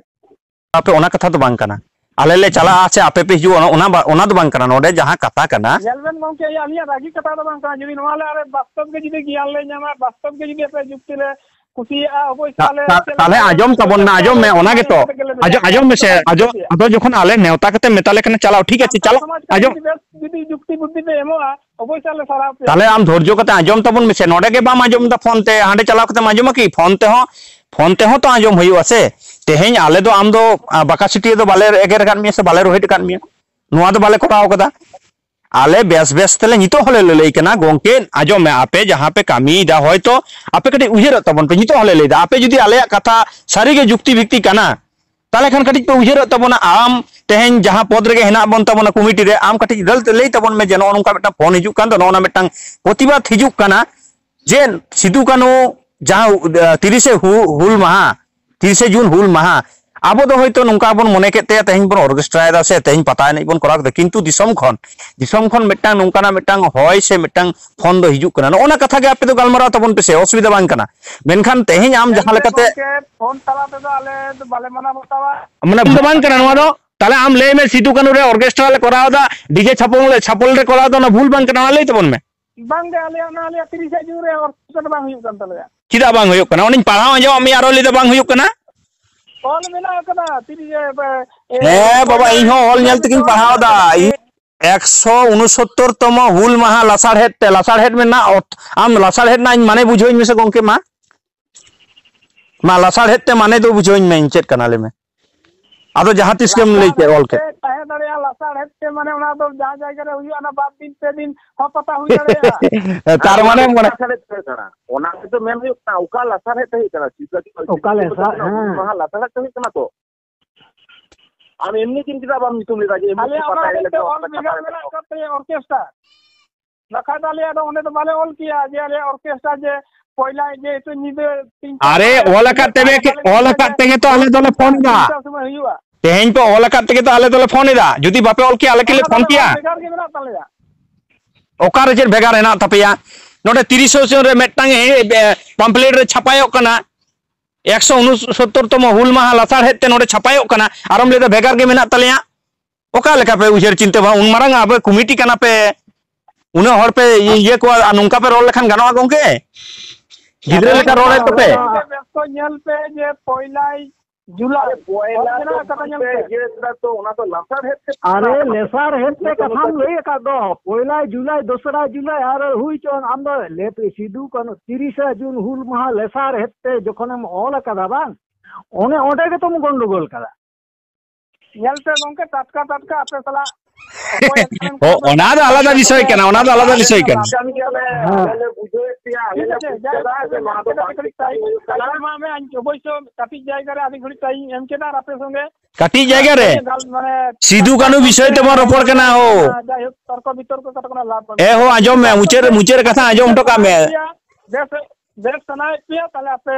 ᱟᱯᱮ ᱚᱱᱟ ᱠᱟᱛᱷᱟ ᱫᱚ ᱵᱟᱝ ᱠᱟᱱᱟ᱾ ᱟᱞᱮ ᱞᱮ ᱪᱟᱞᱟᱜᱼᱟ ᱥᱮ ᱟᱯᱮ ᱯᱮ ᱦᱤᱡᱩᱜᱼᱟ, ᱚᱱᱟ, ᱚᱱᱟ ᱵᱟ-, ᱚᱱᱟ ᱫᱚ ᱵᱟᱝ ᱠᱟᱱᱟ᱾ ᱱᱚᱰᱮ ᱡᱟᱦᱟᱸ ᱠᱟᱛᱷᱟ ᱠᱟᱱᱟ, ᱧᱮᱞ ᱵᱮᱱ ᱜᱚᱢᱠᱮ, ᱟᱹᱞᱤᱧᱟᱜ ᱨᱟᱹᱜᱤ ᱠᱟᱛᱷᱟ ᱫᱚ ᱵᱟᱝ ᱠᱟᱱᱟ᱾ ᱡᱩᱫᱤ ᱱᱚᱣᱟ ᱞᱮ ᱟᱞᱮ ᱵᱟᱥᱛᱚᱵ ᱜᱮ ᱡᱩᱫᱤ ᱜᱮᱭᱟᱱ ᱞᱮ ᱧᱟᱢᱟ, ᱵᱟᱥᱛᱚᱵ ᱜᱮ ᱡᱩᱫᱤ ᱟᱯᱮ ᱡᱩᱠᱛᱤ ᱞᱮ ᱠᱩᱥᱤᱭᱟᱜᱼᱟ, ᱚᱵᱚᱥᱥᱳᱭ ᱛᱟ-, ᱟᱞᱮ ᱛᱟ-, ᱪᱮᱫ ᱛᱟᱦᱞᱮ ᱞᱮᱠᱟ ᱟᱸᱡᱚᱢ ᱛᱟᱵᱚᱱ ᱢᱮ, ᱟᱸᱡᱚᱢ ᱢᱮ, ᱚᱱᱟ ᱜᱮᱛᱚ᱾ ᱠᱟᱛᱮ ᱜᱮᱞᱮ ᱢᱮᱛᱟ ᱟᱸᱡᱚᱢ, ᱯᱮᱭᱟ᱾ ᱟᱸᱡᱚᱢ ᱢᱮᱥᱮ, ᱟᱸᱡᱚᱢ, ᱟᱫᱚ ᱡᱚᱠᱷᱚᱱ ᱟᱞᱮ ᱱᱮᱣᱛᱟ ᱠᱟᱛᱮ ᱢᱮᱛᱟ ᱞᱮ ᱠᱟᱱᱟ, ᱪᱟᱞᱟᱣ, ᱴᱷᱤᱠ ᱟᱪᱷᱮ, ᱥᱟᱱᱛᱟᱲ ᱪᱟᱞᱟᱜ, ᱥᱚᱢᱟᱡᱽ ᱠᱷᱚᱱ ᱟᱸᱡᱚᱢ᱾ ᱡᱩᱫᱤ ᱵᱮᱥ ᱡᱩᱫᱤ ᱡᱩᱠᱛᱤ ᱵᱩᱫᱽᱫᱷᱤ ᱯᱮ ᱮᱢᱚᱜᱼᱟ, ᱚᱵᱚᱥᱥᱳᱭ ᱟᱞᱮ ᱥᱟᱨᱦᱟᱣ ᱯᱮᱭᱟ᱾ ᱛᱟᱦᱞᱮ ᱟᱢ ᱫᱷᱳᱨᱡᱚ ᱠᱟᱛᱮ ᱟᱸᱡᱚᱢ ᱛᱟᱵᱚᱱ ᱢᱮᱥᱮ, ᱱᱚᱰᱮ ᱜᱮ ᱵᱟᱢ ᱟᱸᱡᱚᱢ ᱮᱫᱟ ᱯᱷᱳᱱ ᱛᱮ, ᱦᱟᱸᱰᱮ ᱪᱟᱞᱟᱣ ᱠᱟᱛᱮᱢ ᱟᱸᱡᱚᱢᱟ ᱠᱤ? ᱯᱷᱳᱱ ᱛᱮᱦᱚᱸ, ᱯᱷᱳᱱ ᱛᱮᱦᱚᱸ ᱛᱚ ᱟᱸᱡᱚᱢ ᱦᱩᱭᱩᱜᱼᱟ ᱥᱮ᱾ ᱛᱮᱦᱮᱧ ᱟᱞᱮ ᱫᱚ ᱟᱢ ᱫᱚ, ᱟ, ᱵᱟᱠᱟ ᱥᱤᱴᱤᱭᱟᱹ ᱫᱚ ᱵᱟᱞᱮ ᱮᱜᱮᱨ ᱟᱠᱟᱫ ᱢᱮᱭᱟ ᱥᱮ ᱵᱟᱞᱮ ᱨᱳᱦᱮᱫ ᱟᱠᱟᱫ ᱢᱮᱭᱟ, ᱱᱚᱣᱟ ᱫᱚ ᱵᱟᱞᱮ ᱠᱚᱨᱟᱣ ᱠᱟᱫᱟ᱾ ᱟᱞᱮ ᱵᱮᱥ ᱵᱮᱥ ᱛᱮᱞᱮ ᱱᱤᱛᱚᱜ ᱦᱚᱸᱞᱮ ᱞᱟᱹᱞᱟᱹᱭ ᱠᱟᱱᱟ, ᱜᱚᱝᱠᱮ, ᱟᱸᱡᱚᱢ ᱢᱮ, ᱟᱯᱮ ᱡᱟᱦᱟᱸ ᱯᱮ ᱠᱟᱹᱢᱤᱭᱮᱫᱟ, ᱦᱚᱭᱛᱚ ᱟᱯᱮ ᱠᱟᱹᱴᱤᱡ ᱩᱭᱦᱟᱹᱨᱚᱜ ᱛᱟᱵᱚᱱ ᱯᱮ᱾ ᱱᱤᱛᱚᱜ ᱦᱚᱸᱞᱮ ᱞᱟᱹᱭᱫᱟ, ᱟᱯᱮ ᱡᱩᱫᱤ ᱟᱞᱮᱭᱟᱜ ᱠᱟᱛᱷᱟ ᱥᱟᱹᱨᱤ ᱜᱮ ᱡᱩᱠᱛᱤ ᱵᱷᱤᱛᱛᱤ ᱠᱟᱱᱟ, ᱛᱟᱦᱚᱞᱮ ᱠᱷᱟᱱ ᱠᱟᱹᱴᱤᱡ ᱯᱮ ᱩᱭᱦᱟᱹᱨᱚᱜ ᱛᱟᱵᱚᱱᱟ᱾ ᱟᱢ ᱛᱮᱦᱮᱧ ᱡᱟᱦᱟᱸ ᱯᱚᱫᱽ ᱨᱮᱜᱮ ᱦᱮᱱᱟᱜ ᱵᱚᱱ ᱛᱟᱵᱚᱱᱟ ᱠᱚᱢᱤᱴᱤ ᱨᱮ, ᱟᱢ ᱠᱟᱹᱴᱤᱡ ᱞᱟᱹᱞ-, ᱞᱟᱹᱭ ᱛᱟᱵᱚᱱ ᱢᱮ ᱡᱮ ᱱᱚᱜᱼᱚ ᱱᱚᱝᱠᱟ ᱢᱤᱫᱴᱟᱝ ᱯᱷᱳᱱ ᱦᱤᱡᱩᱜ ᱠᱟᱱ ᱫᱚ, ᱱᱚᱜᱼᱚ ᱱᱚᱣᱟ ᱢᱤᱫᱴᱟᱝ ᱯᱨᱚᱛᱤᱵᱟᱫ ᱦᱤᱡᱩᱜ ᱠᱟᱱᱟ᱾ ᱡᱮ ᱥᱤᱫᱩ ᱠᱟᱹᱱᱦᱩ ᱡᱟᱦᱟᱸ, ᱟ, ᱛᱤᱨᱤᱥᱮ ᱦᱩ-, ᱦᱩᱞ ᱢᱟᱦᱟ, ᱛᱤᱨᱤᱥᱮ ᱡᱩᱱ ᱦᱩᱞ ᱢᱟᱦᱟ, ᱟᱵᱚ ᱫᱚ ᱦᱚᱭᱛᱚ ᱱᱚᱝᱠᱟ ᱵᱚᱱ ᱢᱚᱱᱮ ᱠᱮᱫ ᱛᱮ ᱛᱮᱦᱮᱧ ᱵᱚᱱ ᱚᱨᱠᱮᱥᱴᱨᱟᱭᱮᱫᱟ ᱥᱮ ᱛᱮᱦᱮᱧ ᱯᱟᱛᱟ ᱮᱱᱮᱡ ᱵᱚᱱ ᱠᱚᱨᱟᱣ ᱠᱮᱫᱟ, ᱠᱤᱱᱛᱩ ᱫᱤᱥᱚᱢ ᱠᱷᱚᱱ, ᱫᱤᱥᱚᱢ ᱠᱷᱚᱱ ᱢᱤᱫᱴᱟᱝ ᱱᱚᱝᱠᱟᱱᱟᱜ ᱢᱤᱫᱴᱟᱝ ᱦᱚᱭ ᱥᱮ ᱢᱤᱫᱴᱟᱝ ᱯᱷᱳᱱ ᱫᱚ ᱦᱤᱡᱩᱜ ᱠᱟᱱᱟ᱾ ᱱᱚᱜᱼᱚ ᱱᱟ ᱠᱟᱛᱷᱟ ᱜᱮ ᱟᱯᱮ ᱫᱚ ᱜᱟᱞᱢᱟᱨᱟᱣ ᱛᱟᱵᱚᱱ ᱯᱮᱥᱮ, ᱚᱥᱩᱵᱤᱫᱷᱟ ᱵᱟᱝ ᱠᱟᱱᱟ᱾ ᱢᱮᱱᱠᱷᱟᱱ ᱛᱮᱦᱮᱧ ᱟᱢ ᱡᱟᱦᱟᱸ ᱮᱱᱛᱮ ᱞᱮᱠᱟᱛᱮ ᱜᱚᱢᱠᱮ, ᱯᱷᱳᱱ ᱛᱟᱞᱟ ᱛᱮᱫᱚ ᱟᱞᱮ ᱫᱚ ᱵᱟᱞᱮ ᱢᱟᱱᱟᱣ ᱵᱟᱛᱟᱣᱟ᱾ ᱢᱟᱱᱮ ᱵᱷᱩᱞ ᱫᱚ ᱵᱟᱝ ᱠᱟᱱᱟ ᱱᱚᱣᱟ ᱫᱚ᱾ ᱛᱟᱦᱞᱮ ᱟᱢ ᱞᱟᱹᱭ ᱢᱮ, ᱥᱤᱫᱩ ᱠᱟᱹᱱᱦᱩ ᱨᱮ ᱚᱨᱠᱮᱥᱴᱨᱟ ᱞᱮ ᱠᱚᱨᱟᱣ ᱮᱫᱟ, ᱰᱤᱡᱮ ᱪᱷᱟᱯᱚᱞ ᱞᱮ, ᱪᱷᱟᱯᱚᱞ ᱞᱮ ᱠᱚᱨᱟᱣ ᱮᱫᱟ, ᱚᱱᱟ ᱵᱷᱩᱞ ᱵᱟᱝ ᱠᱟᱱᱟ, ᱚᱱᱟ ᱞᱟᱹᱭ ᱛᱟᱵᱚᱱ ᱢᱮ᱾ ᱵᱟᱝᱜᱮ, ᱟᱞᱮᱭᱟᱜ ᱚᱱᱟ ᱟᱞᱮᱭᱟᱜ ᱛᱤᱨᱤᱥᱟ ᱡᱩᱱ ᱨᱮ ᱚᱨᱠᱮᱥᱴᱨᱟ ᱫᱚ ᱵᱟᱝ ᱦᱩᱭᱩᱜ ᱠᱟᱱ ᱛᱟᱞᱮᱭᱟ᱾ ᱪᱮᱫᱟᱜ ᱵᱟᱝ ᱦᱩᱭᱩᱜ ᱠᱟᱱᱟ? ᱚᱱᱮᱧ ᱯᱟᱲᱦᱟᱣ ᱟᱸᱡᱚᱢᱟᱜ ᱢᱮᱭᱟ, ᱟᱨᱚ ᱞᱟᱹᱭ ᱫᱟ ᱵᱟᱝ ᱦᱩᱭᱩᱜ ᱠᱟᱱᱟ᱾ ᱚᱞ ᱢᱮᱱᱟᱜ ᱟᱠᱟᱫᱟ, ᱛᱤᱨᱤᱥᱟ, ᱮ, ᱦᱮᱸ ᱵᱟᱵᱟ, ᱤᱧ ᱦᱚᱸ ᱚᱞ ᱧᱮᱞ ᱛᱮᱜᱤᱧ ᱯᱟᱲᱦᱟᱣ ᱫᱟ᱾ ᱤᱧ ᱮᱠᱥᱚ ᱩᱱᱩᱥᱚᱛᱛᱚᱨ ᱛᱚᱢᱚ ᱦᱩᱞ ᱢᱟᱦᱟ ᱞᱟᱥᱟᱲᱦᱮᱫ ᱛᱮ, ᱞᱟᱥᱟᱲᱦᱮᱫ ᱨᱮᱱᱟᱜ ᱚᱛ-, ᱟᱢ ᱞᱟᱥᱟᱲᱦᱮᱫ ᱨᱮᱱᱟᱜ ᱤᱧ ᱢᱟᱱᱮ ᱵᱩᱡᱷᱟᱹᱣᱟᱹᱧ ᱢᱮᱥᱮ ᱜᱚᱝᱠᱮ, ᱢᱟ᱾ ᱢᱟ, ᱞᱟᱥᱟᱲᱦᱮᱫ ᱛᱮ ᱢᱟᱱᱮ ᱫᱚ ᱵᱩᱡᱷᱟᱹᱣᱟᱹᱧ ᱢᱮ, ᱤᱧ ᱪᱮᱫ ᱠᱟᱱᱟ, ᱞᱟᱹᱭ ᱢᱮ᱾ ᱟᱫᱚ ᱡᱟᱦᱟᱸ ᱛᱤᱥ ᱜᱮᱢ ᱞᱟᱹᱭ ᱠᱮᱫ, ᱚᱞ ᱞᱟᱥᱟᱲᱦᱮᱫ ᱠᱮᱫ᱾ ᱛᱮ ᱛᱟᱦᱮᱸ ᱫᱟᱲᱮᱭᱟᱜᱼᱟ, ᱞᱟᱥᱟᱲᱦᱮᱫ ᱛᱮ ᱢᱟᱱᱮ ᱚᱱᱟ ᱫᱚ ᱡᱟᱦᱟᱸ ᱡᱟᱭᱜᱟ ᱨᱮ ᱦᱩᱭᱩᱜᱼᱟ, ᱚᱱᱟ ᱵᱟᱨ ᱫᱤᱱ, ᱯᱮ ᱫᱤᱱ ᱦᱚᱸ ᱯᱟᱛᱟ ᱦᱩᱭ ᱫᱟᱲᱮᱭᱟᱜᱼᱟ᱾ ᱛᱟᱨ ᱟᱨ ᱢᱟᱱᱮ ᱚᱱᱟ ᱫᱚ ᱢᱟᱱᱮ ᱞᱟᱥᱟᱲᱦᱮᱫ ᱛᱮ ᱠᱟᱱᱟ᱾ ᱚᱱᱟ ᱜᱮᱛᱚ ᱢᱮᱱ ᱦᱩᱭᱩᱜ ᱠᱟᱱᱟ, ᱚᱠᱟ ᱞᱟᱥᱟᱲᱦᱮᱫ ᱛᱮ ᱦᱩᱭᱩᱜ ᱠᱟᱱᱟ? ᱥᱤᱫᱩ ᱠᱟᱹᱱᱦᱩ ᱚᱠᱟ ᱞᱟᱥᱟᱲᱦᱮᱫ? ᱦᱮᱸ᱾ ᱢᱟᱦᱟ ᱞᱟᱥᱟᱲᱦᱮᱫ ᱛᱮ ᱦᱩᱭᱩᱜ ᱠᱟᱱᱟ ᱛᱚ᱾ ᱟᱢ ᱮᱢᱱᱤ ᱫᱤᱱ ᱪᱮᱫᱟᱜ ᱵᱟᱢ ᱧᱩᱛᱩᱢ ᱞᱮᱫᱟ ᱡᱮ ᱮᱢᱱᱤ ᱟᱞᱮᱭᱟᱜ ᱯᱟᱛᱟ ᱚᱱᱟ ᱦᱤᱞᱳᱜ ᱦᱚᱛᱮᱡ ᱛᱮ ᱫᱚ ᱚᱞ ᱢᱮᱱᱟᱜ ᱟᱠᱟᱫ ᱛᱟᱞᱮᱭᱟ ᱚᱨᱠᱮᱥᱴᱟᱨ᱾ ᱵᱟᱠᱷᱟᱡ ᱫᱚ ᱟᱞᱮᱭᱟᱜ ᱫᱚ ᱚᱸᱰᱮ ᱫᱚ ᱵᱟᱞᱮ ᱚᱞ ᱠᱮᱭᱟ ᱡᱮ ᱟᱞᱮᱭᱟᱜ ᱚᱨᱠᱮᱥᱴᱟᱨ ᱡᱮ ᱯᱚᱭᱞᱟ ᱡᱮ ᱦᱤᱛᱚᱜ ᱧᱤᱫᱟᱹ ᱛᱤᱱ ᱟᱨᱮ, ᱪᱟᱨ ᱚᱞ ᱟᱠᱟᱫ ᱛᱮᱜᱮ ᱠᱤ, ᱟᱞᱮ ᱚᱞ ᱟᱠᱟᱫ ᱛᱮᱜᱮ ᱛᱚ ᱟᱞᱮ ᱫᱚᱞᱮ ᱯᱷᱳᱱ ᱮᱫᱟ᱾ ᱛᱤᱱᱴᱟ ᱥᱚᱢᱚᱭ ᱦᱩᱭᱩᱜᱼᱟ᱾ ᱛᱮᱦᱮᱧ ᱯᱮ ᱚᱞ ᱟᱠᱟᱫ ᱛᱮᱜᱮ ᱛᱚ ᱟᱞᱮ ᱫᱚᱞᱮ ᱯᱷᱳᱱ ᱮᱫᱟ᱾ ᱡᱩᱫᱤ ᱵᱟᱯᱮ ᱚᱞ ᱠᱮᱭᱟ, ᱟᱞᱮ ᱠᱤ ᱞᱮ ᱚᱱᱟ ᱫᱚ ᱯᱷᱳᱱ ᱠᱮᱭᱟ? ᱵᱷᱮᱜᱟᱨ ᱜᱮ ᱢᱮᱱᱟᱜ ᱛᱟᱞᱮᱭᱟ᱾ ᱚᱠᱟᱨᱮ ᱪᱮᱫ ᱵᱷᱮᱜᱟᱨ ᱦᱮᱱᱟᱜ ᱛᱟᱯᱮᱭᱟ? ᱱᱚᱰᱮ ᱛᱤᱨᱤᱥ ᱥᱚ ᱥᱚᱱ ᱨᱮ ᱢᱤᱫᱴᱟᱝ ᱯᱟᱢᱯᱞᱮᱴ ᱨᱮ ᱪᱷᱟᱯᱟᱭᱚᱜ ᱠᱟᱱᱟ, ᱮᱠᱥᱚ ᱩᱱᱩᱥᱚᱛᱛᱚᱨ ᱛᱚᱢᱚ ᱦᱩᱞ ᱢᱟᱦᱟ ᱞᱟᱥᱟᱲᱦᱮᱫ ᱛᱮ ᱱᱚᱰᱮ ᱪᱷᱟᱯᱟᱭᱚᱜ ᱠᱟᱱᱟ, ᱟᱨᱚᱢ ᱞᱟᱹᱭᱫᱟ ᱵᱷᱮᱜᱟᱨ ᱜᱮ ᱢᱮᱱᱟᱜ ᱛᱟᱞᱮᱭᱟ᱾ ᱚᱠᱟ ᱞᱮᱠᱟ ᱯᱮ ᱩᱭᱦᱟᱹᱨ ᱪᱤᱱᱛᱟᱹ ᱵᱷᱟᱵᱽᱱᱟ? ᱩᱱ ᱢᱟᱨᱟᱝ ᱟᱯᱮ ᱠᱚᱢᱤᱴᱤ ᱠᱟᱱᱟ ᱯᱮ, ᱩᱱᱟᱹᱜ ᱦᱚᱲ ᱯᱮ ᱤᱭᱟᱹ ᱠᱚᱣᱟ, ᱟᱨ ᱱᱚᱝᱠᱟ ᱯᱮ ᱨᱚᱲ ᱞᱮᱠᱷᱟᱱ ᱜᱟᱱᱚᱜᱼᱟ ᱜᱚᱝᱠᱮ? ᱜᱤᱫᱽᱨᱟᱹ ᱞᱮᱠᱟ ᱨᱚᱲᱮᱫ ᱫᱚᱯᱮ᱾ ᱵᱮᱥ ᱠᱚ ᱧᱮᱞ ᱯᱮ ᱡᱮ ᱯᱚᱭᱞᱟᱭ ᱡᱩᱞᱟᱭ ᱯᱚᱭᱞᱟ ᱚᱞ ᱢᱮᱱᱟᱜ ᱠᱟᱫᱟ, ᱧᱮᱞ ᱯᱮ᱾ ᱤᱭᱟᱹ ᱠᱟᱫᱟ ᱛᱚ, ᱚᱱᱟ ᱫᱚ ᱞᱟᱥᱟᱲᱦᱮᱫ ᱛᱮ ᱟᱨᱮ, ᱞᱟᱥᱟᱲᱦᱮᱫ ᱛᱮ ᱠᱟᱛᱷᱟᱢ ᱞᱟᱹᱭ ᱟᱠᱟᱫ ᱫᱚ, ᱯᱚᱭᱞᱟ ᱡᱩᱞᱟᱭ, ᱫᱚᱥᱨᱟ ᱡᱩᱞᱟᱭ, ᱟᱨ ᱦᱩᱭ ᱪᱚᱝ, ᱟᱢ ᱫᱚ ᱞᱮᱯ ᱥᱤᱫᱩ ᱠᱟᱹᱱᱦᱩ ᱛᱤᱨᱤᱥᱟ ᱡᱩᱱ ᱦᱩᱞ ᱢᱟᱦᱟ ᱞᱮᱥᱟᱲᱦᱮᱫ ᱛᱮ ᱡᱚᱠᱷᱚᱱᱮᱢ ᱚᱞ ᱟᱠᱟᱫᱟ ᱵᱟᱝ, ᱚᱱᱮ ᱚᱸᱰᱮ ᱜᱮᱛᱚᱢ ᱜᱚᱱᱰᱚᱜᱳᱞ ᱠᱟᱫᱟ᱾ ᱧᱮᱞ ᱯᱮ ᱜᱚᱝᱠᱮ, ᱴᱟᱴᱠᱟ ᱴᱟᱴᱠᱟ ᱟᱯᱮ ᱥᱟᱞᱟᱜ ᱚᱠᱚᱭ ᱮᱠᱷᱟᱱ ᱚ, ᱚᱱᱟ ᱫᱚ ᱟᱞᱟᱫᱟ ᱵᱤᱥᱚᱭ ᱠᱟᱱᱟ, ᱚᱱᱟ ᱫᱚ ᱟᱞᱟᱫᱟ ᱵᱤᱥᱚᱭ ᱠᱟᱱᱟ᱾ ᱠᱟᱱ ᱜᱮᱭᱟᱞᱮ, ᱦᱮᱸ᱾ ᱟᱞᱮ ᱞᱮ ᱵᱩᱡᱷᱟᱹᱣᱮᱫ ᱯᱮᱭᱟ, ᱟᱞᱮ ᱴᱷᱤᱠ ᱞᱮ ᱟᱪᱷᱮ, ᱵᱩᱡᱽ ᱡᱟᱭᱦᱳᱠ, ᱠᱮᱫᱟ ᱡᱮ ᱱᱚᱣᱟ ᱫᱚ ᱠᱟᱹᱴᱤᱡ ᱵᱟᱝ ᱴᱷᱤᱠ ᱴᱷᱤᱠ ᱴᱷᱟᱠ ᱦᱩᱭᱩᱜ ᱠᱟᱱᱟ᱾ ᱛᱟᱞᱟᱝ ᱢᱟ ᱢᱮ, ᱚᱵᱚᱥᱥᱚ ᱠᱟᱹᱴᱤᱡ ᱡᱟᱭᱜᱟ ᱨᱮ ᱟᱹᱰᱤ ᱜᱷᱟᱹᱲᱤᱡ ᱴᱟᱭᱤᱢ ᱮᱢ ᱠᱮᱫᱟ ᱟᱨ ᱟᱯᱮ ᱥᱚᱸᱜᱮ ᱠᱟᱹᱴᱤᱡ ᱡᱟᱭᱜᱟ ᱨᱮ ᱜᱟᱞ-, ᱢᱟᱱᱮ, ᱥᱤᱫᱩ ᱠᱟᱹᱱᱦᱩ ᱵᱤᱥᱚᱭ ᱛᱮᱵᱚᱱ ᱨᱚᱯᱚᱲ ᱠᱟᱱᱟ, ᱦᱳ᱾ ᱡᱟᱭᱦᱳᱠ, ᱛᱚᱨᱠᱚ ᱵᱤᱛᱚᱨᱠᱚ ᱠᱟᱛᱮ ᱠᱳᱱᱳ ᱞᱟᱵᱷ ᱵᱟᱹᱱᱩᱜᱼᱟ᱾ ᱮ ᱦᱳ, ᱟᱸᱡᱚᱢ ᱢᱮ, ᱢᱩᱪᱟᱹᱫ ᱨᱮ, ᱢᱩᱪᱟᱹᱫ ᱨᱮ ᱠᱟᱛᱷᱟ ᱟᱸᱡᱚᱢ ᱦᱚᱴᱚ ᱠᱟᱜ ᱢᱮ᱾ ᱵᱮᱥ, ᱵᱮᱥ ᱥᱟᱱᱟᱭᱮᱫ ᱯᱮᱭᱟ, ᱛᱟᱦᱞᱮ ᱟᱯᱮ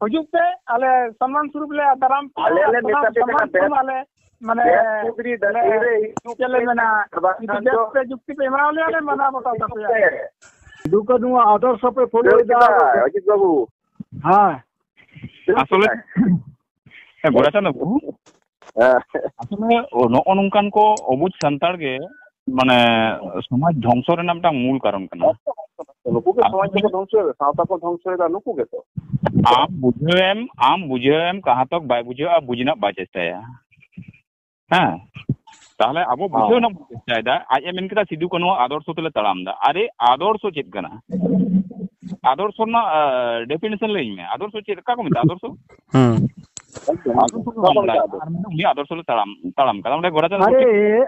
ᱦᱤᱡᱩᱜ ᱯᱮ, ᱟᱞᱮ ᱥᱚᱱᱢᱟᱱ ᱥᱚᱨᱩᱯ ᱞᱮ ᱫᱟᱨᱟᱢ ᱯᱮᱭᱟ, ᱟᱞᱮ ᱞᱮ ᱥᱟᱱᱟᱢ ᱢᱮᱛᱟ ᱯᱮ ᱥᱚᱱᱢᱟᱱ ᱠᱟᱱᱟ, ᱥᱚᱨᱩᱯ ᱵᱮᱥ, ᱟᱞᱮ, ᱢᱟᱱᱮ, ᱵᱮᱥ ᱠᱩᱫᱽᱨᱤ ᱞᱮ ᱫᱟᱨᱮ ᱨᱮ ᱦᱤᱡᱩᱜ ᱪᱮᱫ ᱞᱮ ᱯᱮ, ᱢᱮᱱᱟ, ᱟᱨ ᱡᱩᱫᱤ ᱵᱟᱠᱷᱟᱱ ᱵᱮᱥ ᱫᱚ ᱯᱮ ᱡᱩᱠᱛᱤ ᱯᱮ ᱮᱢᱟᱣ ᱞᱮᱭᱟ, ᱞᱮ ᱢᱟᱱᱟᱣ ᱵᱟᱛᱟᱣ ᱛᱟᱯᱮᱭᱟ᱾ ᱯᱮ᱾ ᱥᱤᱫᱩ ᱠᱟᱹᱱᱦᱩ ᱟᱫᱚᱨᱥᱚ ᱯᱮ ᱯᱷᱳᱞᱳᱭᱮᱫᱟ᱾ ᱪᱮᱫᱟᱜ, ᱚᱡᱤᱛ ᱵᱟᱹᱵᱩ? ᱦᱮᱸ᱾ ᱟᱥᱚᱞᱮ, ᱦᱮᱸ, ᱜᱳᱨᱟᱪᱟᱸᱫᱽ ᱵᱟᱹᱵᱩ, ᱦᱮᱸ᱾ ᱟᱥᱚᱞᱮ ᱱᱚᱜᱼᱚ ᱱᱚᱝᱠᱟᱱ ᱠᱚ ᱚᱵᱩᱡᱽ ᱥᱟᱱᱛᱟᱲ ᱜᱮ, ᱢᱟᱱᱮ, ᱥᱚᱢᱟᱡᱽ ᱫᱷᱚᱝᱥᱚ ᱨᱮᱱᱟᱜ ᱢᱤᱫᱴᱟᱝ ᱢᱩᱞ ᱠᱟᱨᱚᱱ ᱠᱟᱱᱟ᱾ ᱱᱩᱠᱩ ᱜᱮ ᱥᱚᱢᱟᱡᱽ ᱫᱚᱠᱚ ᱫᱷᱚᱝᱥᱚᱭᱮᱫᱟ, ᱥᱟᱶᱛᱟ ᱠᱚ ᱫᱷᱚᱝᱥᱚᱭᱮᱫᱟ, ᱱᱩᱠᱩ ᱜᱮᱛᱚ᱾ ᱟᱢ ᱵᱩᱡᱷᱟᱹᱣᱮᱢ, ᱟᱢ ᱵᱩᱡᱷᱟᱹᱣᱮᱢ, ᱠᱟᱦᱟᱸ ᱛᱚᱠ ᱵᱟᱭ ᱵᱩᱡᱷᱟᱹᱣᱟ, ᱵᱩᱡᱽ ᱨᱮᱱᱟᱜ ᱵᱟᱭ ᱪᱮᱥᱴᱟᱭᱟ᱾ ᱦᱮᱸ, ᱛᱟᱦᱞᱮ ᱟᱵᱚ ᱵᱩᱡᱷᱟᱹᱣ ᱦᱚᱸ᱾ ᱨᱮᱱᱟᱜ ᱵᱚᱱ ᱪᱮᱥᱴᱟᱭᱮᱫᱟ᱾ ᱟᱡ ᱮ ᱢᱮᱱ ᱠᱮᱫᱟ, "ᱥᱤᱫᱩ ᱠᱟᱹᱱᱦᱩ ᱟᱫᱚᱨᱥᱚ ᱛᱮᱞᱮ ᱛᱟᱲᱟᱢ ᱮᱫᱟ᱾" ᱟᱨᱮ, ᱟᱫᱚᱨᱥᱚ ᱪᱮᱫ ᱠᱟᱱᱟ? ᱟᱫᱚᱨᱥᱚ ᱨᱮᱱᱟᱜ, ᱟ, ᱰᱮᱯᱷᱤᱱᱮᱥᱚᱱ ᱞᱟᱹᱭᱟᱹᱧ ᱢᱮ᱾ ᱟᱫᱚᱨᱥᱚ ᱪᱮᱫ ᱞᱮᱠᱟ ᱠᱚ ᱢᱮᱛᱟᱜᱼᱟ? ᱟᱫᱚᱨᱥᱚ? ᱦᱩᱸ᱾ ᱟᱫᱚᱨᱥᱚ ᱫᱚ ᱵᱟᱝ ᱵᱟᱲᱟᱭᱟ᱾ ᱟᱨ ᱢᱮᱱᱫᱟ, "ᱩᱱᱤ ᱟᱫᱚᱨᱥᱚ ᱞᱮ ᱛᱟᱲᱟᱢ, ᱛᱟᱲᱟᱢ ᱠᱟᱫᱟ᱾" ᱚᱸᱰᱮ ᱜᱳᱨᱟᱪᱟᱸᱫᱽ ᱟᱨᱮ,